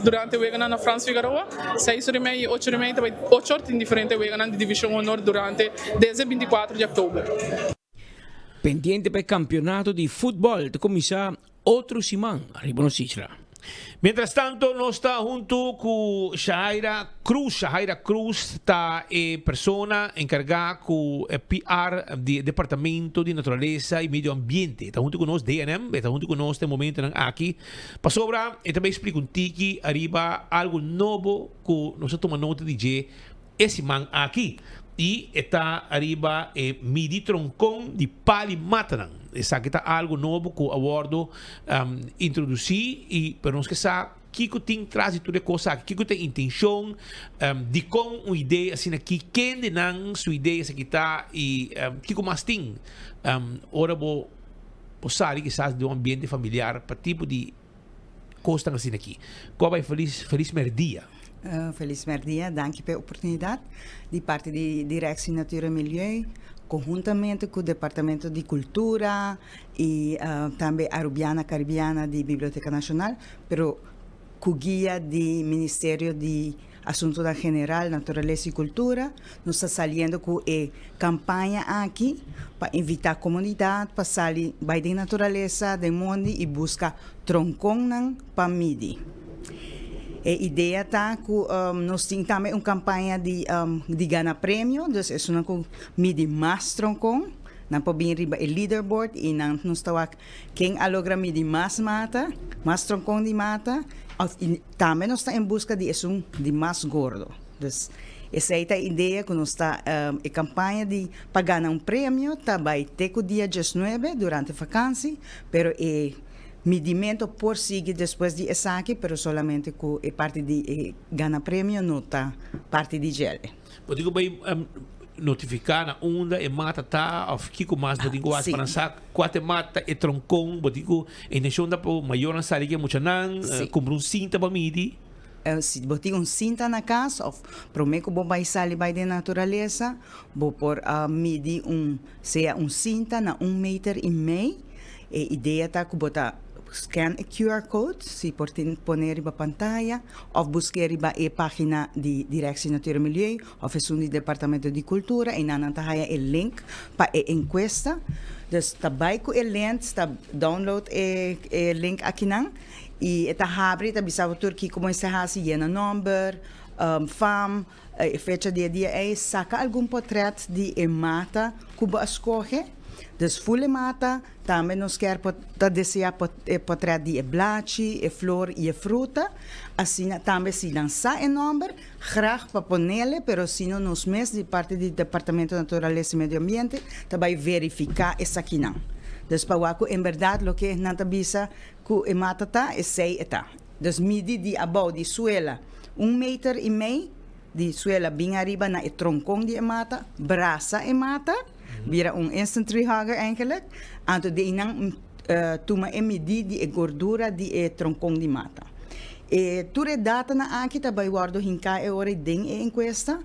durante weganan na Frans Figaroa, seis ora i mei i ocho ora i mei ta bai ocho or tin diferente weganan di Divishon Honor durante desde bintikuatro di òktober. Pendiente pa e kampionato di futbòl ta kuminsá otro siman riba nos isla. Mientras tanto nos ta hunto cu Shahaira Cruz. Shahaira Cruz ta e persona encarga cu e PR di e Departamento di Naturalesa y Medio Ambiente. E ta hunto cu nos, DNM, e ta hunto cu nos den momentonan aki. Pasobra e ta bay splica un tiki ariba algo nobo cu nos a tuma nota di dje E siman aki y e ta ariba e midi troncon di pali matanan. Esaki ta algo nobo cu a wordo introduci y pero nos ke sa kico tin tras di tur e cos aki, kico ta e intencion, dicon un idea asina aki, kende nan su idea esaki ta y kico mas tin ora bo sali kisas di un ambiente familiar pa tipo di Kosnan asina aki. Ku a bai felis felis merdia. Felis merdia, danki pa e oportunidat. Di parti di Directie Natuur en Milieu, konhuntamente ku Departamento di Kultura i tambe Arubiana Caribiana di Biblioteca Nacional, pero ku guia di Ministerio di Asuntonan General, Naturalesa i Kultura, nos ta saliendo ku e kampaña aki pa invitá komunidat pa sali bai den naturalesa, den mondi i buska tronkonnan pa midi. E idea ta ku nos tin tambe un kampaña di di gana premio, dus esunnan ku midi mas tronkon nan por bin riba e leaderboard i nan nos ta wak ken a logra midi mas mata, mas tronkon di mata òf i Tambe nos ta en buska di esun di mas gordo. Dus esei ta e idea ku nos ta e kampaña di pa gana un premio ta bai te ku dia diesnuebe durante vakansi, pero e midimento por sigui despues di esaki, pero solamente ku e parti di e gana premio no ta parti di djele. Bo tin ku bai notifiká na unda e mata ta òf kiko mas bo tin ku hasi pa nan sa kua ta e mata, e tronkon, bo tin ku e intenshon ta pa mayornan sali ku e muchanan, kumpra un sinta pa midi. Si bo tin un sinta na kas òf promé ku bo bai sali bai den naturalesa bo por midi un sea un sinta na un meter i mei. E idea ta ku bo ta scan e QR code si por tin pone riba pantaya òf busk'é riba e página di Directie Natuur en Milieu òf esun di Departamento di Kultura i nan nan ta haya e link pa e enkuesta. Dus ta bai ku e lint, ta download e e link akinan i e ta habri, e ta bisa bo tur kiko mester hasi, yena nòmber, fam, e fecha di e dia ei, saka algun potrèt di e mata ku bo a skohe. Dus ful e mata, tambe nos kier por ta desea e potrèt di e blachi, e flor i e fruta. Asina tambe si nan sa e nòmber, graag pa ponele, pero si no nos mes di parti di Departamento Naturalesa i Medio Ambiente ta bai verifiká esakinan. Dus pa wak ku en bèrdat loke nan ta bisa ku e mata ta, esei e ta. Dus midi di abou di suela un meter i mei di suela bin ariba na e tronkon di e mata, brasa e mata, bira un instant tree hugger eigenlijk, anto di einan tuma e midi di e gordura di e tronkon di mata. E tur e datanan aki ta bai wòrdu hinká e ora den e enkuesta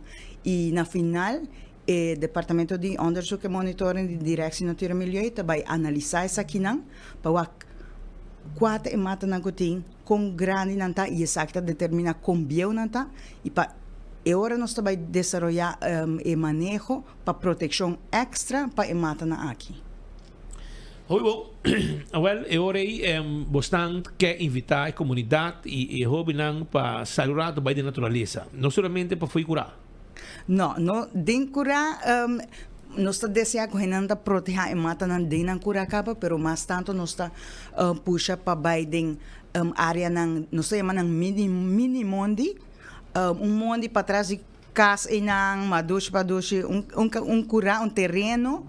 i na final e Departamento di Onderzoek en Monitoring di Directie Natuur en Milieu ta bai analisá esakinan pa wak kua ta e matanan ku tin, kon grandi nan ta i esaki ta determiná kon bieu nan ta i pa. E ora nos ta bai desaroyá e maneho pa protekshon èkstra pa e matanan aki. Hopi bon. Awel, e ora ei bosnan ke invitá e komunidat i e hóbennan pa sali un rato bai den naturalesa. No solamente pa fo'i kurá. No, no den kurá nos ta deseá ku hendenan ta protehá e matanan den nan kurá kaba, pero mas tantu nos ta pusha pa bai den áreanan, nos ta yama nan mini mini mondi, un mondi patras di kas einan, madushi padushi, un un un kurá, un tereno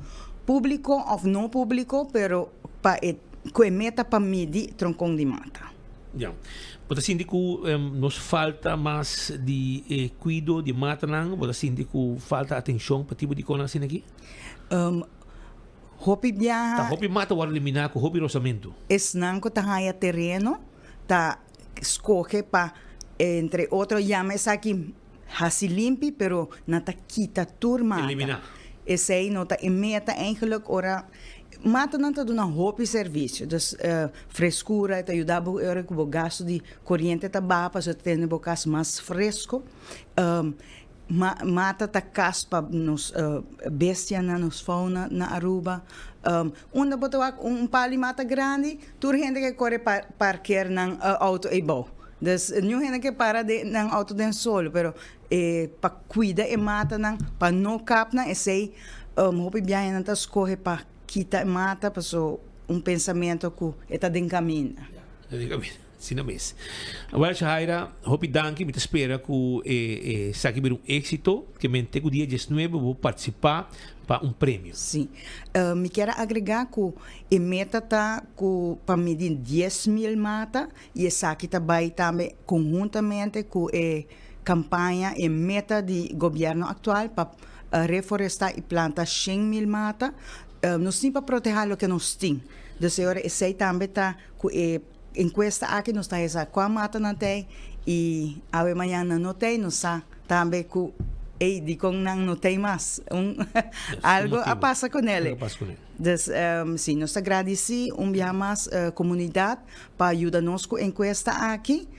públiko òf no públiko, pero pa e ku e meta pa midi tronkon di mata. Ya. Bo ta sinti ku nos falta mas di e kuido di matanan? Bo ta sinti ku falta atenshon pa tipo di konan asina aki? Hopi biaha. Ta hopi mata wòrdu eliminá ku hopi rosamentu. Esnan ku ta haña tereno ta skohe pa entre otro yama esaki hasi limpi pero nan ta kita tur mata. Eliminá. Esei no ta e meta eigenlijk ora matanan ta duna hopi servisio dus freskura e ta yuda bo ora ku bo gasto di koriente ta baha pasobra ta tene bo kas mas fresko. Mata ta kas pa nos bestianan, nos fauna na Aruba. Unda bo ta wak un pal di mata grandi, tur hende ke kore parker nan auto eibou. Dus niun hende ke para den nan auto den solo, pero pa kuida e matanan, pa no kap nan, esei hopi biaha nan ta skohe pa kita e mata paso un pensamento ku e ta den kaminda. Asina mes. Wel Shahaira, hopi danki. Mi ta spera ku e esaki bira un éksito. Ke men te ku dia diesnuebe bo partisipá pa un premio. Sí. Mi kier a agregá ku e meta ta ku pa midi 10,000 mata i esaki ta bai tambe konhuntamente ku e kampaña, e meta di gobièrnu aktual pa reforestá i planta 100,000 mata. Nos tin pa protehá loke nos tin. Dus e ora esei tambe ta ku e. Enkuesta aki nos ta hesa kua mata nan tei i awe mañan nan no tei, nos sa tambe ku ey dikon nan no tei mas, un algo a pasa ku nel. Dus si nos ta gradisi un biaha mas komunidat pa yuda nos ku enkuesta aki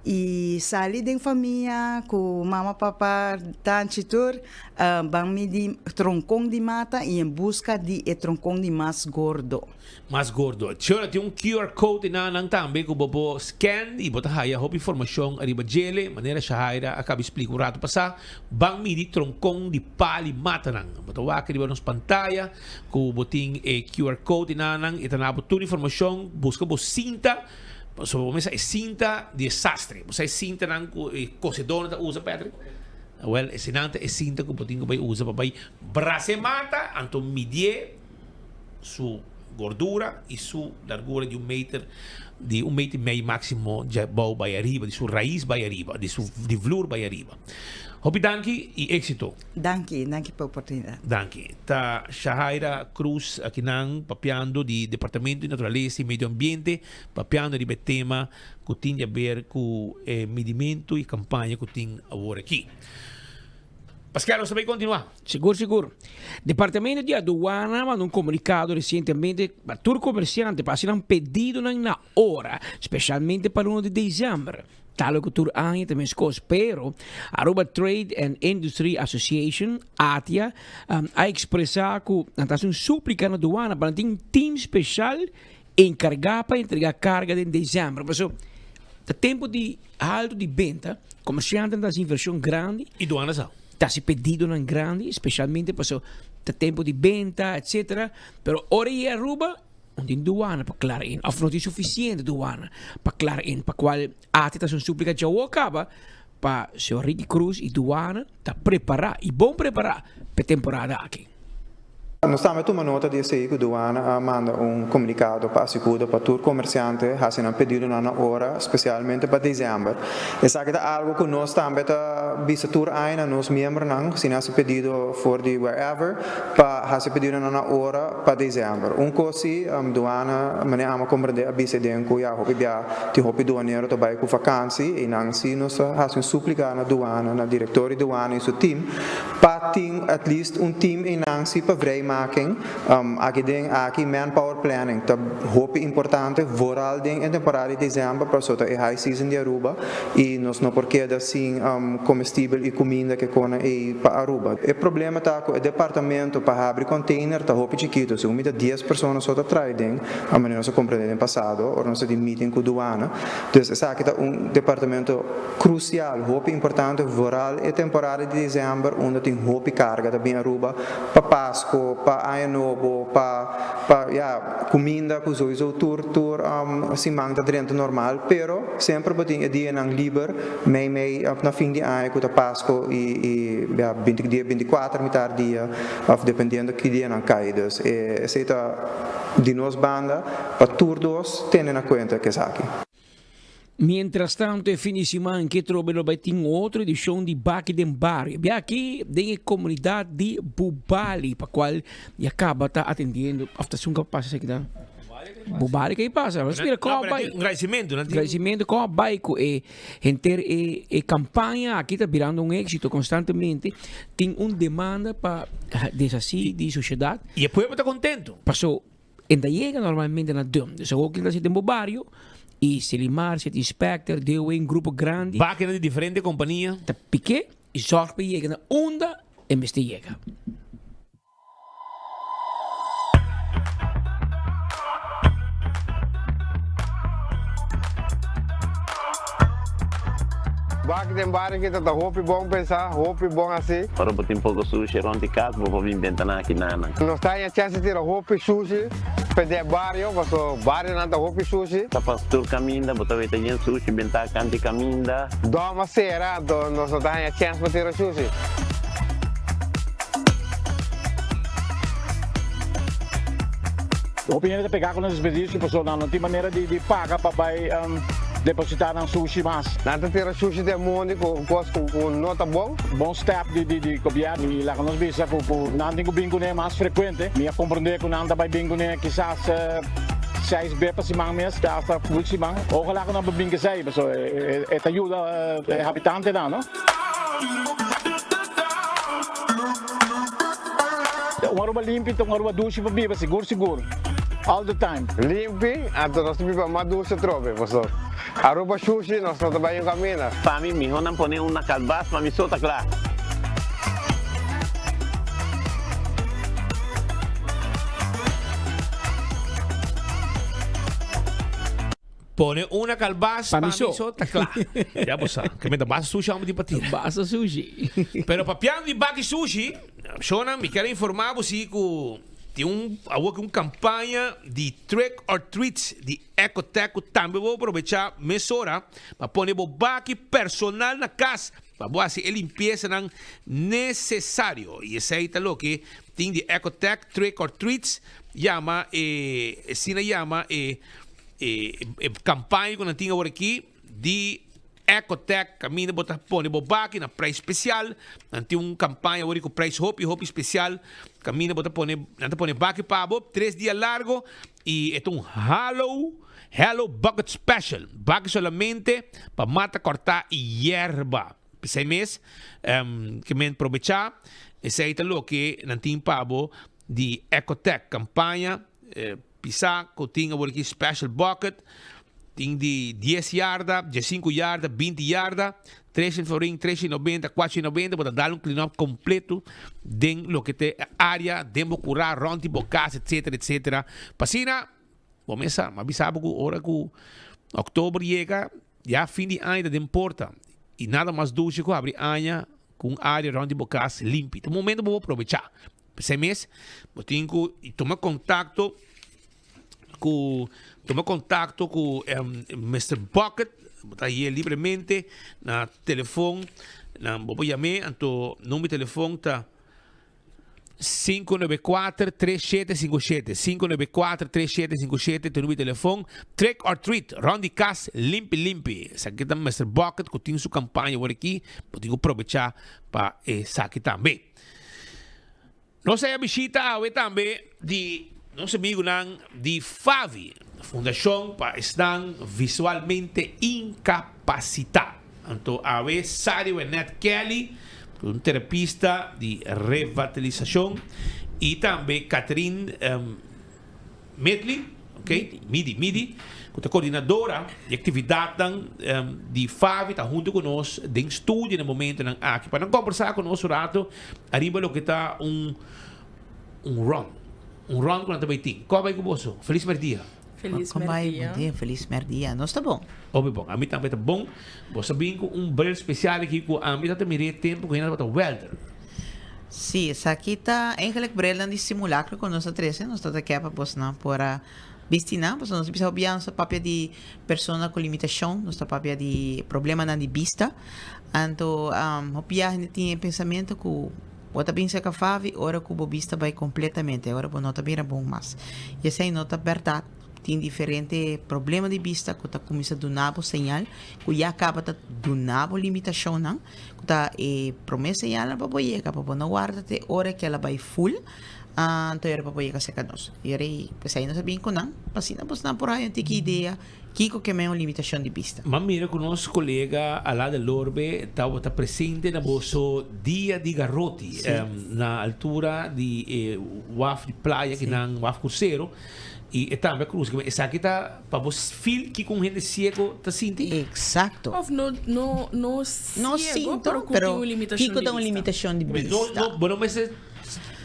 i sali den famia ku mama, papa, tanchi tur ban midi tronkon di mata i en buska di e tronkon di mas gordo. Mas gordo. Tjora tin un QR code na nan tambe ku bo por scan i bo ta haya hopi informashon ariba djele, manera Shahaira a kaba splika un ratu pasá. Ban midi tronkon di pali matanan. Bo ta wak riba nos pantaya ku bo tin e QR code na nan, e ta na bo tur informashon. Buska bo sinta, pasobra bo mester e sinta di e sastre. Bo sa e sintanan ku e kosedónan ta usa, Patrick? Awèl, esenan ta e sinta ku bo tin ku bai usa pa bai brasa e mata, anto midié. su gordura y su largura di un meter, di un meter y mei maximo dje bou bay ariba, di su rais bay ariba, di su di vloer bay ariba. Hopi danki y exito. Danki, danki pa oportunidad. Danki. Ta Shahaira Cruz akinan papiando di Departamento di Naturalesa y Medio Ambiente, papiando riba e tema cu tin di haber cu e midimento y campaña cu tin awor aki. Pascal, nos ta bay continua. Sigur, sigur. Departamento di Aduana a manda un comunicado recientemente pa tur comerciante pa haci nan pedidonan na ora, specialmente pa luna di december. Tal cu tur aña ta mescos, pero Aruba Trade and Industry Association, ATIA, a expresa cu nan ta haci un suplica na aduana pa nan tin un team special encarga pa entrega carga den december. Pasobra ta tempo di alto di benta, comerciantenan ta haci inversion grandi. Y duana sa. Ta haci pedidonan grandi, specialmente pasobra ta tempo di benta, etcetera. Pero ora yega Aruba, no tin duana pa clara in, of no tin suficiente duana pa clara in, pa cual ATIA ta haci un suplica djawo caba pa señor Ricky Cruz y duana ta prepara y bon prepara pa e temporada aki. Nos tambe a tuma nota di esei ku Duana a manda un komunikado pa Asikudo pa tur komersiante hasi nan pedidonan na ora, spesialmente pa desèmber. Esaki ta algu ku nos tambe ta bisa tur aña na nos miembronan si nan hasi pedido for di wherever pa hasi pedidonan na ora pa desèmber. Un kos si, Duana manera amo a komprendé a bisa den ku ya hopi bia tin hopi duanero ta bai ku vakansi i nan si nos ta hasi un suplika na Duana, na direktor di Duana i su tim, Pa. pa tin at least un team einan si pa vrijmaking. Aki den aki manpower planning ta hopi importante vooral den e temporada di december pasobra ta e high season di Aruba y nos no por keda sin comestibel y cuminda ke kona ey pa Aruba. E problema ta cu e departamento pa habri container ta hopi chikito, segun mi ta dies persona so ta traha den, a manera nos a comprende den pasado ora nos a tin meeting cu duana. Dus esaki ta un departamento crucial, hopi importante, vooral e temporada di december unda tin hopi carga ta bin Aruba pa Pasco, pa Aña Nobo, pa pa ya cuminda cu sowiso tur tur siman ta drenta normal, pero semper bo tin e dianan liber mei mei of na fin di aña cu ta Pasco y y ya binti dia binticuater mitar dia of dependiendo ki dianan cay. Dus esey ta di nos banda pa tur dos tene na cuenta esaki. Mientras tanto e fin di siman ke trobe lo bai tin otro edicion di Baki den Bario. Bia aki den e comunidad di Bubali pa cual ya caba ta atendiendo of ta esun ka pasa esaki ta? Bubali ke pasa. Nos mira con a bai. Gradicimento. Gradicimento con a bai cu e henter e e campaña aki ta birando un exito constantemente. Tin un demanda pa deshaci di sociedad. Y e pueblo ta contento. Paso E ta yega normalmente na Dum. Dus awor ki ta den bo bario y Selimar, City Inspector, DOW, un grupo grandi. Bakinan di diferente compania. Ta pike y zorg pa yega na unda e mester yega. Baki den bario ki ta ta hopi bon pensa, hopi bon hasi. Ora bo tin poko sushi rond di kas, bo por bin benta nan aki nanan. Nos ta haña chèns di tira hopi sushi pa den bario, paso barionan ta hopi sushi. Ta pas tur kaminda, bo ta weta yen sushi bentá kanti kaminda. Dòm a sera, anto nos no ta haña chèns pa tira sushi. Hopi hende ta pegá ku nan desperdisio pasobra nan no tin manera di paga pa bai depositá nan sushi mas. Nan ta tira sushi den mondi ku kos ku no ta bon. Bon step di gobièrnu i laga nos bisa ku nan tin ku bin kuné mas frekuente. Mi a komprondé ku nan ta bai bin kuné kisas seis be pa siman mes, asta ful siman. Ojalá ku nan por bin kesei pasobra e ta yuda e habitantenan, no? Un Aruba limpi ta un Aruba dushi pa biba sigur sigur all the time. Limpi anto nos ta biba mas dushi atrobe paso Aruba shushi nos no ta bai un camina. Pa mi miho nan pone un na kalbas pa mi so ta kla. Pone una kalbas pa mi so ta kla. Ya bo sa. Ke menta basta sushi amo di pa tira. Basta sushi. Pero papiando di baki sushi, shownan mi kier informa bo si ku tin un awor ki un kampaña di trick or treats di Ecotec ku tambe bo aprobecha mesora pa pone bo baki personal na kas pa bo hasi e limpiesanan nesesario. I esei ta loke tin di Ecotec trick or treats yama e asina yama e E kampaña ku nan tin awor aki di Ecotec kaminda bo ta pone bo baki na prijs spesial. Nan tin un kampaña awor ku prijs hopi hopi spesial kaminda bo ta pone nan ta pone baki pa bo tres dia largo i e ta un Hallow Hallow Bucket Special. Baki solamente pa mata kòrtá i yerba. P'esei mes ke men probechá esei ta loke nan tin pa bo di Ecotec kampaña. Pisa ku tin awor aki special bucket, tin di dies yarda, diesinku yarda, binti yarda, treshen florin, treshen nobenta, kuatshen nobenta, bo ta dal un clean up completo den loke ta e area, den bo kura, rond di bo kas, etcetera, etcetera. Pa asina, bo mes sa, mi a bisa bo ku ora ku oktober yega, ya fin di aña ta den porta, i nada mas dushi ku habri aña ku un area rond di bo kas limpi. Ta un momento bo por probecha. P'esei mes bo tin ku tuma kontakto ku tuma kontakto ku Mister Bucket, bo ta haye libremente na telefon, na bo por yam'é, anto number di telefon ta 594 3757, 594 3757 ta number di telefon. Trick or treat, rònt di kas limpi limpi. Esaki ta Mister Bucket ku tin su kampaña awor aki, bo tin ku probechá pa esaki tambe. Nos a bishita awe tambe di nos amigunan di FAVI, Fundashon pa Esnan Visualmente Inkapasitá. Anto awe Sari Wenette Kelly. Un terapista di revatalisacion y tambe Catherine Medley, ok, Midi, Midi, cu ta coordinadora di actividadnan di FAVI ta hunto cu nos den studio na momentonan aki pa nan combersa cu nos un rato ariba loke ta un un run, un run cu nan ta bay tin. Con a bay cu boso? Feliz merdia. Feliz Con bai? merdia. Bon dia, feliz merdia. Nos ta bon. Hopi bon. Ami tambe ta bon. Bo sa bin cu un bril special aki cu ami ta ta mira e tempo cu hende tabata welder. Sí, esaki ta eigenlijk brilnan di simulacro cu nos a trece. Nos ta ta kier pa bosnan por a bisti nan. Pasobra nos ta bisa hopi nos ta papia di persona cu limitacion. Nos ta papia di problemanan di bista. Anto hopi bia hende tin e pensamento cu bo ta bin cerca Favi ora cu bo bista bay completamente. Ora bo no ta mira bon mas. Y esey no ta berdad. Tin diferente problema di bista cu ta cuminsa duna bo señal cu ya caba ta duna bo limitacionnan. Cu ta e prome señalnan pa bo yega, pa bo no warda te ora cu el a bay full, anto e ora pa bo yega cerca nos. Y ora ey, pesey nos a bin cu nan, pa asina bosnan por haya un tiki idea kico ke men un limitacion di bista. M'a mira cu nos colega Alá de Lorbe tabata presente na boso dia di garoti na altura di e waf di playa kinan, waf crucero. Y e tambe a cruza. Kimen esaki ta pa bo feel kico un hende ciego ta sinti? Exacto. Of no, no, no No ciego, sinto, pero cu pero tin un limitacion kico di ta un bista. limitacion di Kimen no, bista? no, bo no mester,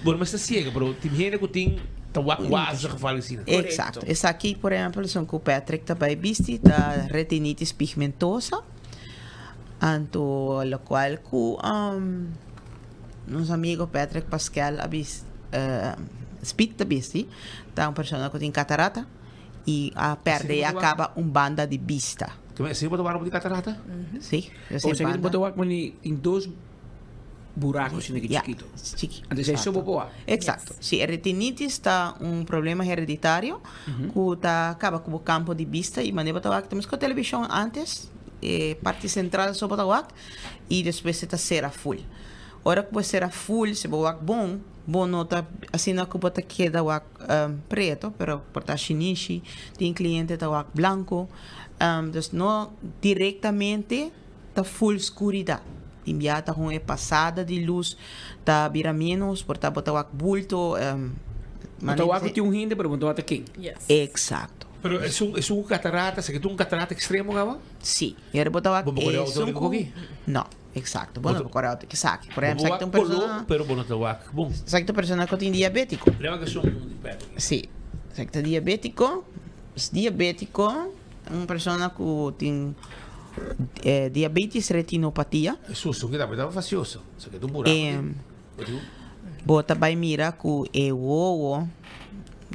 bo no mester ciego, pero tin hende cu tin ta wak wazig of algo asina. Exacto. Esaki, por ehempel, esun cu Patrick ta bay bisti ta retinitis pigmentosa. Anto locual cu nos amigo Patrick Pascal a bis, Speed ta bisti. Ta un persona cu tin catarata y a perde y a caba un banda di bista. Esey bo ta wak di catarata? Si. O sea bo ta wak mani tin dos buraco asina ki chikito. Ya, chiki. Antes esey so bo por wak. Exacto. Si, e retinitis ta un problema hereditario cu ta caba cu bo campo di bista y manera bo ta wak, ta mesco television antes, e parti central so bo ta wak y despues e ta cera full. Ora cu bo cera full, si bo wak bon, Bo no ta asina ku bo ta keda wak preto, pero por ta shinishi, tin kliente ta wak blanko. Dus no direktamente ta full skuridat. Tin bia ta hun e pasada di lus ta bira ménos, por ta bo ta wak bulto. Bo ta wak ku tin un hende, pero bo no ta wak ta ken. Eksakto. Pero esun esun ku katarata, esaki ta un katarata ekstremo kaba? Si. I ora bo ta wak Bo por esun ku. No. Exacto. Bo no por kore auto esaki. Por ejemplo, esaki ta un persona. Pero bo no ta wak bon. Esaki ta un persona ku tin diabétiko. Lema ke son diabétiko. Si. Esaki ta diabétiko. Es diabétiko, un persona ku tin diabetes retinopatia. Esun esun kita ta fasioso. Esaki ta un buraku. Bo ta bai mira ku e wowo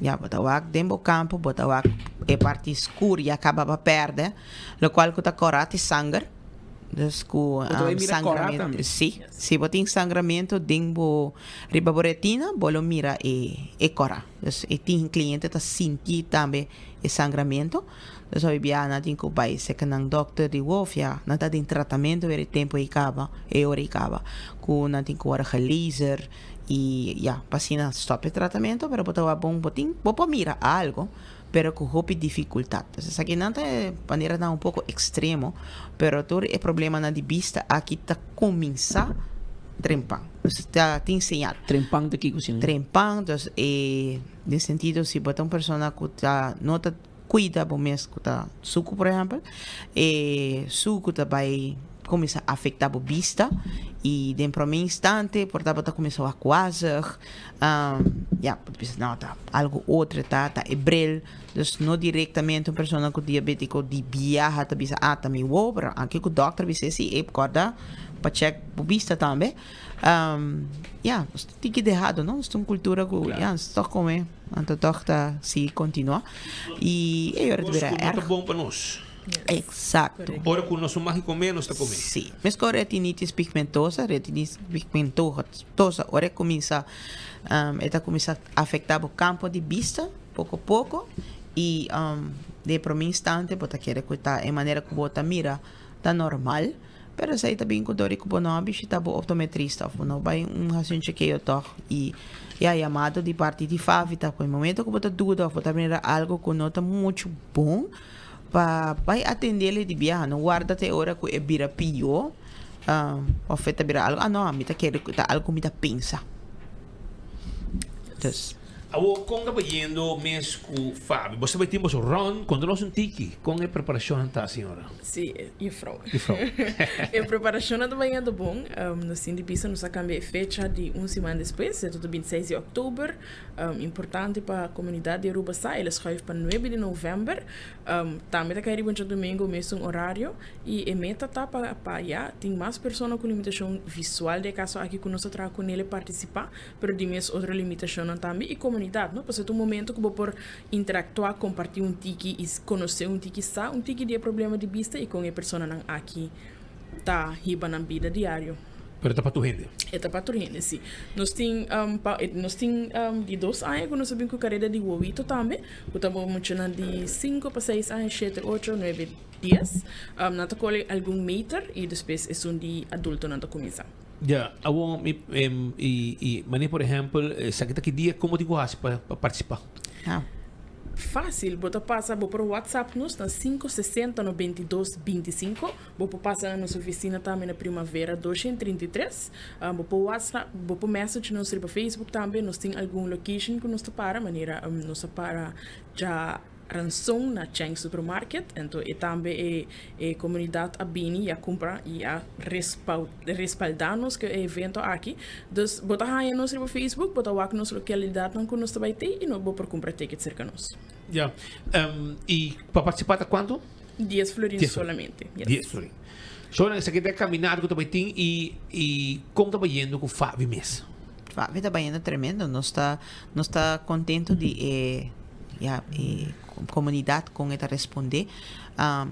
ya bo ta wak den bo kampo bo ta wak e parti skur ya kaba pa pèrdè lokual ku ta kòrá te sanger dus ku sangramentu si si bo tin sangramentu den bo riba bo retina bo lo mira e kòrá dus e tin kliente ta sinti tambe e sangramentu dus hopi bia nan tin ku bai seka nan dòkter di wof ya nan ta den tratamentu wèr e tempu ei kaba e ora ei kaba ku nan tin ku wòrdu gelaser i ya pa asina stòp e tratamentu pero bo ta wak bon bo tin bo por mira algu pero ku hopi difikultat dus esaki nan ta e maneranan un poko ekstremo pero tur e problemanan di bista aki ta kuminsá trempan dus ta tin señal. Trempan ta kiko si? Trempan dus e. Den sentido si bo ta un persona ku ta no ta kuida bo mes ku ta suku por ehèmpel, e suku ta bai kuminsá afektá bo bista i den promé instante por ta bo ta kuminsá wak wazig, ya bo ta bisa no ta algu otro ta, ta e bril, dus no direktamente un persona ku diabétiko di biaha ta bisa ah ta mi wowo pero anke ku dòkter bisa si e kòrda pa chèk bo bista tambe. Ya, nos ta tiki dehado, no? Nos ta un kultura ku, ya, nos tòg kome, anto tòg ta sigui kontinuá. I e ora ta bira Kos ku no erg. ta bon pa nos. Eksakto. Ora ku nos no mag kome, nos ta kome. Sí. Meskos retinitis pigmentosa, retinitis pigmentosa, ora e kuminsá, e ta kuminsá afektá bo kampo di bista poko poko i den e promé instante bo ta kere ku ta e manera ku bo ta mira ta normal. Pero esei ta bin ku dor di ku bo no a bishita bo optometrista of bo no bai un hasi un chekeo tòg. I ya yamado di parti di Favi ta ku e momento ku bo ta duda of bo ta mira algu ku no ta muchu bon pa bai atendel di biaha. No warda te ora ku e bira pió. Of e ta bira algo, ah no, mi ta kere ku ta algo ku mi ta pensa. Dus. Awor kon ta bayendo mes ku Fabi? Bo sa bay tin boso rond, konta nos un tiki kon e preparashonnan ta señora. Si, juffrouw. Juffrouw. E preparashonnan ta bayendo bon. Nos tin di bisa nos a kambia e fecha di un siman despues, e ta bintiseis di òktober. Importante pa komunidat di Aruba sa, el a schuif pa nuebe di novèmber. Tambe ta kai riba un djadumingu mesun orario. I e meta ta pa pa ya tin mas persona ku limitashon visual den e kaso aki ku nos ta traha ku nele partisipá, pero di mes otro limitashonnan tambe i komunidat, no? Pasobra ta un momento ku bo por interaktuá, kompartí un tiki i konosé un tiki, sa un tiki di e problema di bista i kon e personanan aki ta hiba nan bida diario. Pero ta pa tur hende? E ta pa tur hende, si. Nos tin pa nos tin di dos aña ku nos a bin ku kareda di wowito tambe, ku ta bo muchanan di sinku pa seis aña, shete, ocho, nuebe. Dies, nan ta kole algun meter y despues esun di adultonan ta cuminsa. Ya, awor mi y y mane por ehempel esaki ta ki dia como tin cu haci pa pa participa? Facil, bo ta pasa bo por whatsapp nos na 560 92 25, bo por pasa na nos oficina tambe na Primavera 233, bo por whatsapp bo por message nos riba Facebook tambe, nos tin algun location cu nos ta para manera nos ta para dja. Ranson na Cheng Supermarket, ento e tambe e e comunidad a bini y a cumpra y a respalda nos cu e evento aki. Dus bo ta haya nos riba Facebook, bo ta wak nos localidadnan cu nos ta bay tey y no bo por cumpra ticket cerca nos. Ya, y pa participa ta cuanto? Dies florin solamente, yes. Dies florin. So nan esaki ta e caminata cu ta bay tin y y con ta bayendo cu Fabi mes? Fabi ta bayendo tremendo, nos ta nos ta contento di e ya e comunidad con e ta responde.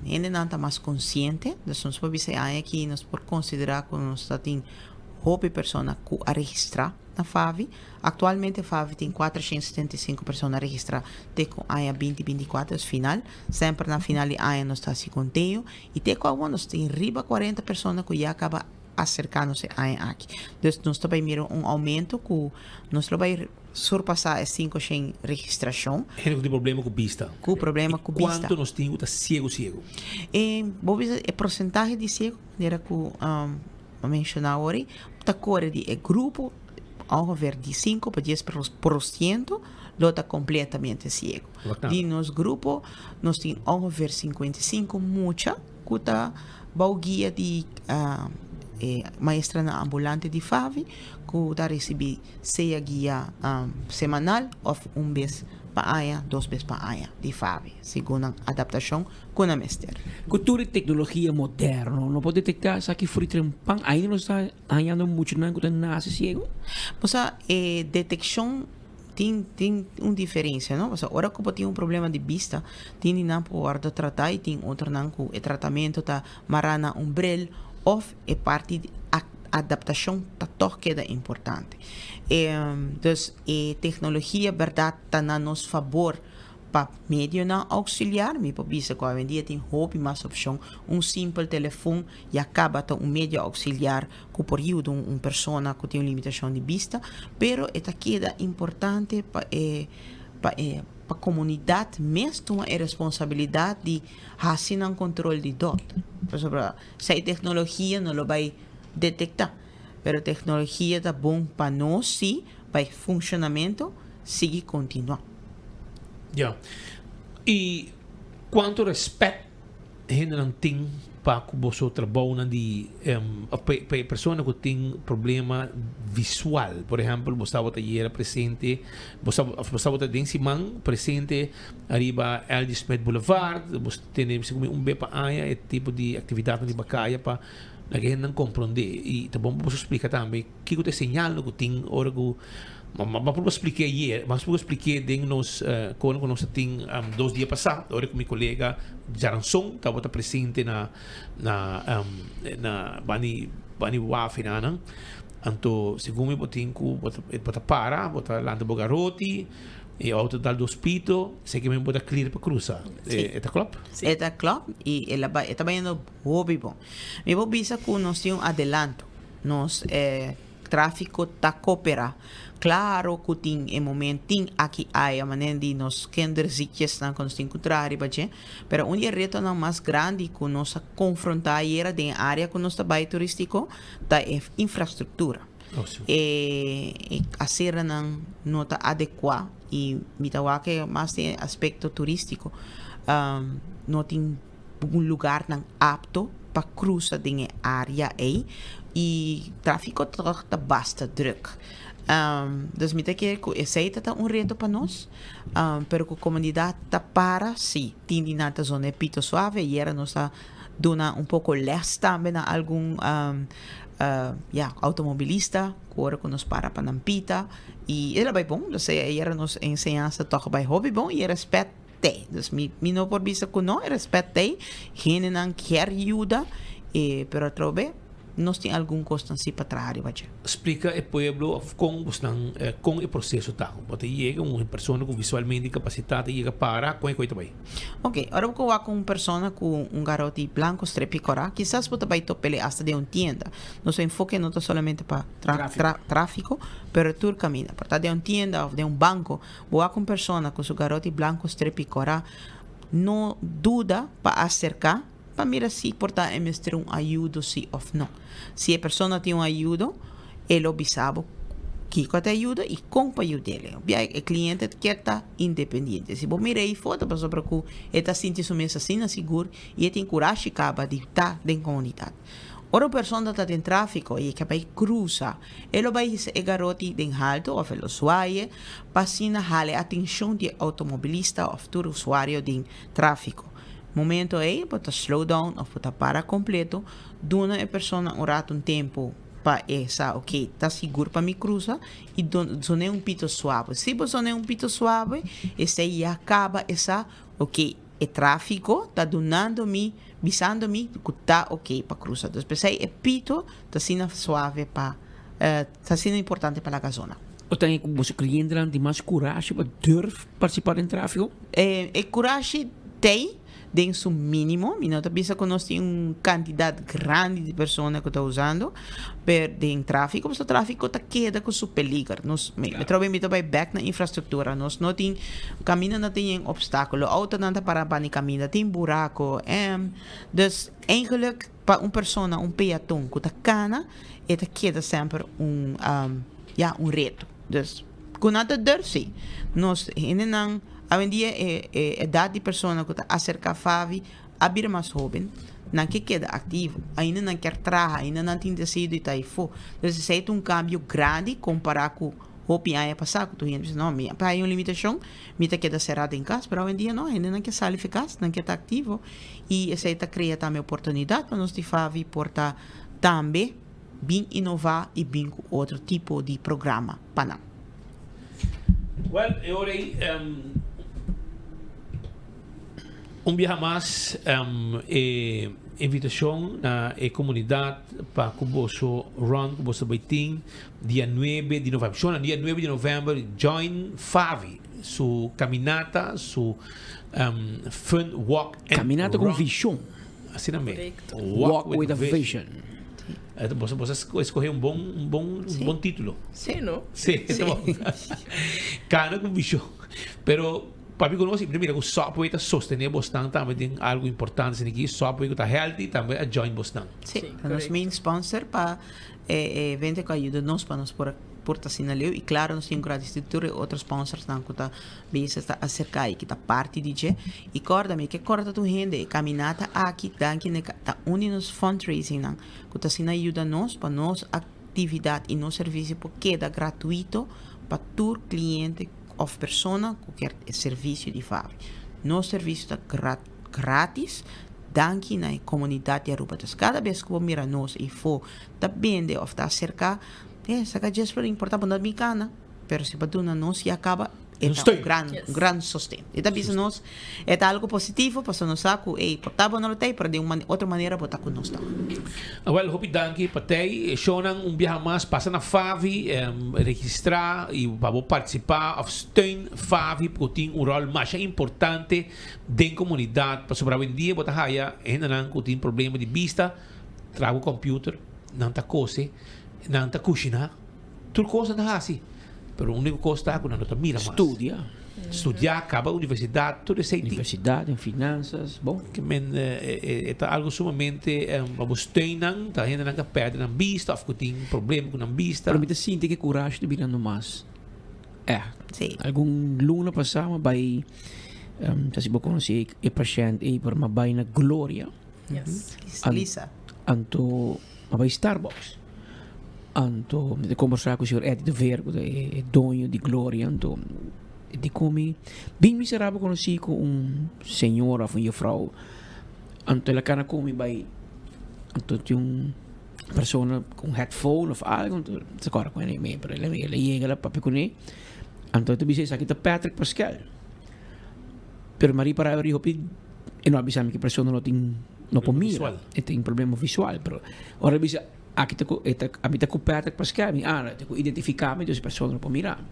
Hendenan ta mas consciente, dus nos por bisa e aña aki nos por considera cu nos ta tin hopi persona cu a registra na Favi. Actualmente Favi tin 475 persona registra te cu aña 2024, dus final. Semper na final di aña nos ta haci conteo y te cu awor nos tin riba 40 persona cu ya caba aserká nos e aña aki. Dus nos ta bai mira un oumento ku nos lo bai surpasá e 500 registrashon. Hende ku tin problema ku bista. Ku problema ku bista. I kuantu nos tin ku ta siegu siegu? E bo bisa e porsentahe di siegu manera ku a menshoná awor ei ta kore di e grupo ongeveer di sinku pa dies por siento lo ta kompletamente siegu. Di nos grupo nos tin ongeveer 55 mucha. Ku ta bou guia di e maestranan ambulante di FAVI ku ta risibí sea guia semanal òf un bes pa aña, dos bes pa aña di FAVI, segun nan adaptashon ku nan mester. Ku tur e teknologia moderno no por detektá esaki for di trempan? Ainda nos ta hañando muchanan ku ta nase siego? Bo sa e detekshon Tin tin un diferencia no, pasobra ora cu bo tin un problema di bista tin di nan por wordo trata y tin otronan cu e tratamento ta mara na un bril of e parti di adaptacion ta toch keda importante. E dus e tecnologia berdad ta na nos fabor pa medionan auxiliar, mi por bisa cu awendia tin hopi mas opcion, un simpel telefon ya caba ta un medio auxiliar ku por yuda un persona ku tin un limitashon di bista, pero e ta keda importante pa e pa e pa komunidat mes tuma e responsabilidat di hasi nan kontrol di dòkter. Pasobra sa e teknologia no lo bai detektá, pero teknologia ta bon pa nos si pa e funshonamentu sigui kontinuá. Ya. I kuantu rèspèt hendenan tin pa ku boso trabounan di of pa e persona ku tin problema visual. Por ehèmpel, bo tabata ayera presente, bo of bo tabata den siman presente ariba LG Smith Boulevard, bo tene segun mi un be pa aña e tipo di aktividatnan riba kaya pa laga e hendenan komprondé. I ta bon pa boso splika tambe Kiko ta e señalnan ku tin ora ku M'a purba splik'é ayer, m'a purba splik'é den nos kono ku nos a tin dos dia pasá, ora ku mi kolega Jaranson tabata presente na na na bani bani waf enanan. Anto segun mi bo tin ku bo ta bo ta para, bo ta lanta bo garoti, e outo dal dos pito, esaki men bo ta clear pa krusa. E ta klòp? E ta klòp i el a bai e ta bayendo hopi bon. Mi por bisa ku nos tin un adelanto. Nos e. Tráfiko ta koperá. Klaro ku tin e moment tin aki aya manera di nos kinderziekjesnan ku nos tin ku traha riba dje, pero un di e retonan mas grandi ku nos a konfrontá ayera den e área ku nos ta bai turístiko ta e infrastruktura. E e aseranan no ta adekuá i mi ta wak e mas den e aspekto turístiko no tin un lugarnan apto pa cruza den e area ey y trafico toch ta basta druk. Dus mi ta kere cu esey ta ta un reto pa nos, pero cu comunidad ta para si tin di nan ta zona e pito suave. Ayera nos a duna un poco les tambe na algun ya automobilista cu ora cu nos para pa nan pita y el a bay bon. Dus ayera nos enseñansa toch a bay hopi bon y e respet T'e. Dus mi mi no por bisa ku no, e rèspèt t'ei. Hendenan kier yuda, e pero atrobe nos tin algun kosnan si pa traha riba dje. Splika e pueblo òf kon bosnan kon e proseso ta. Bo ta yega un persona ku visualmente inkapasitá ta yega para, kon e koi ta bai? Oke, ora bo ku wak un persona ku un garoti blanku strepi kòrá, kisas bo ta bai top'e asta den un tienda. Nos enfoke no ta solamente pa tráfiko, pero tur kaminda. Por ta den un tienda òf den un banko, Bo wak un persona ku su garoti blanku strepi kòrá, no duda pa aserká pa mira si por ta e mester un ayudo si òf no. Si e persona tin un ayudo, e lo bisa bo kiko ta e ayudo i kon pa yud'el. Obia e kliente kier ta independiente. Si bo mira ei foto pasobra ku e ta sinti su mes asina sigur i e tin kurashi kaba di ta den komunidat. Ora un persona ta den tráfiko i e ke bai krusa, e lo bai hisa e garoti den haltu òf e lo swaye pa asina hala e atenshon di e outomobilista òf tur usuario den tráfiko. Momento ei bo ta slow down òf bo ta para kompleto, duna e persona un ratu un tempu pa e sa oke ta sigur pa mi krusa i zon'é un pito suave. Si bo zon'é un pito suave esei ya kaba e sa oke. E tráfiko ta dunando mi, bisando mi ku ta oke pa krusa. Dus p'esei e pito ta asina suave pa, ta asina importante pa laga zona. Bo ta haña ku boso klientenan tin mas kurashi pa durf partisipá den tráfiko? E kurashi t'ei den su mínimo. Mi no ta bisa ku nos tin un kantidat grandi di persona ku ta usando, pero den tráfiko, pasobra tráfiko ta keda ku su peliger. Nos, mi trobe mi ta bai bèk na infrastruktura. Nos no tin Caminda no tin yen obstaculo, autonan ta para bani caminda, tin buraco, em. Dus eigenlijk pa un persona, un peaton cu ta cana, e ta keda semper un, ya, un reto. Dus cu nan ta durf si. Nos hendenan, awendia e e edad di persona cu ta acerca Favi a bira mas hoben, nan ke keda activo, ainda nan kier traha, ainda nan tin deseo di ta efo. Dus esey ta un cambio grandi compara cu Hopi aña pasá ku tur hende bisa, no, mi a hay un limitashon, mi ta keda será den kas. Pero awendia no, hendenan ke sali fi kas, nan ke ta aktivo i esei ta krea tambe oportunidat pa nos di Favi por ta tambe bin inová i bin ku otro tipo di programa pa nan. Wèl, e ora ei un biaha mas e invitashon na e komunidat pa ku boso run ku boso bai tin Dia nuebe di november. Shona, dia nuebe di november join Favi su caminata, su um, fun walk and Caminata con run. vision. Asina me. Walk with a vision. Eh, Boso boso escoge un bon un bon un bon título. Sí, no? Sí, Sí. Cana con vision. Pero papi conoce, mira cu Subway ta sostene bosnan tambe den algo importante asina aki. Subway cu ta healthy tambe a join bosnan. Sí, ta nos main sponsor pa E evento ku a yuda nos pa nos por a por ta asina leu i klaro nos tin ku gradisí tur e otro sponsorsnan ku ta bisa ta aserká i ki ta parti di dje. I kòrda mi ke kòrda tur hende e kaminata aki danki na e ta un di nos fundraisingnan ku ta asina yuda nos pa nos aktividat i nos servisio por keda gratuito pa tur kliente òf persona ku kier e servisio di Favi. Nos servisio ta gratis danki na e komunidat di Aruba. Dus kada bes ku bo mira nos eifó ta bende òf ta aserká, e saka djes por importá bo no ta bin kana, pero si bo duna nos ya kaba e ta un gran un gran sosten. E ta bisa nos e ta algu positivo pasobra nos sa ku ey por ta bo no lo ta ey pero di un otro manera bo ta ku nos tambe. Awel hopi danki pa tei. Shownan un biaha mas pasa na Favi registrá i pa bo partisipá òf steun Favi ku tin un ròl masha importante Den komunidat, pasobra awendia bo ta haya hendenan ku tin problema di bista, traha ku kòmpiuter, nan ta kose. Nan ta kushiná, tur kos nan ta hasi, pero úniko kos ta ku nan no ta mira mas. Studia. Studia, kaba universidat, tur esei tin. Universidat, en finansas, bon. Ke men e ta algu sumamente pa bo steun nan, ta hendenan ku a pèrdè nan bista òf ku tin problema ku nan bista. Pero mi ta sinti ku e kurashi ta birando mas ègt. Sí. Algun luna pasá mi a bai, no sa si bo konosé e pashènt ei, pero mi a bai na Gloria. Yes. Lisa. Anto mi a bai Starbucks. Anto mi ta kombersá ku señor Eddie de Veer ku ta e doño di Gloria. Anto e di ku mi, Bin mi será bo konosí ku un señora òf un jufrou. Anto el a kana ku mi bai. Anto tin un persona ku un headphone òf algu, anto mi ta kòrda ku el pero el a yega el a papia kuné. Anto e ta bisa esaki ta Patrick Pascal. Pero mi a ripará e hopi e no a bisa mi ku e persona no tin no por mira. E tin problema visual. Pero ora el bisa. Aki ta ku e ta ami ta ku Patrick paske mi a ta ku identifiká mi dus e persona no por mira mi.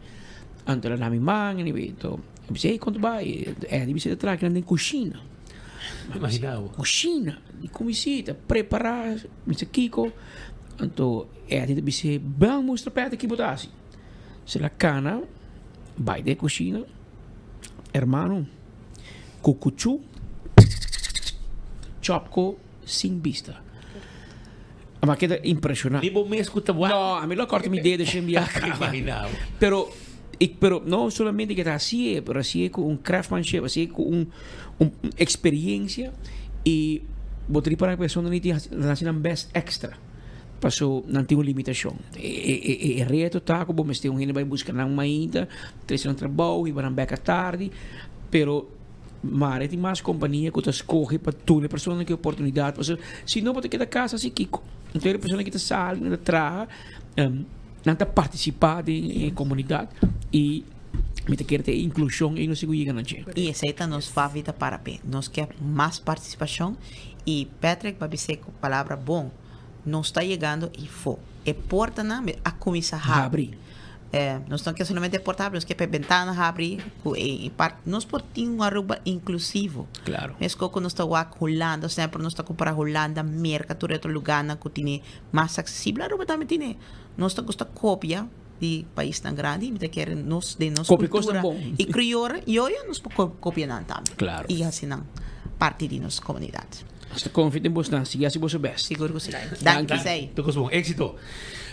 Anto el a na mi man anyway anto mi bisa ey konta bai Eddie bisa ta traha kinan den kushina. Imagina bo. Kushina di kuminsí ta prepará mi sa kiko anto Eddie ta bis'é ban mustra Patrick ki bo ta hasi. So el a kana bai den kushina hermano ku kuchú chòp ko sin bista. A mi keda impresioná. Ni bo mes ku ta wak. No, a mi lo kòrta mi dedo shen biaha kaba. Imagina bo. Pero, i pero no solamente ke ta hasié, pero hasié ku un craftsmanship, hasié ku un un eksperiencia i bo ta ripará ku e persona ni tin hasi nan hasi nan bèst èkstra paso nan tin un limitashon. E e e e reto ta ku bo mester un hende bai buska nan mainta, trese nan trabou, hiba nan bèk atardi, pero. Mare tin mas kompania ku ta skohe pa duna e persona ki oportunidat pasobra si no bo ta keda kasa si kiko. Enton e persona ki ta sali nan ta traha nan ta partisipá den e komunidat i mi ta kere ta e inklushon ei nos tin ku yega na dje. I esei ta nos Favi ta para p'e. Nos ke mas partisipashon i Patrick ba bis'é ku palabra bon. Nos ta yegando i fo. E portanan a kuminsá habri. Nos no ke solamente e porta habri, nos ke pa e bentana habri ku e part nos por tin un Aruba inklusivo. Claro. Meskos ku nos ta wak Hulanda, semper nos ta kompara Hulanda, Merka, tur e otro lugarnan ku tine mas aksesibel, Aruba tambe tine. Nos ta gusta kopia di paisnan grandi, mi ta kere nos den nos Kopia kosnan kultura bon. i kriora, yoyo nos por kopia nan tambe. Claro. I hasi nan parti di nos komunidat. Nos ta konfia den bosnan, sigui hasi boso bèst. Sigur ku si. Danki Zey. Tur kos bon. Éxito.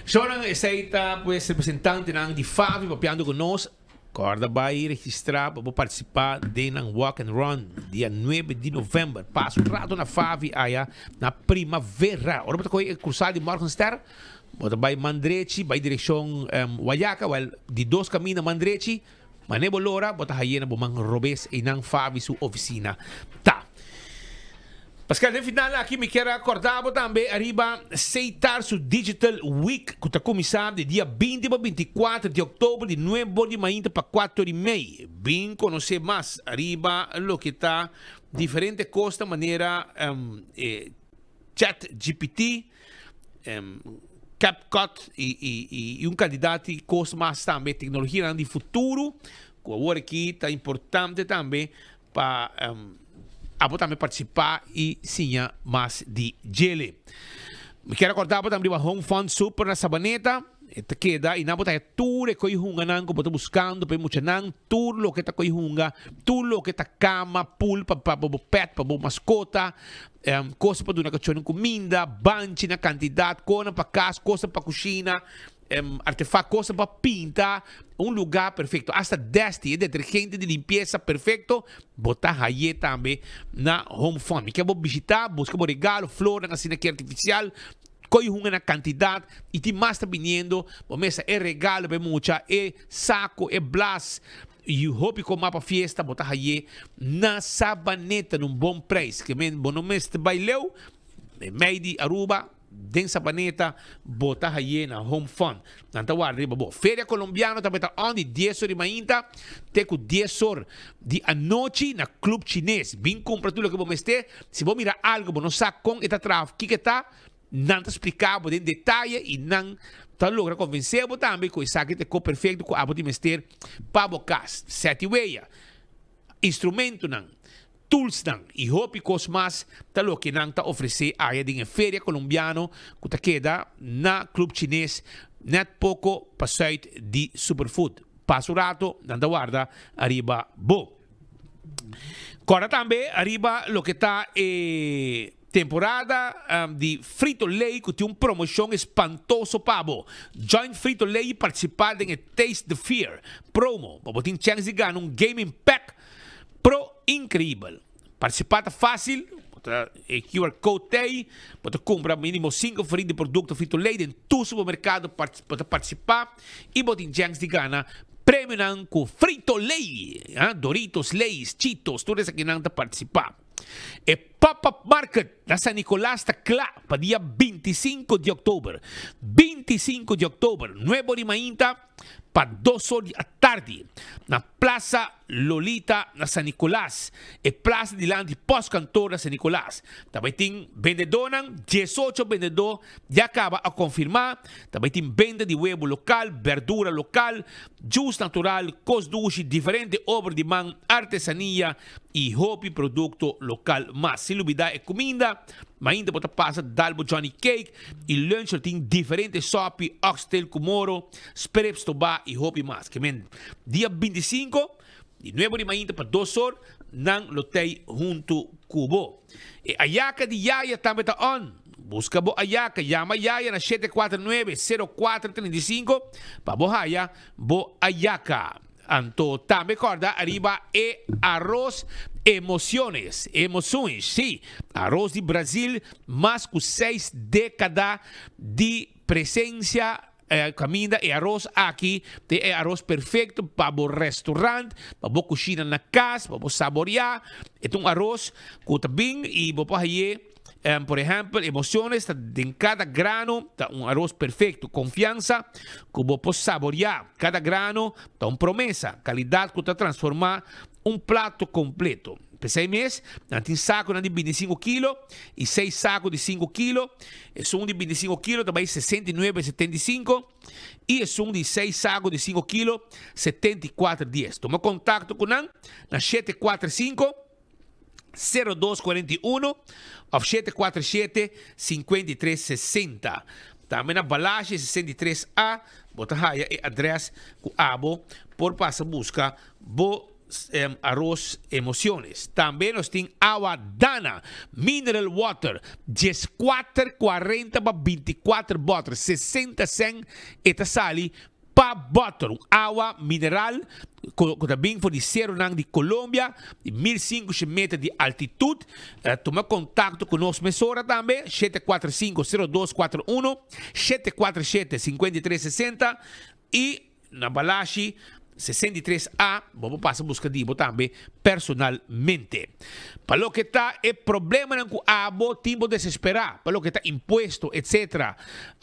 Shownan esei ta pues representantenan di Favi papiando ku nos. Kòrda bai registrá pa bo partisipá den nan Walk and Run dia nuebe di novèmber. Pasa un rato na Favi aya na Primavera. Ora bo ta kohe e krusada di Morgenster, bo ta bai man drechi bai direkshon Wayaca, wèl di dos kaminda man drechi, Mane bo lora, bo ta haye na bo man robes einan Favi su oficina ta. Pascal, den final aki mi kier a corda bo tambe ariba Seitar su Digital Week cu ta cuminsa di dia binti pa binticuater di october di nuebe or di mainta pa cuater or y mei. Bin conoce mas ariba loke ta diferente cosnan manera e Chat GPT, CapCut y un cantidad di cos mas tambe, tecnologianan di futuro cu awor aki ta importante tambe pa abo tambe participa y siña mas di djele. Mi kier acorda bo tambe riba Home Fun Super na Sabaneta. E ta keda y nan bo ta haya tur e koe hunganan ku bo ta buskando pa e muchanan, tur loke ta koe hunga, tur loke ta kama, pool pa pa bo pet, pa bo maskota, kos pa duna kachónan kuminda, banchi na kantidat, konan pa kas, kosnan pa kushina, artefakt, kosnan pa pinta, un lugá perfekto. Asta Desti, e detergente di limpiesa perfekto, bo ta haye tambe na Home Fun. Mi ke bo bishita, buska bo regalo, flornan asina ki artifisial, Koe hunga na kantidat i tin mas ta biniendo, bo mester e regalo pa e mucha, e sako, e blas i hopi koma pa fiesta bo ta haye na Sabaneta na un bon prijs. Ke men bo no mester bai leu, mei di Aruba den Sabaneta bo ta haye na Home Fun. Nan ta warda riba bo. Feria Colombiano ta meta on di dies or di mainta te ku dies or di anochi na Club Chines. Bin kumpra tur loke bo mester. Si bo mira algo bo no sa kon e ta traha of kiko e ta, nan ta splika bo den detaye i nan ta logra konvensé bo tambe ku esaki ta e kos perfekto ku abo tin mester pa bo kas. Seti weya, instrumentonan. Toolsnan y hopi cos mas ta loke nan ta ofrece aya den e Feria Colombiano cu ta keda na Club Chines net poco pa zuid di Superfood. Pasa un rato nan ta warda ariba bo. Corda tambe ariba loke ta e temporada di Frito Lay cu tin un promocion espantoso pa bo. Join Frito Lay y participa den e Taste the Fear promo pa bo tin chance di gana un gaming pack Pro increibel. Participá ta fácil, bo ta e QR code t'ei, bo ta cumpra minimo cinco florin di producto Frito Lay den tur supermercado bo ta participá y bo tin chance di gana premionan cu Frito Lay, Doritos, Lays, Cheetos, tur esakinan ta participá. E Pop-Up Market na San Nicolas ta cla pa dia 25 di october. 25 di october, nuebe ora di mainta pa dos or di atardi na Plaza Lolita na San Nicolas, e plaza dilanti postkantoor na San Nicolas. Ta bai tin bendedónan, 18 bendedó ya caba a confirma, ta bai tin benta di webo local, berdura local, juice natural, cos dushi, diferente obra di man, artesania y hopi producto local mas. Sin lubida e cuminda, mainta bo ta pasa dal bo Johnny Cake y lunch lo tin diferente sopi, oxtail cu moro, spreps stobá y hopi mas. Ke men dia 25 di nuebe di mainta pa dos or nan lo tei hunto cu bo. E ayaca di Yaya tambe ta on. Busca bo ayaca, yama Yaya na 749 0435 pa bo haya bo ayaca. Anto tambe corda ariba e aros Emociones, Emoções, sí, aros di Brazil, mas cu seis decada di presencia caminda e aros aki ta e aros perfecto pa bo restaurant, pa bo cushina na cas, pa bo saborea. E ta un aros cu ta bin y bo por haye. Por ehèmpel, emociones ta den kada grano ta un aros perfecto. Confiansa ku bo por saboreá. Kada grano ta un promesa, kalidat ku ta transformá un plato kompleto. P'esei mes, nan tin sakonan di bintisinko kilo i seis sako di sinku kilo. Esun di bintisinko kilo ta bai 69 75 i esun di seis sako di sinku kilo 74 dies. Tuma kontakto ku nan na 745. 02 41 of 747 53 60. Tambe na Balashi 63 A bo ta haya e adres ku abo por pasa buska bo aros emociones. Tambe nos tin awa Dana mineral water 14 40 pa 24 boter 60 cent e ta sali Pa bòter, un awa mineral ku ta bin for di seronan di Colombia, di 1500 meter di altitut. Tuma kontakto ku nos mesora tambe, 745 0241, 747 5360 i na Balashi 63 A, bo por pasa buska di bo tambe personalmente. Pa loke ta e problemanan ku abo tin bo desesperá, pa loke ta impuesto etc.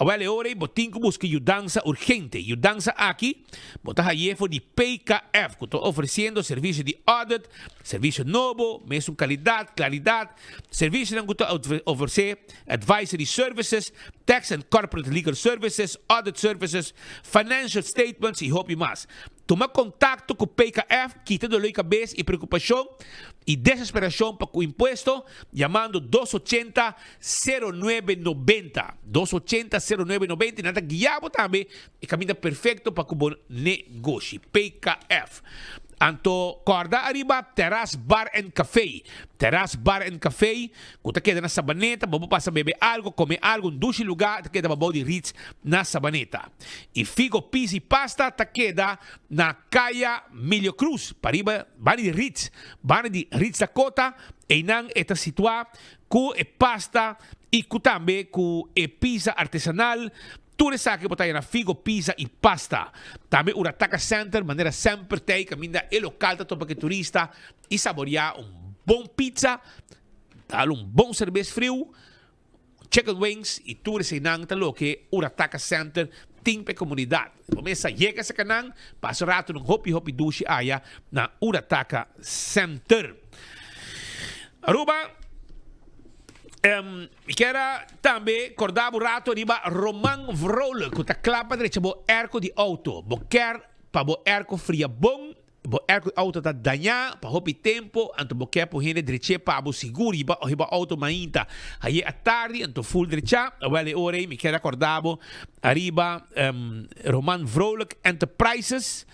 Awel e ora ei bo tin ku buska yudansa urgente. Yudansa aki bo ta haye for di PKF ku ta ofresiendo servisio di audit, servisio nobo, mesun kalidat, klaridat, servisionan ku ta ofresé advisory services, tax and corporate legal services, audit services, financial statements i hopi mas. Tuma kontakto ku PKF, kita doló di kabes i preokupashon i desesperashon pa ku impuesto, yamando dos ochenta, sero nuebe nobenta. Dos ochenta, sero nuebe nobenta i nan ta guia bo tambe e kaminda perfekto pa ku bo negoshi. PKF. Anto kòrda ariba Terras Bar and Café. Terras Bar and Café ku ta keda na Sabaneta, bo por pasa bebe algu, kome algu, un dushi lugá ta keda pabou di Ritz na Sabaneta. Y Figo Pizza y Pasta ta keda na Caya Milio Cruz, pariba banda di Ritz, banda di Ritz Dakota, eynan e ta situa cu e pasta y cu tambe cu e pizza artesanal, tur esaki bo ta haya na Figo Pizza y Pasta. Tambe Urataka Center manera semper t'ey caminda e local ta topa cu e turista y saborea un bon pizza, dal un bon cerbes friu, Chicken wings y tur eseinan ta loke Urataka Center tin pa e comunidad. Bo mester a yega esaki nan, pasa un rato nan hopi hopi dushi aya na Urataka Center. Aruba, mi kier a tambe corda bo rato riba Roman Vrolijk cu ta cla pa drecha bo airco di auto. Bo kier pa bo airco fria bon? Bo airco di auto ta dañá pa hopi tempo, anto bo ke por hende drech'é pa bo sigur hiba hiba auto mainta. Haye atardi anto full drechá. Awel e ora ei mi kier acorda bo ariba Roman Vrolijk Enterprises,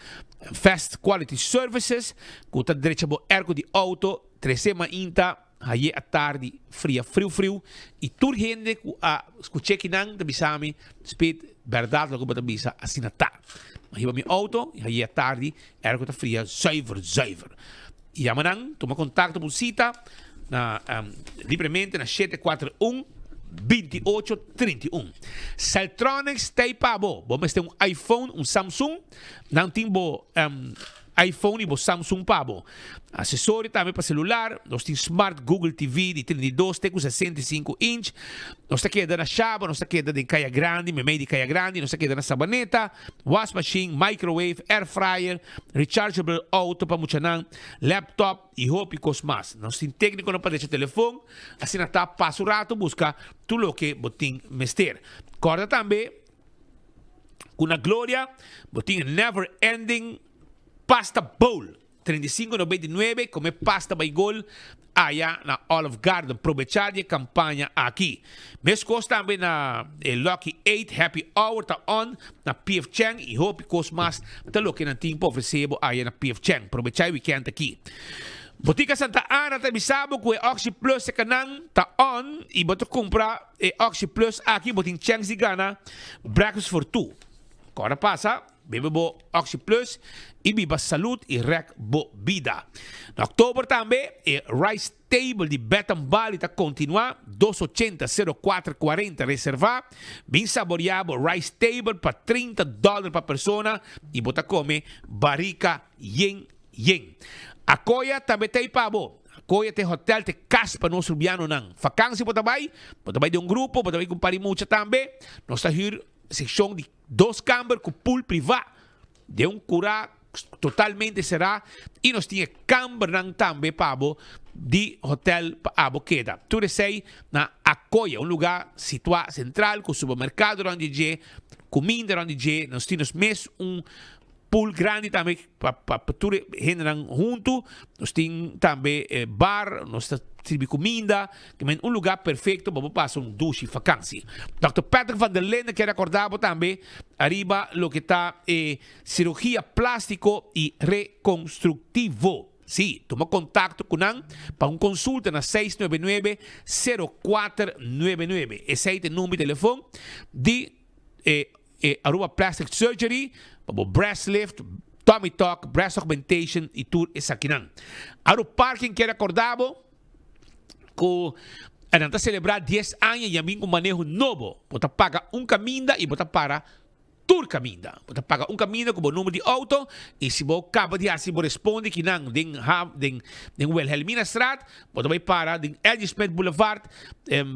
Fast Quality Services, cu ta drecha bo airco di auto trece mainta haye atardi fria friu friu y tur hende cu a scuch'é kinan ta bisa mi, Speed, berdad loke bo ta bisa asina ta. Mi a hiba mi auto y haye atardi airco ta fria zuiver zuiver. Yama nan, tuma contacto pa un cita na libremente na 741 28 31. Celtronics ta ei pa bo. Bo mester un iPhone, un Samsung, nan tin bo iPhone y bo Samsung pa bo. Accesorio tambe pa celular, nos tin Smart Google TV di 32 te cu 65 inch. Nos ta keda na Shaba, nos ta keda den Caya Grandi, memey di Caya Grandi, nos ta keda na Sabaneta. Was machine, microwave, air fryer, rechargeable auto pa muchanan, laptop y hopi cos mas. Nos tin tecniconan pa drecha telefon, asina ta pasa un rato busca tur loke bo tin mester. Corda tambe cu na Gloria bo tin e never ending pasta bowl, 35,99, come pasta bay gol aya na Olive Garden. Probecha di e campaña aki. Mescos tambe na e Lucky Eight Happy Hour ta on na PF Chang y hopi cos mas ta loke nan tin pa ofrece bo aya na PF Chang. Probecha e weekend aki. Botica Santa Ana ta bisa bo cu e Oxi Plus secanan ta on y bo ta cumpra E Oxi Plus aki bo tin chèns di gana Breakfast for Two. Kòrda pasa, bebe bo Oxi Plus i biba salud i rèk bo bida. Na òktober tambe e Rice Table di Betham Bali ta kontinuá, 280 04 40 reservá. Bin saboriá bo Rice Table pa 30 dòler pa persona i bo ta kome barika yen yen. Akoya tambe ta ei pa bo. Koe te hotel te cas pa nos rubianonan. Vakantie bo ta bay, bo ta bay den un grupo, bo ta bay cu un par di mucha tambe. Nos ta huur seccion di dos camber cu pool priva den un cura totalmente cera y nos tin e cambernan tambe pa bo di hotel pa abo keda. Tur esey na Acoya, un lugar situa central cu supermercado rond di dje, cuminda rond di dje. Nos tin nos mes un Pool grandi tambe pa pa tur e hendenan huntu. Nos tin tambe bar, nos ta sirbi kuminda. Ke men un lugá perfekto pa bo pasa un dushi fakansi. Dòkter Patrick van der Linden kier rekordá bo tambe ariba loke ta e sirugia plástiko i rekonstruktivo. Sí, tuma kontakto ku nan pa un konsulta na 699 0499. Esei ta e number di telefon di e E Aruba Plastic Surgery pa bo breast lift, tummy tuck, breast augmentation y tur esakinan. Aru Parking kier acorda bo cu nan ta celebra dies aña y a bin cu maneho nobo. Bo ta paga un caminda y bo ta para tur caminda. Bo ta paga un caminda cu bo number di auto y si bo caba di haci bo responde kinan den den den Wilhelminastraat bo ta bay para den L.G. Smith Boulevard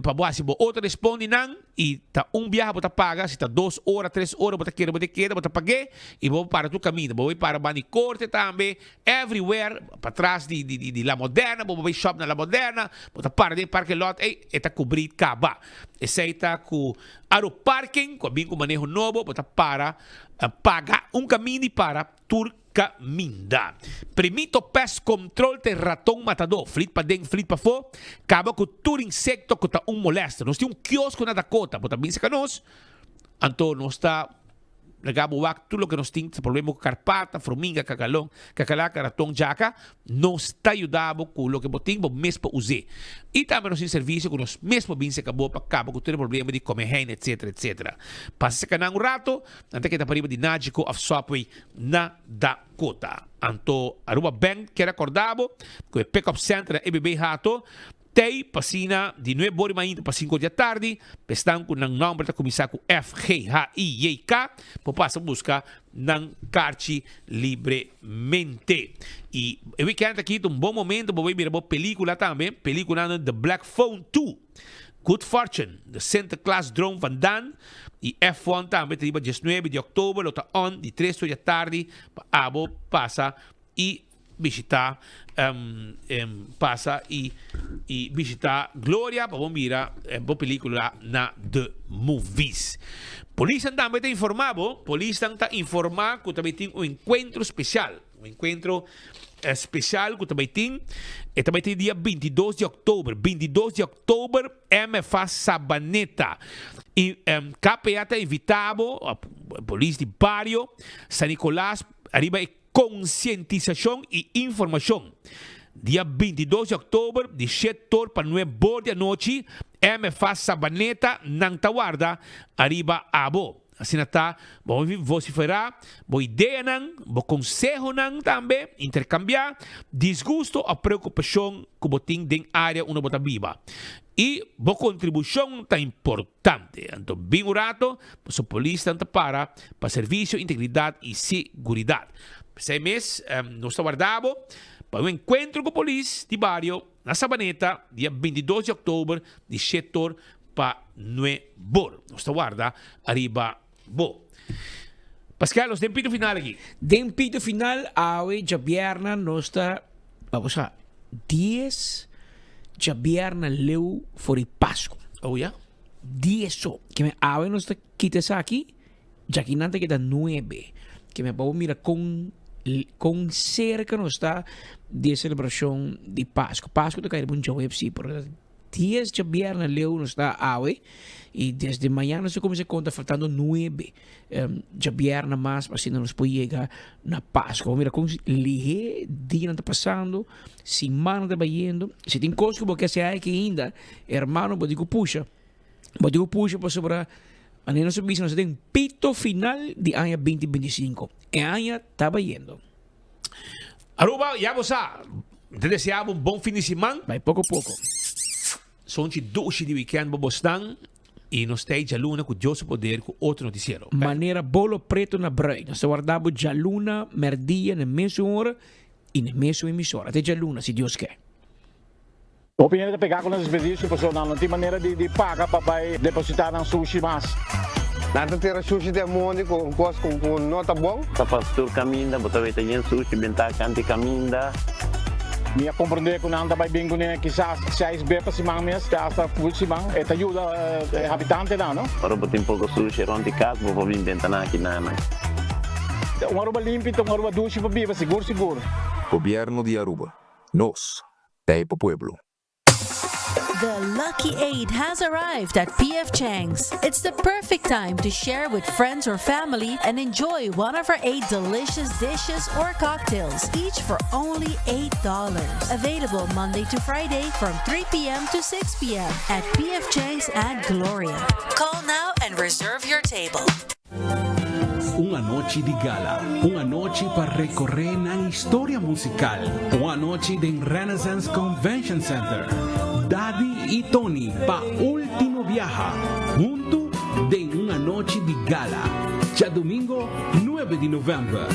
pa bo haci bo otro respondenan. I ta un biaha bo ta paga, si ta dos ora, tres ora bo ta kere bo ta keda, bo ta pag'é i bo para tur kaminda. Bo bai para banda di korte tambe, everywhere, patras di di di La Moderna, bo bai shop na La Moderna, bo ta para den e parke lot ei, e ta kubrí kaba. Esei ta ku Aro Parking, ku a bin ku maneho nobo, bo ta para paga un kaminda i para tur Caminda. Primito Pest Control ta e raton matadó, flit paden, flit pafó, caba cu tur insecto cu ta un molester. Nos tin un kiosko na Dakota, bo ta bin cerca nos, anto nos ta laga bo wak tur loke nos tin, ta problema cu carpata, frominga, cacalon, cacalaca, raton, djaca, nos ta yuda bo cu loke bo tin, bo mes por us'é. Y tambe nos tin servicio cu nos mes por bin cerca bo pa caba cu tur e problema di come hein, etcetera, etcetera. Pasa cerca nan un rato, nan ta keda pariba di Nagico of Subway na Dakota. Anto Aruba Bank kier acorda bo cu e Pick Up Center na EBB Hato tey pa asina di nuebe ora mainta pa cinco di atardi. Pa esnan cu nan nomber ta cuminsa cu F, G, H, I, J, K por pasa busca nan carchi libremente. Y e weekend aki ta un bon momento pa bo bay mira bo pelicula tambe, peliculanan The Black Phone 2. Good Fortune, The Sinterklaas Droom van Dan y F1 tambe ta riba diesnuebe di oktober lo ta on di tres ora di atardi pa abo pasa y bishita pasa y y bishita Gloria pa bo mira bo pelicula na The Movies. Polisnan tambe ta informa bo, polisnan ta informa cu ta bay tin un encuentro special. Un enkuentro spesial ku ta bai tin, e ta bai tin dia bintidos di òktober, bintidos di òktober, MFA Sabaneta. I KPA ta invitá bo, polis di bario San Nicolas, ariba e konsientisashon i informashon. Dia bintidos di òktober, di shet tor pa nueb bor di anochi, MFA Sabaneta nan ta warda ariba abo. Asina ta, bo vosiferá bo ideanan, bo konsehonan tambe, interkambiá disgusto òf preokupashon ku bo tin den área unda bo ta biba. I bo kontribushon ta importante. Anto bin un rato, pasobra polisnan ta para pa servisio, integridat i siguridat. P'esei mes, nos ta warda bo pa un enkuentro ku polis di bario na Sabaneta dia 22 di òktober di shetor pa nuebor. Nos ta warda ariba bo. Pascal, nos den pito final aki. Den pito final awe djabièrnè nos ta, vamos a, dies djabièrnè leu for di Pasku. Oh ya? Dies so. Ke men awe nos ta kita esaki, djakinan ta keda nuebe. Ke men pa bo mira kon kon serka nos ta di e selebrashon di Pasku. Pasku ta kai riba un djaweps si, pero Dies djabièrnè leu nos ta awe i desde mañana nos ta kuminsá konta faltando nuebe djabièrnè mas pa asina nos por yega na Paskua. Bo mira kon lihé dianan ta pasando, simannan ta bayendo. Si tin kos ku bo ke hasi aki ainda, hermano bo tin ku pusha, bo tin ku pusha pasobra manera nos a bisa nos ta den pito final di aña binti 25. E aña ta bayendo. Aruba, ya bo sa, mi ta desea bo un bon fin di siman. Bai poko poko. Sonchi dushi di weekend bo bosnan y nos ta e djaluna cu Dios su poder cu otro noticiero. Manera bolo preto na bruid. Nos ta warda bo djaluna merdia na mesun ora y na mesun emisora. Te djaluna si Dios ke. Hopi hende ta pegá ku nan desperdisio pasobra nan no tin manera di paga pa bai depositá nan sushi mas. Nan ta tira sushi den mondi ku un kos ku no ta bon. Ta pas tur kaminda, bo ta weta yen sushi bentá kanti kaminda. Mi a komprondé ku nan ta bai bin kuné kisas seis be pa siman mes, te asta ful siman. E ta yuda e habitantenan, no? Ora bo tin poko sushi rònt di kas, bo por bin benta nan aki nan. Un Aruba limpi ta un Aruba dushi pa biba, sigur sigur. Gobierno di Aruba, nos ta pa pueblo. The Lucky Eight has arrived at PF Chang's. It's the perfect time to share with friends or family and enjoy one of our eight delicious dishes or cocktails, each for only $8. Available Monday to Friday from 3 p.m. to 6 p.m. at PF Chang's at Gloria. Call now and reserve your table. Un anochi di gala, un anochi pa recorre nan historia musical, un anochi den Renaissance Convention Center. Daddy y Tony pa ultimo biaha, hunto den un anochi di gala, djadomingo nuebe di november.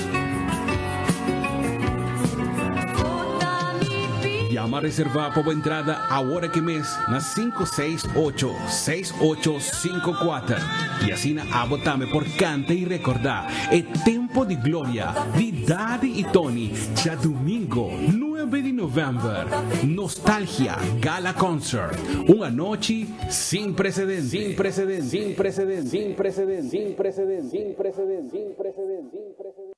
Yama reserva pa bo entrada awor aki mes na sinku seis ocho, seis ocho sinku kuater i asina abo tambe por kanta i rekordá e tempo di gloria di Daddy i Tony djadumingo nuebe di novèmber. Nostalgia Gala Concert, un anochi sin precedente. Sin precedente. Sin precedente. Sin precedente. Sin precedente. Sin precedente. Sin precedente. Sin precedente.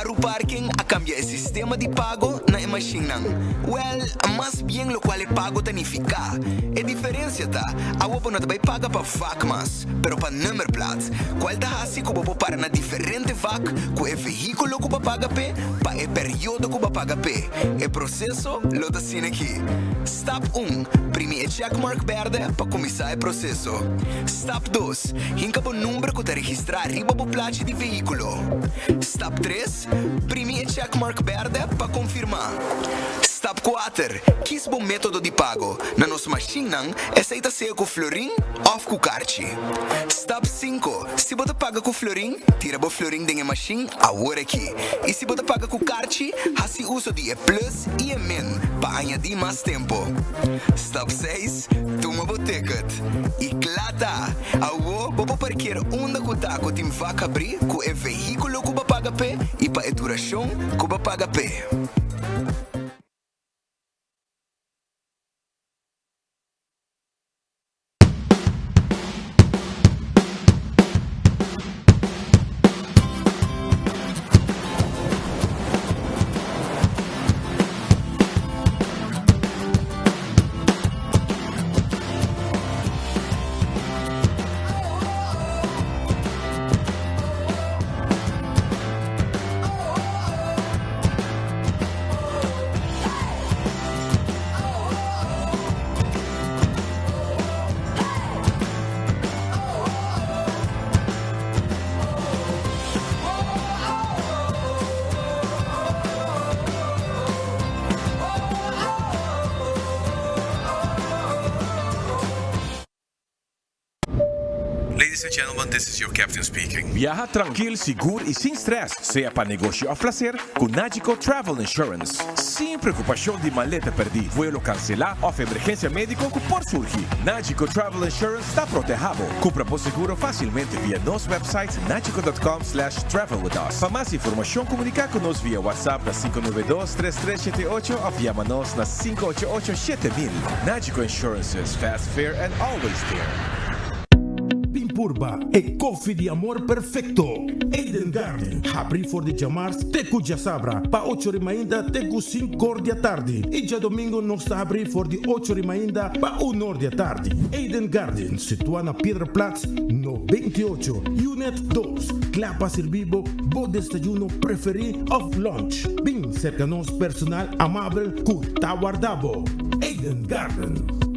Aruparking a kambia e sistema di pago na e mashinnan. Wèl, mas bien lokual e pago ta nifiká. E diferensia ta, awo bo no ta bai paga pa vak mas, pero pa nummerplaat, kual ta hasi ku bo por para na diferente vak ku e vehíkulo ku bo a paga p'e pa e periodo ku bo a paga p'e. E proseso lo ta asina aki. Stap un, Primi e checkmark bèrdè pa kuminsá e proseso. Stap dos, Hinka bo number ku ta registrá riba bo plachi di vehíkulo. Stap tres, Primi e checkmark bèrdè pa konfirmá. Stap kuater, Kis bo método di pago. Na nos mashinnan, esei ta sea ku florin òf ku karchi. Stap sinku, Si bo ta paga ku florin, tira bo florin den e mashin awor aki. I si bo ta paga ku karchi, hasi uso di e plus i e min pa añadí mas tempu. Stap seis, Tuma bo ticket. I kla ta! Awo bo por parkeer unda ku ta ku tin vak habrí ku e vehíkulo ku bo paga p'e i pa e durashon ku bo paga p'e. Ladies and gentlemen, this is your captain speaking. Biaha trankil, sigur y sin stress, sea pa negoshi of placer, cu Nagico Travel Insurance. Sin preocupacion di maleta perdi, vuelo cancela of emergencia medico cu por surgi, Nagico Travel Insurance ta proteha bo. Cumpra bo seguro facilmente via nos website nagico.com slash travel with us. Pa mas informacion comunica cu nos via WhatsApp na 592 3378 of yama nos na 588 7000. Nagico Insurances, fast, fair and always there. Bin purba e koffie di amor perfecto. Eden Garden, habri for di djamars te cu djasabra pa ocho ri mainta te cu cinc'or di atardi y djadomingo nos ta habri for di ocho ri mainta pa un'or di atardi. Eden Garden, situa na Piedraplaats no 28, Unit dos, cla pa sirbi bo bo desayuno preferi of lunch. Bin cerca nos personal amabel cu ta warda bo. Eden Garden.